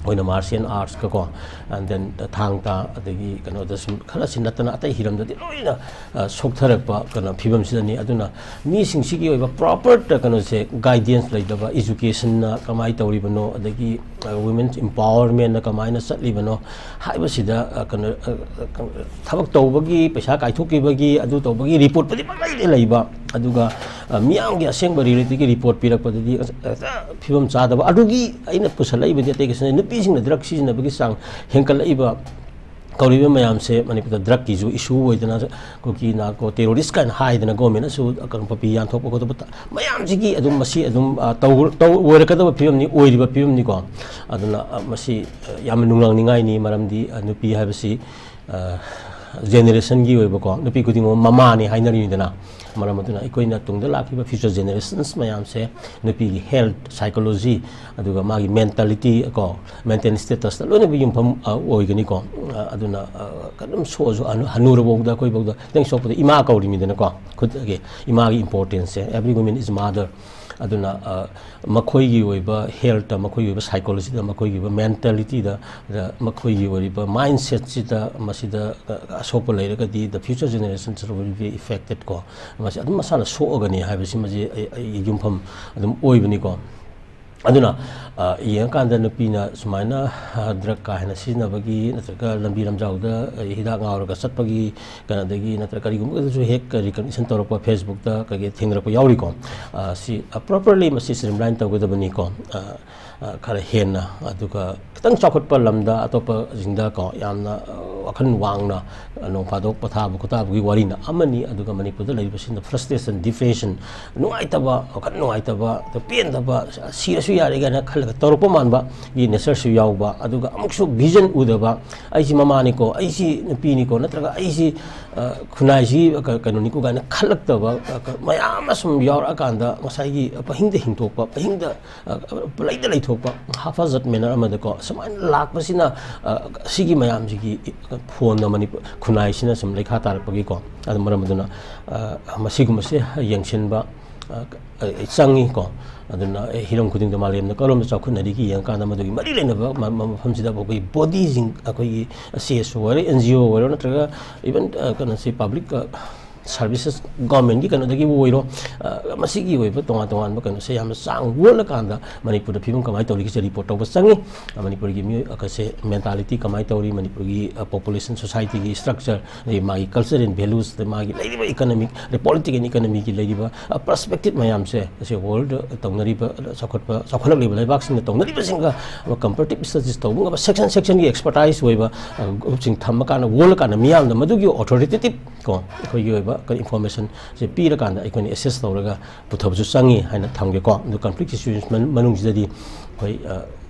ꯑꯩꯈꯣꯏꯅ ꯃꯥꯔꯁꯤꯌꯦꯜ ꯑꯥꯔꯠꯁꯀꯀꯣ, and then ꯊꯥꯡ ꯇꯥ, ꯑꯗꯒꯤ ꯀꯩꯅꯣꯗꯁꯨ ꯈꯔꯁꯤ ꯅꯠꯇꯅ ꯑꯇꯩ ꯍꯤꯔꯝꯗꯗꯤ ꯂꯣꯏꯅ, ꯑ, ꯁꯣꯛꯊꯔꯛꯄ ꯀꯩꯅꯣ ꯐꯤꯕꯝꯁꯤꯗꯅꯤ꯫ ꯑꯗꯨꯅ ꯃꯤꯁꯤꯡꯁꯤꯒꯤ ꯑꯣꯏꯕ ꯄ꯭ꯔꯣꯄꯔ ꯀꯩꯅꯣꯁꯦ, ꯒꯥꯏꯗꯦꯟꯁ ꯂꯩꯇꯕ, ꯏꯖꯨꯀꯦꯁꯟꯅ ꯀꯃꯥꯏꯅ ꯇꯧꯔꯤꯕꯅꯣ, ꯑꯗꯒꯤ, ꯑ, ꯋꯨꯃꯦꯟꯁ ꯏꯝꯄꯥꯋꯔꯃꯦꯟꯅ ꯀꯃꯥꯏꯅ ꯆꯠꯂꯤꯕꯅꯣ ꯍꯥꯏꯕꯁꯤꯗ, ꯑ, ꯀꯩꯅꯣ, ꯑ, ꯑ, ꯊꯕꯛ ꯇꯧꯕꯒꯤ, ꯄꯩꯁꯥ ꯀꯥꯏꯊꯣꯛꯈꯤꯕꯒꯤ, ꯑꯗꯨ ꯇꯧꯕꯒꯤ ꯔꯤꯄꯣꯔꯠꯄꯨꯗꯤ ꯄꯪꯂꯩꯗ ꯂꯩꯕ, ꯑꯗꯨꯒ, ꯑ, ꯃꯤꯌꯥꯝꯒꯤ ꯑꯁꯦꯡꯕ ꯔꯤꯌꯦꯂꯤꯇꯤꯒꯤ ꯔꯤꯄꯣꯔꯠ ꯄꯤꯔꯛꯄꯗꯗꯤ, ꯑ, ꯑ, ꯐꯤꯕꯝ ꯆꯥꯗꯕ꯫ ꯑꯗꯨꯒꯤ ꯑꯩꯅ ꯄꯨꯁꯜꯂꯛꯏꯕꯗꯤ ꯑꯇꯩ ꯀꯩꯁꯨ ꯅꯠꯇꯦ, ꯅꯨꯄꯤꯁꯤꯡꯅ ꯗ꯭ꯔꯒ ꯁꯤꯖꯤꯟꯅꯕꯒꯤ ꯆꯥꯡ ꯍꯦꯟꯒꯠꯂꯛꯏꯕ ꯇꯧꯔꯤꯕ ꯃꯌꯥꯝꯁꯦ ꯃꯅꯤꯄꯨꯔꯗ ꯗ꯭ꯔꯛꯀꯤꯁꯨ ꯏꯁꯨ ꯑꯣꯏꯗꯅ, ꯀꯨꯀꯤ ꯅꯥꯔꯀꯣ ꯇꯦꯔꯣꯔꯤꯁ ꯀꯥꯏꯅ ꯍꯥꯏꯗꯅ ꯒꯣꯔꯃꯦꯟꯅꯁꯨ ꯀꯩꯅꯣ ꯄꯥꯄꯤ ꯌꯥꯟꯊꯣꯛꯄ ꯈꯣꯠꯇꯣꯛꯄ ꯇ-, ꯃꯌꯥꯝꯁꯤꯒꯤ ꯑꯗꯨꯝ ꯃꯁꯤ ꯑꯗꯨꯝ, ꯑ, ꯇꯧ-, ꯇꯧ-, ꯑꯣꯏꯔꯛꯀꯗꯕ ꯐꯤꯕꯝꯅꯤ, ꯑꯣꯏꯔꯤꯕ ꯐꯤꯕꯝꯅꯤꯀꯣ꯫ ꯑꯗꯨꯅ, ꯑ, ꯃꯁꯤ, ꯑ, ꯌꯥꯝꯅ ꯅꯨꯡꯅꯥꯡꯅꯤꯡꯉꯥꯏꯅꯤ, ꯃꯔꯝꯗꯤ, ꯑ, ꯅꯨꯄꯤ ꯍꯥꯏꯕꯁꯤ, ꯑ, ꯖꯦꯅꯦꯔꯦꯁꯟꯒꯤ ꯑꯣꯏꯕꯀꯣ, ꯅꯨꯄꯤ ꯈꯨꯗꯤꯡꯃꯛ ꯃꯃꯥꯅꯤ ꯍꯥꯏꯅꯔꯤꯅꯤꯗꯅ꯫ ꯃꯔꯝ ꯑꯗꯨꯅ ꯑꯩꯈꯣꯏꯅ ꯇꯨꯡꯗ ꯂꯥꯛꯈꯤꯕ ꯐ꯭ꯌꯨꯆꯔ ꯖꯦꯅꯦꯔꯦꯁꯟꯁ ꯃꯌꯥꯝꯁꯦ ꯅꯨꯄꯤꯒꯤ ꯍꯦꯜꯊ, ꯁꯥꯏꯀꯣꯂꯣꯖꯤ, ꯑꯗꯨꯒ ꯃꯥꯒꯤ ꯃꯦꯟꯇꯥꯂꯤꯇꯤ ꯀꯣ, ꯃꯦꯟꯇꯦꯜ ꯁ꯭ꯇꯦꯇꯁꯇ ꯂꯣꯏꯅꯕꯨ ꯌꯨꯝꯐꯝ, ꯑ, ꯑꯣꯏꯒꯅꯤꯀꯣ꯫ ꯑ, ꯑꯗꯨꯅ, ꯑ, ꯀꯩꯅꯣꯝ ꯁꯣꯛꯑꯁꯨ ꯍꯅꯨ-, ꯍꯅꯨꯔꯕꯧꯗ, ꯑꯩꯈꯣꯏꯐꯧꯗ ꯈꯤꯇꯪ ꯁꯣꯛꯄꯗ ꯏꯃꯥ ꯀꯧꯔꯤꯃꯤꯗꯅꯀꯣ, ꯈꯨꯠꯇꯒꯤ ꯏꯃꯥꯒꯤ ꯏꯝꯄꯣꯔꯇꯦꯟꯁꯁꯦ, every woman is mother꯫ ꯑꯗꯨꯅ, ꯑ, ꯃꯈꯣꯏꯒꯤ ꯑꯣꯏꯕ ꯍꯦꯜꯊꯇ, ꯃꯈꯣꯏꯒꯤ ꯑꯣꯏꯕ ꯁꯥꯏꯀꯣꯂꯣꯖꯤꯗ, ꯃꯈꯣꯏꯒꯤ ꯑꯣꯏꯕ ꯃꯦꯟꯇꯥꯂꯤꯇꯤꯗ, ꯑꯗ ꯃꯈꯣꯏꯒꯤ ꯑꯣꯏꯔꯤꯕ ꯃꯥꯏꯟꯁꯦꯠꯁꯤꯗ ꯃꯁꯤꯗ, ꯑ, ꯑꯁꯣꯛꯄ ꯂꯩꯔꯒꯗꯤ the future generations will be affected ꯀꯣ꯫ ꯃꯁꯤ ꯑꯗꯨꯝ ꯃꯁꯥꯅ ꯁꯣꯛꯑꯒꯅꯤ ꯍꯥꯏꯕꯁꯤꯃꯁꯤ ꯑꯩ, ꯑꯩꯒꯤ ꯌꯨꯝꯐꯝ ꯑꯗꯨꯝ ꯑꯣꯏꯕꯅꯤꯀꯣ꯫ ꯑꯗꯨꯅ, ꯑ, ꯌꯦꯡꯉꯀꯥꯟꯗ ꯅꯨꯄꯤꯅ ꯁꯨꯃꯥꯏꯅ, ꯑ, ꯗ꯭ꯔꯒ ꯀꯥ ꯍꯦꯟꯅ ꯁꯤꯖꯤꯟꯅꯕꯒꯤ ꯅꯠꯇ꯭ꯔꯒ ꯂꯝꯕꯤ ꯂꯝꯖꯥꯎꯗ, ꯑ, ꯍꯤꯗꯥꯛ ꯉꯥꯎꯔꯒ ꯆꯠꯄꯒꯤ, ꯀꯩꯅꯣꯗꯒꯤ ꯅꯠꯇ꯭ꯔꯒ ꯀꯔꯤꯒꯨꯝꯕꯗꯁꯨ ꯍꯦꯛ recognition ꯇꯧꯔꯛꯄ, ꯐꯦꯁꯕꯨꯛꯇ ꯀꯩꯀꯩ ꯊꯦꯡꯅꯔꯛꯄ ꯌꯥꯎꯔꯤꯀꯣ꯫ ꯑ, ꯁꯤ, ꯑ, ꯄ꯭ꯔꯣꯄꯔꯂꯤ ꯃꯁꯤ ꯁ꯭ꯇ꯭ꯔꯤꯝꯂꯥꯏꯟ ꯇꯧꯒꯗꯕꯅꯤꯀꯣ꯫ ꯑ, ꯑ, ꯈꯔ ꯍꯦꯟꯅ, ꯑꯗꯨꯒ ꯈꯤꯇꯪ ꯆꯥꯎꯈꯠꯄ ꯂꯝꯗ ꯑꯇꯣꯞꯄꯁꯤꯡꯗ ꯀꯣ, ꯌꯥꯝꯅ, ꯑ, ꯋꯥꯈꯜ ꯋꯥꯡꯅ, ꯑ, ꯅꯣꯡ ꯐꯥꯗꯣꯛ ꯄꯣꯊꯥꯕ ꯈꯣꯊꯥꯕꯒꯤ ꯋꯥꯔꯤꯅ ꯑꯃꯅꯤ, ꯑꯗꯨꯒ ꯃꯅꯤꯄꯨꯔꯗ ꯂꯩꯔꯤꯕꯁꯤꯡꯗ frustration, depression, ꯅꯨꯡꯉꯥꯏꯇꯕ, ꯋꯥꯈꯜ ꯅꯨꯡꯉꯥꯏꯇꯕ, ꯑꯗ ꯄꯦꯟꯗꯕ, ꯁꯤꯔꯁꯨ ꯌꯥꯔꯦ ꯀꯥꯏꯅ ꯈꯜꯂꯒ ꯇꯧꯔꯛꯄ ꯃꯥꯟꯕꯒꯤ ꯅꯦꯆꯔꯁꯨ ꯌꯥꯎꯕ, ꯑꯗꯨꯒ ꯑꯃꯨꯛꯁꯨ ꯚꯤꯖꯟ ꯎꯗꯕ, ꯑꯩꯁꯤ ꯃꯃꯥꯅꯤꯀꯣ, ꯑꯩꯁꯤ ꯅꯨꯄꯤꯅꯤꯀꯣ, ꯅꯠꯇ꯭ꯔꯒ ꯑꯩꯁꯤ, ꯑ, ꯈꯨꯟꯅꯥꯏꯁꯤ ꯀ-, ꯀꯩꯅꯣꯅꯤꯀꯣ ꯀꯥꯏꯅ ꯈꯜꯂꯛꯇꯕ, ꯑ, ꯀ-, ꯃꯌꯥꯝ ꯑꯃ ꯁꯨꯝ ꯌꯥꯎꯔꯛꯑꯀꯥꯟꯗ ꯉꯁꯥꯏꯒꯤ ꯄꯍꯤꯡꯗ ꯍꯤꯡꯊꯣꯛꯄ, ꯄꯍꯤꯡꯗ, ꯑ, ꯂꯩꯗ ꯂꯩꯊꯣꯛꯄ, ꯍꯥꯐ ꯖꯠ ꯃꯦꯅꯔ ꯑꯃꯗꯀꯣ, ꯁꯨꯃꯥꯏꯅ ꯂꯥꯛꯄꯁꯤꯅ, ꯑ, ꯁꯤꯒꯤ ꯃꯌꯥꯝꯁꯤꯒꯤ ꯐꯣꯟꯅ ꯃꯅꯤꯄꯨꯔ ꯈꯨꯟꯅꯥꯏꯁꯤꯅ ꯁꯨꯝ ꯂꯩꯈꯥ ꯇꯥꯔꯛꯄꯒꯤꯀꯣ꯫ ꯑꯗꯨ ꯃꯔꯝ ꯑꯗꯨꯅ, ꯑ, ꯃꯁꯤꯒꯨꯝꯕꯁꯦ ꯌꯦꯡꯁꯤꯟꯕ, ꯑ, ꯑ, ꯆꯪꯉꯤꯀꯣ꯫ ꯑꯗꯨꯅ, ꯑꯦ, ꯍꯤꯔꯝ ꯈꯨꯗꯤꯡꯗ ꯃꯥꯂꯦꯝꯅ ꯀꯔꯣꯝꯗ ꯆꯥꯎꯈꯠꯅꯔꯤꯒꯦ ꯌꯦꯡꯉꯀꯥꯟꯗ ꯃꯗꯨꯒꯤ ꯃꯔꯤ ꯂꯩꯅꯕ ꯃ-, ꯃ-, ꯃꯐꯝꯁꯤꯗ ꯑꯩꯈꯣꯏꯒꯤ ꯕꯣꯗꯤꯁꯤꯡ, ꯑꯩꯈꯣꯏꯒꯤ ꯁꯤ ꯑꯦꯁ ꯑꯣ ꯑꯣꯏꯔꯣ, ꯑꯦꯟ ꯖꯤ ꯑꯣ ꯑꯣꯏꯔꯣ, ꯅꯠꯇ꯭ꯔꯒ ꯏꯚꯟ, ꯑ, ꯀꯩꯅꯣꯁꯤ ꯄꯕ꯭ꯂꯤꯛ, ꯑ, ꯁꯥꯔꯚꯤꯁꯦꯁ ꯒꯣꯔꯃꯦꯟꯒꯤ ꯀꯩꯅꯣꯗꯒꯤꯕꯨ ꯑꯣꯏꯔꯣ, ꯑ, ꯃꯁꯤꯒꯤ ꯑꯣꯏꯕ ꯇꯣꯉꯥꯟ ꯇꯣꯉꯥꯟꯕ ꯀꯩꯅꯣꯁꯦ ꯌꯥꯝꯅ ꯆꯥꯡ ꯋꯥꯠꯂꯀꯥꯟꯗ ꯃꯅꯤꯄꯨꯔꯗ ꯐꯤꯕꯝ ꯀꯃꯥꯏꯅ ꯇꯧꯔꯤꯒꯦꯁꯦ ꯔꯤꯄꯣꯔꯠ ꯇꯧꯕ ꯆꯪꯉꯤ꯫ ꯑ, ꯃꯅꯤꯄꯨꯔꯒꯤ ꯃꯤꯑꯣꯏ ꯑꯩꯈꯣꯏꯁꯦ ꯃꯦꯟꯇꯥꯂꯤꯇꯤ ꯀꯃꯥꯏꯅ ꯇꯧꯔꯤ, ꯃꯅꯤꯄꯨꯔꯒꯤ, ꯑ, ꯄꯣꯄꯨꯂꯦꯁꯟ, ꯁꯣꯁꯥꯏꯇꯤꯒꯤ ꯁ꯭ꯇ꯭ꯔꯛꯆꯔ, ꯑꯗꯩ ꯃꯥꯒꯤ ꯀꯜꯆꯔ ꯑꯦꯟ ꯚꯦꯂꯨꯁ, ꯑꯗꯩ ꯃꯥꯒꯤ ꯂꯩꯔꯤꯕ ꯏꯀꯅꯃꯤꯛ, ꯑꯗꯩ ꯄꯣꯂꯤꯇꯤꯀꯦꯜ ꯏꯀꯅꯃꯤꯒꯤ ꯂꯩꯔꯤꯕ, ꯑ, ꯄꯔꯁꯄꯦꯛꯇꯤꯞ ꯃꯌꯥꯝꯁꯦ, ꯑꯁꯤ ꯋꯥꯔꯜꯗ ꯇꯧꯅꯔꯤꯕ, ꯑ, ꯆꯥꯎꯈꯠꯄ, ꯆꯥꯎꯈꯠꯂꯛꯂꯤꯕ ꯂꯩꯕꯥꯛꯁꯤꯡꯅ ꯇꯧꯅꯔꯤꯕꯁꯤꯡꯒ ꯀꯝꯄꯦꯔꯦꯇꯤꯞ ꯁ꯭ꯇꯗꯤꯁ ꯇꯧꯕ ꯉꯝꯕ, ꯁꯦꯛꯁꯟ ꯁꯦꯛꯁꯟꯒꯤ ꯑꯦꯛꯁꯄꯔꯇꯥꯏꯁ ꯑꯣꯏꯕ, ꯑ, ꯒ꯭ꯔꯨꯞꯁꯤꯡ ꯊꯝꯃꯀꯥꯟꯗ, ꯋꯥꯜꯂꯀꯥꯟꯗ ꯃꯤꯌꯥꯝꯗ ꯃꯗꯨꯒꯤ ꯑꯣꯊꯣꯔꯤꯇꯦꯇꯤꯞ ꯀꯣ, ꯑꯩꯈꯣꯏꯒꯤ ꯑꯣꯏꯕ ꯀꯔꯤ ꯏꯟꯐꯣꯔꯃꯦꯁꯟꯁꯦ ꯄꯤꯔꯀꯥꯟꯗ ꯑꯩꯈꯣꯏꯅ ꯑꯦꯁꯦꯁ ꯇꯧꯔꯒ ꯄꯨꯊꯕꯁꯨ ꯆꯪꯉꯤ ꯍꯥꯏꯅ ꯊꯝꯒꯦꯀꯣ꯫ ꯑꯗꯨ ꯀꯟꯐ꯭ꯂꯤꯛ ꯁꯤꯆꯨꯋꯦꯁꯟ ꯃꯅꯨꯡꯁꯤꯗꯗꯤ ꯑꯩꯈꯣꯏ, ꯑ,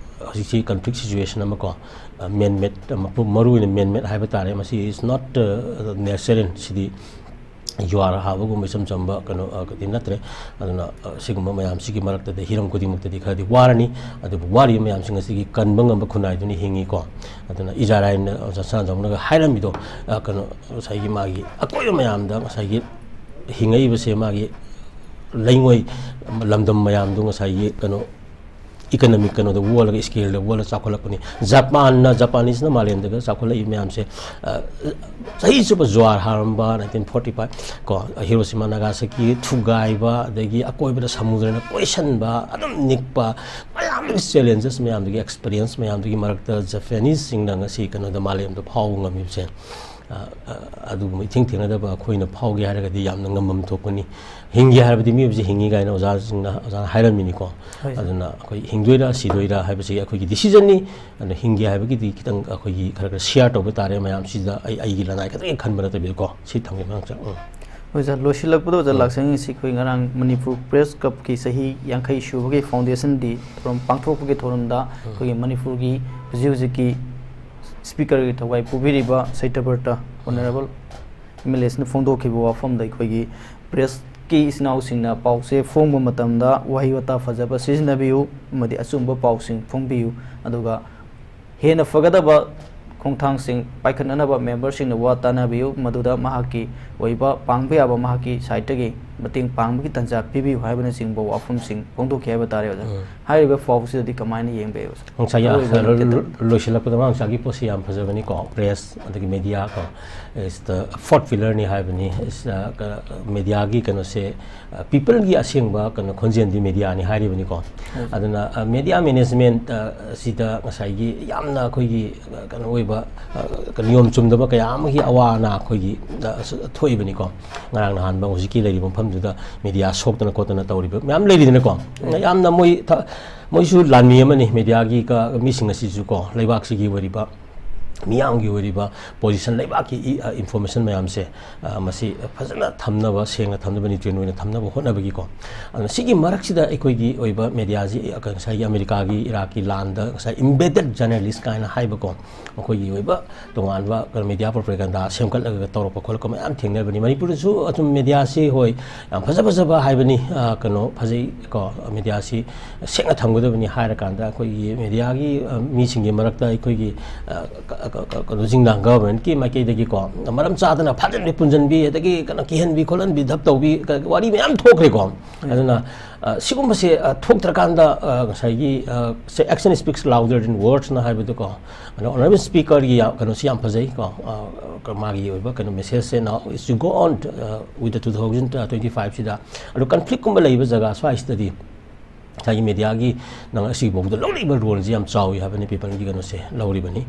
ꯍꯧꯖꯤꯛꯁꯤ ꯀꯟꯐ꯭ꯂꯤꯛ ꯁꯤꯆꯨꯋꯦꯁꯟ ꯑꯃꯀꯣ, ꯑ, ꯃꯦꯟꯃꯦꯠ, ꯑ, ꯃꯄꯨ-, ꯃꯔꯨꯑꯣꯏꯅ ꯃꯦꯟꯃꯦꯠ ꯍꯥꯏꯕ ꯇꯥꯔꯦ, ꯃꯁꯤ is not, ꯑ, natural, ꯁꯤꯗꯤ ꯖꯨꯋꯥꯔ ꯍꯥꯕꯒꯨꯝꯕ ꯏꯆꯝ ꯆꯝꯕ ꯀꯩꯅꯣ, ꯑ, ꯀꯗꯤ ꯅꯠꯇ꯭ꯔꯦ꯫ ꯑꯗꯨꯅ, ꯑ, ꯁꯤꯒꯨꯝꯕ ꯃꯌꯥꯝꯁꯤꯒꯤ ꯃꯔꯛꯇꯗꯤ ꯍꯤꯔꯝ ꯈꯨꯗꯤꯡꯃꯛꯇꯗꯤ ꯈꯔꯗꯤ ꯋꯥꯔꯅꯤ꯫ ꯑꯗꯨꯕꯨ ꯋꯥꯔꯤꯕ ꯃꯌꯥꯝꯁꯤꯡ ꯑꯁꯤꯒꯤ ꯀꯟꯕ ꯉꯝꯕ ꯈꯨꯟꯅꯥꯏꯗꯨꯅ ꯍꯤꯡꯉꯤꯀꯣ꯫ ꯑꯗꯨꯅ ꯏꯖꯥꯔꯥꯏꯅ ꯑꯣꯖꯥ ꯁꯅꯥꯖꯥꯎꯅꯒ ꯍꯥꯏꯔꯝꯃꯤꯗꯣ, ꯑ, ꯀꯩꯅꯣ, ꯉꯁꯥꯏꯒꯤ ꯃꯥꯒꯤ ꯑꯀꯣꯏꯕ ꯃꯌꯥꯝꯗ ꯉꯁꯥꯏꯒꯤ ꯍꯤꯡꯉꯛꯏꯕꯁꯦ ꯃꯥꯒꯤ ꯂꯩꯉꯣꯏ ꯂꯝꯗꯝ ꯃꯌꯥꯝꯗꯣ ꯉꯁꯥꯏꯒꯤ ꯀꯩꯅꯣ ꯏꯀꯅꯃꯤꯛ ꯀꯩꯅꯣꯗ ꯑꯣꯜꯂꯒ, ꯁ꯭ꯀꯦꯜꯗ ꯑꯣꯜꯂꯒ ꯆꯥꯎꯈꯠꯂꯛꯄꯅꯤ꯫ ꯖꯄꯥꯟꯅ, ꯖꯄꯥꯅꯤꯁꯅ ꯃꯥꯂꯦꯝꯗꯒ ꯆꯥꯎꯈꯠꯂꯛꯏ ꯃꯌꯥꯝꯁꯦ, ꯑ, ꯆꯍꯤ ꯆꯨꯞꯄ ꯖꯨꯋꯥꯔ ꯍꯥꯔꯝꯕ, ꯅꯥꯏꯟꯇꯤꯟ ꯐꯣꯔꯇꯤ ꯐꯥꯏꯚ ꯀꯣ, ꯍꯤꯔꯣꯁꯤꯃꯥ ꯅꯥꯒꯥꯁꯥꯀꯤ ꯊꯨꯒꯥꯏꯕ, ꯑꯗꯒꯤ ꯑꯀꯣꯏꯕꯗ ꯁꯃꯨꯗ꯭ꯔꯅ ꯀꯣꯏꯁꯟꯕ, ꯑꯗꯨꯝ ꯅꯤꯛꯄ, ꯃꯌꯥꯝꯗꯨꯒꯤ ꯆꯦꯂꯦꯟꯖꯦꯁ ꯃꯌꯥꯝꯗꯨꯒꯤ, ꯑꯦꯛꯁꯄꯤꯔꯤꯌꯦꯟꯁ ꯃꯌꯥꯝꯗꯨꯒꯤ ꯃꯔꯛꯇ ꯖꯄꯥꯅꯤꯁꯁꯤꯡꯅ ꯉꯁꯤ ꯀꯩꯅꯣꯗ ꯃꯥꯂꯦꯝꯗ ꯐꯥꯎꯕ ꯉꯝꯃꯤꯕꯁꯦ, ꯑ, ꯑ, ꯑꯗꯨꯒꯨꯝꯕ ꯏꯊꯦꯡ ꯊꯦꯡꯅꯗꯕ ꯑꯩꯈꯣꯏꯅ ꯐꯥꯎꯒꯦ ꯍꯥꯏꯔꯒꯗꯤ ꯌꯥꯝꯅ ꯉꯝꯐꯝ ꯊꯣꯛꯄꯅꯤ꯫ ꯍꯤꯡꯒꯦ ꯍꯥꯏꯔꯕꯗꯤ ꯃꯤꯑꯣꯏꯕꯁꯤ ꯍꯤꯡꯉꯤ ꯀꯥꯏꯅ ꯑꯣꯖꯥꯁꯤꯡꯅ, ꯑꯣꯖꯥꯅ ꯍꯥꯏꯔꯝꯃꯤꯅꯤꯀꯣ꯫ ꯍꯣꯏ, ꯁꯥꯔ꯫ ꯑꯗꯨꯅ ꯑꯩꯈꯣꯏ ꯍꯤꯡꯗꯣꯏꯔꯥ ꯁꯤꯗꯣꯏꯔꯥ ꯍꯥꯏꯕꯁꯤ ꯑꯩꯈꯣꯏꯒꯤ ꯗꯤꯁꯤꯖꯟꯅꯤ꯫ ꯑꯗꯨꯅ ꯍꯤꯡꯒꯦ ꯍꯥꯏꯕꯒꯤꯗꯤ ꯈꯤꯇꯪ ꯑꯩꯈꯣꯏꯒꯤ ꯈꯔ ꯈꯔ ꯁꯤꯌꯥꯔ ꯇꯧꯕ ꯇꯥꯔꯦ ꯃꯌꯥꯝꯁꯤꯗ꯫ ꯑꯩ, ꯑꯩꯒꯤ ꯂꯅꯥꯏ ꯈꯛꯇꯪꯒꯤ ꯈꯟꯕ ꯅꯠꯇꯕꯤꯗꯀꯣ꯫ ꯁꯤ ꯊꯝꯒꯦ ꯃꯉꯛꯆ-, ꯎꯝ꯫ ꯍꯣꯏ, ꯁꯥꯔ, ꯂꯣꯏꯁꯤꯜꯂꯛꯄꯗ ꯑꯣꯖꯥ ꯎꯝ꯫ ꯂꯥꯛꯁꯪꯒꯤꯁꯤ ꯑꯩꯈꯣꯏ ꯉꯔꯥꯡ ꯃꯅꯤꯄꯨꯔ ꯄ꯭ꯔꯦꯁ ꯀ꯭ꯂꯕꯀꯤ ꯆꯍꯤ ꯌꯥꯡꯈꯩ ꯁꯨꯕꯒꯤ ꯐꯥꯎꯟꯗꯦꯁꯟ ꯗꯦ ꯊꯧꯔꯝ ꯄꯥꯡꯊꯣꯛꯄꯒꯤ ꯊꯧꯔꯝꯗ ꯎꯝ꯫ ꯑꯩꯈꯣꯏꯒꯤ ꯃꯅꯤꯄꯨꯔꯒꯤ ꯍꯧꯖꯤꯛ ꯍꯧꯖꯤꯛꯀꯤ ꯁ꯭ꯄꯤꯀꯔꯒꯤ ꯊꯧꯒꯥꯏ ꯄꯨꯕꯤꯔꯤꯕ ꯁꯩꯇꯕ꯭ꯔꯇ ꯎꯝ꯫ ꯑꯣꯅꯔꯦꯕꯜ ꯑꯦꯝ ꯑꯦꯜ ꯑꯦꯁꯤꯅ ꯐꯣꯡꯗꯣꯛꯈꯤꯕ ꯋꯥꯐꯝꯗ ꯑꯩꯈꯣꯏꯒꯤ ꯄ꯭ꯔꯦꯁꯀꯤ ꯏꯆꯤꯟ ꯏꯅꯥꯎꯁꯤꯡꯅ ꯄꯥꯎꯁꯦ ꯐꯣꯡꯕ ꯃꯇꯝꯗ ꯋꯥꯍꯩ ꯋꯥꯇꯥ ꯐꯖꯕ ꯁꯤꯖꯤꯟꯅꯕꯤꯌꯨ ꯑꯃꯗꯤ ꯑꯆꯨꯝꯕ ꯄꯥꯎꯁꯤꯡ ꯐꯣꯡꯕꯤꯌꯨ, ꯑꯗꯨꯒ ꯍꯦꯟꯅ ꯐꯒꯗꯕ ꯈꯣꯡꯊꯥꯡꯁꯤꯡ ꯄꯥꯏꯈꯠꯅꯅꯕ ꯃꯦꯝꯕꯔꯁꯤꯡꯅ ꯋꯥ ꯇꯥꯅꯕꯤꯌꯨ, ꯃꯗꯨꯗ ꯃꯍꯥꯛꯀꯤ ꯑꯣꯏꯕ ꯄꯥꯡꯕ ꯌꯥꯕ ꯃꯍꯥꯛꯀꯤ ꯁꯥꯏꯠꯇꯒꯤ ꯃꯇꯦꯡ ꯄꯥꯡꯕꯒꯤ ꯇꯥꯟꯖꯥ ꯄꯤꯕꯤꯌꯨ ꯍꯥꯏꯕꯅꯆꯤꯡꯕ ꯋꯥꯐꯝꯁꯤꯡ ꯐꯣꯡꯗꯣꯛꯈꯤ ꯍꯥꯏꯕ ꯇꯥꯔꯦ ꯑꯣꯖꯥ꯫ ꯎꯝ꯫ ꯍꯥꯏꯔꯤꯕ ꯄꯥꯎꯁꯤꯗꯗꯤ ꯀꯃꯥꯏꯅ ꯌꯦꯡꯕ ꯑꯣꯖꯥ? ꯉꯁꯥꯏꯒꯤ ꯑꯔꯣꯏꯕ ꯂꯣꯏ- ꯈꯤꯇꯪ꯫ ꯂꯣꯏꯁꯤꯜꯂꯛꯄꯗ ꯃꯃꯥꯡ ꯉꯁꯥꯏꯒꯤ ꯄꯣꯠꯁꯤ ꯌꯥꯝ ꯐꯖꯕꯅꯤꯀꯣ꯫ Press ꯑꯗꯒꯤ media ꯀꯣ, is the fourth pillar ꯅꯤ ꯍꯥꯏꯕꯅꯤ꯫ Is, ꯑ, ꯀ-, media ꯒꯤ ꯀꯩꯅꯣꯁꯦ, ꯑ, people ꯒꯤ ꯑꯁꯦꯡꯕ ꯀꯩꯅꯣ ꯈꯣꯟꯖꯦꯜꯗꯤ media ꯅꯤ ꯍꯥꯏꯔꯤꯕꯅꯤꯀꯣ꯫ ꯑꯗꯨꯅ, ꯑ, media management, ꯑ, ꯑꯁꯤꯗ ꯉꯁꯥꯏꯒꯤ ꯌꯥꯝꯅ ꯑꯩꯈꯣꯏꯒꯤ, ꯑ, ꯀꯩꯅꯣ ꯑꯣꯏꯕ, ꯑ, ꯀ-, ꯅꯤꯌꯣꯝ ꯆꯨꯝꯗꯕ ꯀꯌꯥ ꯑꯃꯒꯤ ꯑꯋꯥ ꯑꯅꯥ ꯑꯩꯈꯣꯏꯒꯤ, ꯑ, ꯁ-, ꯊꯣꯛꯏꯕꯅꯤꯀꯣ꯫ ꯉꯔꯥꯡ ꯅꯍꯥꯟꯕ ꯍꯧꯖꯤꯛꯀꯤ ꯂꯩꯔꯤꯕ ꯃꯐꯝꯗꯨꯗ media ꯁꯣꯛꯇꯅ ꯈꯣꯠꯇꯅ ꯇꯧꯔꯤꯕ ꯃꯌꯥꯝ ꯂꯩꯔꯤꯗꯅꯀꯣ꯫ ꯌꯥꯝꯅ ꯃꯣꯏ ꯊ-, ꯃꯣꯏꯁꯨ ꯂꯥꯟꯃꯤ ꯑꯃꯅꯤ꯫ Media ꯒꯤ ꯀ-, ꯃꯤꯁꯤꯡ ꯑꯁꯤꯁꯨ ꯀꯣ, ꯂꯩꯕꯥꯛꯁꯤꯒꯤ ꯑꯣꯏꯔꯤꯕ, ꯃꯤꯌꯥꯝꯒꯤ ꯑꯣꯏꯔꯤꯕ position, ꯂꯩꯕꯥꯛꯀꯤ ꯏ-, ꯑ, information ꯃꯌꯥꯝꯁꯦ, ꯑ, ꯃꯁꯤ ꯐꯖꯅ ꯊꯝꯅꯕ, ꯁꯦꯡꯅ ꯊꯝꯅꯕ, neutral ꯑꯣꯏꯅ ꯊꯝꯅꯕ ꯍꯣꯠꯅꯕꯒꯤꯀꯣ꯫ ꯑꯗꯨꯅ ꯁꯤꯒꯤ ꯃꯔꯛꯁꯤꯗ ꯑꯩꯈꯣꯏꯒꯤ ꯑꯣꯏꯕ media ꯁꯤ, ꯑ, ꯉꯁꯥꯏꯒꯤ ꯑꯃꯦꯔꯤꯀꯥꯒꯤ ꯏꯔꯥꯛꯀꯤ ꯂꯥꯟꯗ ꯉꯁꯥꯏ embedded journalist ꯀꯥꯏꯅ ꯍꯥꯏꯕꯀꯣ, ꯃꯈꯣꯏꯒꯤ ꯑꯣꯏꯕ ꯇꯣꯉꯥꯟꯕ media propaganda ꯁꯦꯝꯒꯠꯂꯒ ꯇꯧꯔꯛꯄ ꯈꯣꯠꯂꯛꯄ ꯃꯌꯥꯝ ꯊꯦꯡꯅꯕꯅꯤ꯫ ꯃꯅꯤꯄꯨꯔꯗꯁꯨ ꯑꯗꯨꯝ media ꯁꯤ, ꯍꯣꯏ, ꯌꯥꯝ ꯐꯖ ꯐꯖꯕ ꯍꯥꯏꯕꯅꯤ, ꯑ, ꯀꯩꯅꯣ, ꯐꯖꯩ ꯀꯣ, media ꯁꯤ ꯁꯦꯡꯅ ꯊꯝꯒꯗꯕꯅꯤ ꯍꯥꯏꯔꯀꯥꯟꯗ ꯑꯩꯈꯣꯏꯒꯤ media ꯒꯤ, ꯑ, ꯃꯤꯁꯤꯡꯒꯤ ꯃꯔꯛꯇ ꯑꯩꯈꯣꯏꯒꯤ, ꯑ, ꯀ-, ꯀ-, ꯀ-, ꯀꯩꯅꯣꯁꯤꯡꯅ, government ꯀꯤ ꯃꯥꯏꯀꯩꯗꯒꯤꯀꯣ, ꯃꯔꯝ ꯆꯥꯗꯅ ꯐꯥꯖꯤꯟꯕꯤ, ꯄꯨꯟꯁꯤꯟꯕꯤ, ꯑꯗꯒꯤ ꯀꯩꯅꯣ, ꯀꯤꯍꯟꯕꯤ, ꯈꯣꯠꯍꯟꯕꯤ, ꯙꯞ ꯇꯧꯕꯤ, ꯀ-, ꯋꯥꯔꯤ ꯃꯌꯥꯝ ꯊꯣꯛꯈ꯭ꯔꯦꯀꯣ꯫ ꯑꯗꯨꯅ, ꯑ, ꯁꯤꯒꯨꯝꯕꯁꯦ, ꯑ, ꯊꯣꯛꯇ꯭ꯔꯀꯥꯟꯗ, ꯑ, ꯉꯁꯥꯏꯒꯤ, ꯑ, say action speaks louder than words ꯅ ꯍꯥꯏꯕꯗꯣꯀꯣ, ꯑꯗꯣ Honourable Speaker ꯒꯤ ꯌꯥꯝ, ꯀꯩꯅꯣꯁꯤ ꯌꯥꯝ ꯐꯖꯩꯀꯣ, ꯑ, ꯀ-, ꯃꯥꯒꯤ ꯑꯣꯏꯕ ꯀꯩꯅꯣ message say, now is to go on, uh, with the two thousand twenty-five ꯁꯤꯗ꯫ ꯑꯗꯣ conflict ꯀꯨꯝꯕ ꯂꯩꯕ ꯖꯒꯥ ꯁ꯭ꯋꯥꯏꯁꯤꯗꯗꯤ ꯉꯁꯥꯏꯒꯤ media ꯒꯤ ꯅꯪ ꯑꯁꯤꯐꯥꯎꯗ ꯂꯧꯔꯤꯕ role ꯁꯤ ꯌꯥꯝ ꯆꯥꯎꯏ ꯍꯥꯏꯕꯅꯤ, people ꯒꯤ ꯀꯩꯅꯣꯁꯦ ꯂꯧꯔꯤꯕꯅꯤ,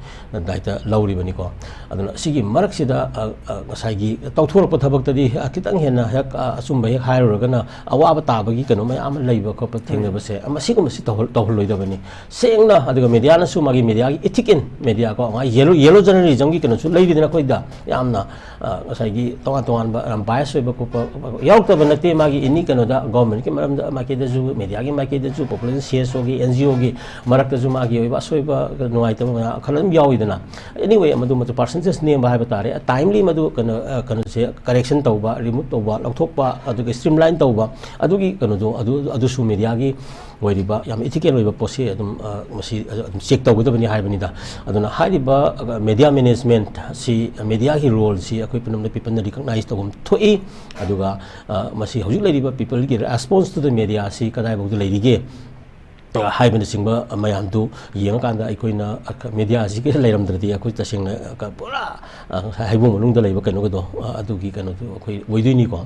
ꯗꯥꯏꯇ ꯂꯧꯔꯤꯕꯅꯤꯀꯣ꯫ ꯑꯗꯨꯅ ꯁꯤꯒꯤ ꯃꯔꯛꯁꯤꯗ, ꯑ, ꯑ, ꯉꯁꯥꯏꯒꯤ ꯇꯧꯊꯣꯔꯛꯄ ꯊꯕꯛꯇꯗꯤ, ꯑ, ꯈꯤꯇꯪ ꯍꯦꯟꯅ ꯍꯦꯛ, ꯑ, ꯑꯆꯨꯝꯕ ꯍꯦꯛ ꯍꯥꯏꯔꯨꯔꯒꯅ ꯑꯋꯥꯕ ꯇꯥꯕꯒꯤ ꯀꯩꯅꯣ ꯃꯌꯥꯝ ꯑꯃ ꯂꯩꯕ ꯈꯣꯠꯄ ꯊꯦꯡꯅꯕꯁꯦ, ꯑ, ꯃꯁꯤꯒꯨꯝꯕꯁꯤ ꯇꯧꯍꯜ-, ꯇꯧꯍꯜꯂꯣꯏꯗꯕꯅꯤ꯫ ꯁꯦꯡꯅ, ꯑꯗꯨꯒ media ꯅꯁꯨ ꯃꯥꯒꯤ media ꯒꯤ ethic in media ꯀꯣ, ꯃꯥꯒꯤ yellow, yellow journalism ꯒꯤ ꯀꯩꯅꯣꯁꯨ ꯂꯩꯔꯤꯗꯅ ꯑꯩꯈꯣꯏꯗ ꯌꯥꯝꯅ, ꯑ, ꯉꯁꯥꯏꯒꯤ ꯇꯣꯉꯥꯟ ꯇꯣꯉꯥꯟꯕ ꯌꯥꯝ bias ꯑꯣꯏꯕ ꯈꯣꯠꯄ ꯌꯥꯎꯔꯛꯇꯕ ꯅꯠꯇꯦ꯫ ꯃꯥꯒꯤ any ꯀꯩꯅꯣꯗ, government ꯀꯤ ꯃꯔꯝꯗ ꯃꯥꯏꯀꯩꯗꯁꯨ, media ꯒꯤ ꯃꯥꯏꯀꯩꯗꯁꯨ, population, C S O ꯒꯤ, N G O ꯒꯤ ꯃꯔꯛꯇꯁꯨ ꯃꯥꯒꯤ ꯑꯣꯏꯕ ꯑꯁꯣꯏꯕ ꯅꯨꯡꯉꯥꯏꯇꯕ ꯃꯌꯥꯝ ꯈꯔ ꯑꯗꯨꯝ ꯌꯥꯎꯋꯤꯗꯅ꯫ Anyway, ꯃꯗꯨ, ꯃꯗꯨ percentage ꯅꯦꯝꯕ ꯍꯥꯏꯕ ꯇꯥꯔꯦ꯫ Timely ꯃꯗꯨ ꯀꯩꯅꯣ, ꯑ, ꯀꯩꯅꯣꯁꯦ correction ꯇꯧꯕ, remove ꯇꯧꯕ, ꯂꯧꯊꯣꯛꯄ, ꯑꯗꯨꯒ streamline ꯇꯧꯕ, ꯑꯗꯨꯒꯤ ꯀꯩꯅꯣꯗꯣ, ꯑꯗꯨ, ꯑꯗꯨꯁꯨ media ꯒꯤ ꯑꯣꯏꯔꯤꯕ ꯌꯥꯝ ethical ꯑꯣꯏꯕ ꯄꯣꯠꯁꯤ ꯑꯗꯨꯝ, ꯑ, ꯃꯁꯤ ꯑꯗꯨꯝ check ꯇꯧꯒꯗꯕꯅꯤ ꯍꯥꯏꯕꯅꯤꯗ꯫ ꯑꯗꯨꯅ ꯍꯥꯏꯔꯤꯕ, ꯑ, media management ꯁꯤ, mediaꯒꯤ roleꯁꯤ ꯑꯩꯈꯣꯏ ꯄꯨꯝꯅꯃꯛꯅ people-ꯅ recognize ꯇꯧꯐꯝ ꯊꯣꯛꯏ꯫ ꯑꯗꯨꯒ, ꯑ, ꯃꯁꯤ ꯍꯧꯖꯤꯛ ꯂꯩꯔꯤꯕ peopleꯒꯤ response to the mediaꯁꯤ ꯀꯗꯥꯏꯐꯥꯎꯗ ꯂꯩꯔꯤꯒꯦ, ꯑ, ꯍꯥꯏꯕꯅꯆꯤꯡꯕ ꯃꯌꯥꯝꯗꯨ ꯌꯦꯡꯉꯀꯥꯟꯗ ꯑꯩꯈꯣꯏꯅ, ꯑ, media ꯑꯁꯤꯒ ꯂꯩꯔꯝꯗ꯭ꯔꯗꯤ ꯑꯩꯈꯣꯏ ꯇꯁꯦꯡꯅ, ꯑ, ꯄꯨꯔꯥ, ꯑ, ꯉꯁꯥꯏ ꯍꯩꯕꯣꯡ ꯃꯅꯨꯡꯗ ꯂꯩꯕ ꯀꯩꯅꯣꯒꯗꯣ, ꯑ, ꯑꯗꯨꯒꯤ ꯀꯩꯅꯣꯗꯣ ꯑꯩꯈꯣꯏ ꯑꯣꯏꯗꯣꯏꯅꯤꯀꯣ꯫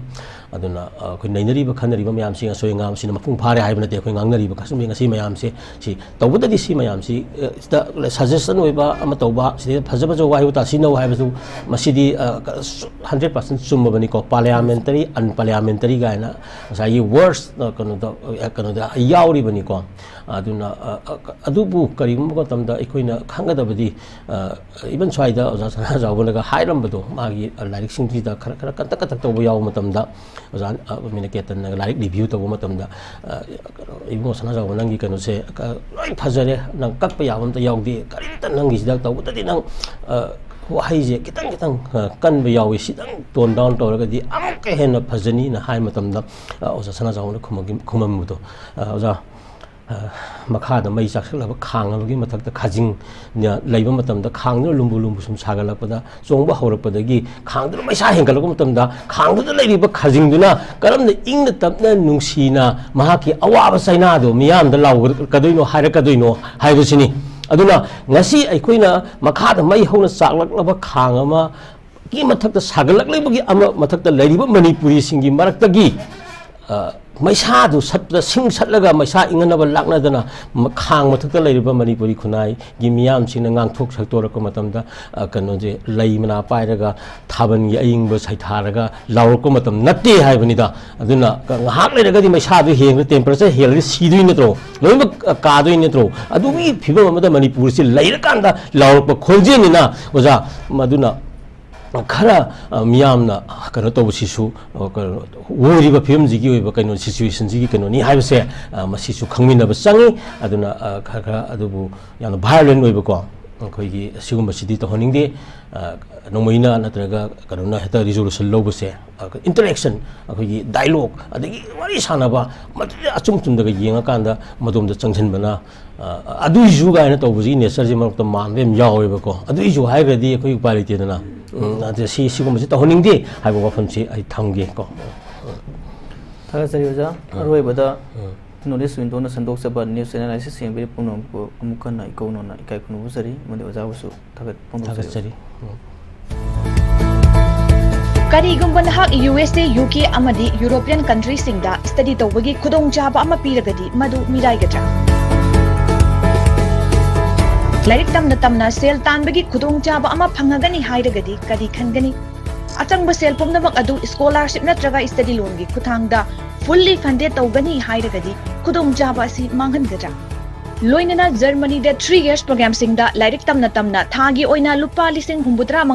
ꯑꯗꯨꯅ, ꯑ, ꯑꯩꯈꯣꯏ ꯅꯩꯅꯔꯤꯕ ꯈꯟꯅꯔꯤꯕ ꯃꯌꯥꯝꯁꯤꯡ ꯑꯁꯣꯏ ꯑꯉꯥꯝꯁꯤꯅ ꯃꯄꯨꯡ ꯐꯥꯔꯦ ꯍꯥꯏꯕ ꯅꯠꯇꯦ꯫ ꯑꯩꯈꯣꯏ ꯉꯥꯡꯅꯔꯤꯕ ꯀꯁꯨꯝꯁꯤꯡ ꯑꯁꯤ ꯃꯌꯥꯝꯁꯦ, ꯁꯤ ꯇꯧꯕꯇꯗꯤ ꯁꯤ ꯃꯌꯥꯝꯁꯤ, ꯑ, ꯁꯤꯗ suggestion ꯑꯣꯏꯕ ꯑꯃ ꯇꯧꯕ, ꯁꯤꯗꯩꯗ ꯐꯖ ꯐꯖꯕ ꯋꯥꯍꯩ ꯋꯥꯇꯥ ꯁꯤꯖꯤꯟꯅꯧ ꯍꯥꯏꯕꯁꯨ ꯃꯁꯤꯗꯤ, ꯑ, hundred percent ꯆꯨꯝꯃꯕꯅꯤꯀꯣ꯫ Parliamentary, unparliamentary ꯀꯥꯏꯅ ꯉꯁꯥꯏꯒꯤ words, ꯑ, ꯀꯩꯅꯣꯗ, ꯑ, ꯀꯩꯅꯣꯗ ꯌꯥꯎꯔꯤꯕꯅꯤꯀꯣ꯫ ꯑꯗꯨꯅ, ꯑ, ꯑ, ꯑꯗꯨꯕꯨ ꯀꯔꯤꯒꯨꯝꯕ ꯃꯇꯝꯗ ꯑꯩꯈꯣꯏꯅ ꯈꯪꯒꯗꯕꯗꯤ, ꯑ, even ꯁ꯭ꯋꯥꯏꯗ ꯑꯣꯖꯥ ꯁꯅꯥꯖꯥꯎꯕꯅꯒ ꯍꯥꯏꯔꯝꯕꯗꯣ, ꯃꯥꯒꯤ, ꯑ, ꯂꯥꯏꯔꯤꯛꯁꯤꯡꯁꯤꯗ ꯈꯔ, ꯈꯔ ꯀꯟꯇꯛ ꯀꯟꯇꯛ ꯇꯧꯕ ꯌꯥꯎꯕ ꯃꯇꯝꯗ, ꯑꯣꯖꯥ, ꯑ, ꯃꯤꯅ ꯀꯦꯇꯟꯅꯒ ꯂꯥꯏꯔꯤꯛ review ꯇꯧꯕ ꯃꯇꯝꯗ, ꯑ, "ꯏꯕꯨꯡꯉꯣ ꯁꯅꯥꯖꯥꯎꯕ, ꯅꯪꯒꯤ ꯀꯩꯅꯣꯁꯦ, ꯑ, ꯂꯣꯏ ꯐꯖꯔꯦ, ꯅꯪ ꯀꯛꯄ ꯌꯥꯕ ꯑꯝꯇ ꯌꯥꯎꯗꯦ, ꯀꯔꯤꯝꯇ ꯅꯪꯒꯤꯁꯤꯗ ꯇꯧꯕꯗꯗꯤ ꯅꯪ, ꯑ, ꯋꯥꯍꯩꯁꯦ ꯈꯤꯇꯪ ꯈꯤꯇꯪ, ꯑ, ꯀꯟꯕ ꯌꯥꯎꯏ, ꯁꯤꯗꯪ tone down ꯇꯧꯔꯒꯗꯤ ꯑꯃꯨꯛꯀ ꯍꯦꯟꯅ ꯐꯖꯅꯤꯅ" ꯍꯥꯏ ꯃꯇꯝꯗ, ꯑ, ꯑꯣꯖꯥ ꯁꯅꯥꯖꯥꯎꯕꯅ ꯈꯨꯝꯃꯝꯕꯗꯣ, ꯑ, ꯑꯣꯖꯥ, ꯑ, ꯃꯈꯥꯗ ꯃꯩ ꯆꯥꯛꯁꯜꯂꯕ ꯈꯥꯡ ꯑꯃꯒꯤ ꯃꯊꯛꯇ ꯈꯥꯖꯤꯡꯅ ꯂꯩꯕ ꯃꯇꯝꯗ, ꯈꯥꯡꯗꯨꯅ ꯂꯨꯝꯕꯨ ꯂꯨꯝꯕꯨ ꯁꯨꯝ ꯁꯥꯒꯠꯂꯛꯄꯗ, ꯆꯣꯡꯕ ꯍꯧꯔꯛꯄꯗꯒꯤ ꯈꯥꯡꯗꯨꯅ ꯃꯩꯁꯥ ꯍꯦꯟꯒꯠꯂꯛꯄ ꯃꯇꯝꯗ, ꯈꯥꯡꯗꯨꯗ ꯂꯩꯔꯤꯕ ꯈꯥꯖꯤꯡꯗꯨꯅ ꯀꯔꯝꯅ ꯏꯪꯅ ꯇꯞꯅ ꯅꯨꯡꯁꯤꯅ ꯃꯍꯥꯛꯀꯤ ꯑꯋꯥꯕ ꯆꯩꯅꯥꯗꯣ ꯃꯤꯌꯥꯝꯗ ꯂꯥꯎꯒꯗꯣꯏꯅꯣ, ꯍꯥꯏꯔꯛꯀꯗꯣꯏꯅꯣ ꯍꯥꯏꯕꯁꯤꯅꯤ꯫ ꯑꯗꯨꯅ ꯉꯁꯤ ꯑꯩꯈꯣꯏꯅ ꯃꯈꯥꯗ ꯃꯩ ꯍꯧꯅ ꯆꯥꯛꯂꯛꯂꯕ ꯈꯥꯡ ꯑꯃ ꯒꯤ ꯃꯊꯛꯇ ꯁꯥꯒꯠꯂꯛꯂꯤꯕꯒꯤ ꯑꯃ ꯃꯊꯛꯇ ꯂꯩꯔꯤꯕ ꯃꯅꯤꯄꯨꯔꯤꯁꯤꯡꯒꯤ ꯃꯔꯛꯇꯒꯤ, ꯑ, ꯃꯩꯁꯥꯗꯨ ꯁꯠꯄꯗ, ꯁꯤꯡ ꯁꯠꯂꯒ ꯃꯩꯁꯥ ꯏꯪꯍꯟꯅꯕ ꯂꯥꯛꯅꯗꯅ ꯃ-, ꯈꯥꯡ ꯃꯊꯛꯇ ꯂꯩꯔꯤꯕ ꯃꯅꯤꯄꯨꯔꯤ ꯈꯨꯟꯅꯥꯏꯒꯤ ꯃꯤꯌꯥꯝꯁꯤꯡꯅ ꯉꯥꯡꯊꯣꯛ ꯁꯛꯇꯣꯔꯛꯄ ꯃꯇꯝꯗ, ꯑ, ꯀꯩꯅꯣꯁꯦ, ꯂꯩ ꯃꯅꯥ ꯄꯥꯏꯔꯒ ꯊꯥꯕꯜꯒꯤ ꯑꯏꯪꯕ ꯁꯩꯊꯥꯔꯒ ꯂꯥꯎꯔꯛꯄ ꯃꯇꯝ ꯅꯠꯇꯦ ꯍꯥꯏꯕꯅꯤꯗ꯫ ꯑꯗꯨꯅ ꯉꯥꯏꯍꯥꯛ ꯂꯩꯔꯒꯗꯤ ꯃꯩꯁꯥꯗꯨ ꯍꯦꯟꯒ꯭ꯔ-, temperature ꯍꯦꯜꯂꯗꯤ ꯁꯤꯗꯣꯏ ꯅꯠꯇ꯭ꯔꯣ? ꯂꯣꯏꯅꯃꯛ, ꯑ, ꯀꯥꯗꯣꯏ ꯅꯠꯇ꯭ꯔꯣ? ꯑꯗꯨꯒꯤ ꯐꯤꯕꯝ ꯑꯃꯗ ꯃꯅꯤꯄꯨꯔꯁꯤ ꯂꯩꯔꯀꯥꯟꯗ ꯂꯥꯎꯔꯛꯄ ꯈꯣꯟꯖꯦꯜꯅꯤꯅ, ꯑꯣꯖꯥ, ꯃꯗꯨꯅ ꯈꯔ, ꯑ, ꯃꯤꯌꯥꯝꯅ ꯀꯩꯅꯣ ꯇꯧꯕꯁꯤꯁꯨ, ꯑ, ꯀꯩꯅꯣ, ꯑꯣꯏꯔꯤꯕ ꯐꯤꯕꯝꯁꯤꯒꯤ ꯑꯣꯏꯕ ꯀꯩꯅꯣ, situationꯁꯤꯒꯤ ꯀꯩꯅꯣꯅꯤ ꯍꯥꯏꯕꯁꯦ, ꯑ, ꯃꯁꯤꯁꯨ ꯈꯪꯃꯤꯟꯅꯕ ꯆꯪꯉꯤ꯫ ꯑꯗꯨꯅ, ꯑ, ꯈꯔ ꯈꯔ ꯑꯗꯨꯕꯨ ꯌꯥꯝꯅ violent ꯑꯣꯏꯕꯀꯣ, ꯑꯩꯈꯣꯏꯒꯤ ꯑꯁꯤꯒꯨꯝꯕꯁꯤꯗꯤ ꯇꯧꯍꯟꯅꯤꯡꯗꯦ꯫ ꯑ, ꯅꯣꯡꯃꯩꯅ ꯅꯠꯇ꯭ꯔꯒ ꯀꯩꯅꯣꯅ ꯍꯦꯛꯇ ꯔꯤꯖꯣꯂꯨꯁꯟ ꯂꯧꯕꯁꯦ, ꯑ, ꯏꯟꯇꯔꯦꯛꯁꯟ, ꯑꯩꯈꯣꯏꯒꯤ ꯗꯥꯏꯂꯣꯛ, ꯑꯗꯒꯤ ꯋꯥꯔꯤ ꯁꯥꯟꯅꯕ, ꯃꯗꯨꯗ ꯑꯆꯨꯝ ꯆꯨꯝꯗꯒ ꯌꯦꯡꯉꯀꯥꯟꯗ ꯃꯗꯣꯝꯗ ꯆꯪꯁꯤꯟꯕꯅ, ꯑ, ꯑꯗꯨꯏꯁꯨ ꯀꯥꯏꯅ ꯇꯧꯕꯁꯤ ꯅꯦꯆꯔꯁꯦ ꯃꯔꯛꯇ ꯃꯥꯟꯕ ꯌꯥꯝ ꯌꯥꯎꯋꯦꯕꯀꯣ꯫ ꯑꯗꯨꯏꯁꯨ ꯍꯥꯏꯈ꯭ꯔꯗꯤ ꯑꯩꯈꯣꯏ ꯎꯄꯥꯏ ꯂꯩꯇꯦꯗꯅ꯫ ꯎꯝ, ꯑꯗ ꯁꯤ, ꯁꯤꯒꯨꯝꯕꯁꯤ ꯇꯧꯍꯟꯅꯤꯡꯗꯦ ꯍꯥꯏꯕ ꯋꯥꯐꯝꯁꯤ ꯑꯩ ꯊꯝꯒꯦꯀꯣ꯫ ꯊꯥꯒꯠꯆꯔꯤ ꯑꯣꯖꯥ꯫ ꯎꯝ꯫ ꯑꯔꯣꯏꯕꯗ ꯎꯝ꯫ ꯅꯣꯔꯠ ꯏꯁ ꯋꯤꯟꯗꯣꯅ ꯁꯟꯗꯣꯛꯆꯕ ꯅ꯭ꯌꯨꯁ ꯑꯦꯅꯥꯂꯥꯏꯁꯤꯁ ꯌꯦꯡꯕꯤꯔꯤꯕ ꯄꯨꯝꯅꯃꯛꯄꯨ ꯑꯃꯨꯛ ꯍꯟꯅ ꯏꯀꯧ ꯅꯧꯅ ꯏꯀꯥꯏ ꯈꯨꯝꯅꯕ ꯎꯖꯔꯤ ꯑꯃꯗꯤ ꯑꯣꯖꯥꯕꯨꯁꯨ ꯊꯥꯒꯠ ꯐꯣꯡꯗꯣꯛꯆꯔꯤ꯫ ꯊꯥꯒꯠꯆꯔꯤ꯫ ꯎꯝ꯫ ꯀꯔꯤꯒꯨꯝꯕ ꯅꯍꯥꯛ ꯌꯨ ꯑꯦꯁ ꯑꯦ, ꯌꯨ ꯀꯦ ꯑꯃꯗꯤ ꯌꯨꯔꯣꯄꯤꯌꯟ ꯀꯟꯇ꯭ꯔꯤꯁꯤꯡꯗ ꯁ꯭ꯇꯗꯤ ꯇꯧꯕꯒꯤ ꯈꯨꯗꯣꯡꯆꯥꯕ ꯑꯃ ꯄꯤꯔꯒꯗꯤ ꯃꯗꯨ ꯃꯤꯔꯥꯏꯒꯗ꯭ꯔꯥ? ꯂꯥꯏꯔꯤꯛ ꯇꯝꯅ ꯇꯝꯅ ꯁꯦꯜ ꯇꯥꯟꯕꯒꯤ ꯈꯨꯗꯣꯡꯆꯥꯕ ꯑꯃ ꯐꯪꯉꯒꯅꯤ ꯍꯥꯏꯔꯒꯗꯤ ꯀꯔꯤ ꯈꯟꯒꯅꯤ? ꯑꯆꯪꯕ ꯁꯦꯜ ꯄꯨꯝꯅꯃꯛ ꯑꯗꯨ ꯁ꯭ꯀꯣꯂꯥꯔꯁꯤꯞ ꯅꯠꯇ꯭ꯔꯒ ꯁ꯭ꯇꯗꯤ ꯂꯣꯟꯒꯤ ꯈꯨꯠꯊꯥꯡꯗ ꯐꯨꯜꯂꯤ ꯐꯟꯗꯦꯗ ꯇꯧꯒꯅꯤ ꯍꯥꯏꯔꯒꯗꯤ ꯈꯨꯗꯣꯡꯆꯥꯕ ꯑꯁꯤ ꯃꯥꯡꯍꯟꯒꯗ꯭ꯔꯥ? ꯂꯣꯏꯅꯅ ꯖꯔꯃꯅꯤꯗ ꯊ꯭ꯔꯤ ꯌꯔꯁ ꯄ꯭ꯔꯣꯒ꯭ꯔꯥꯝꯁꯤꯡꯗ ꯂꯥꯏꯔꯤꯛ ꯇꯝꯅ ꯇꯝꯅ ꯊꯥꯒꯤ ꯑꯣꯏꯅ ꯂꯨꯄꯥ ꯂꯤꯁꯤꯡ ꯍꯨꯝꯐꯨꯇꯔꯥ ꯃꯉꯥ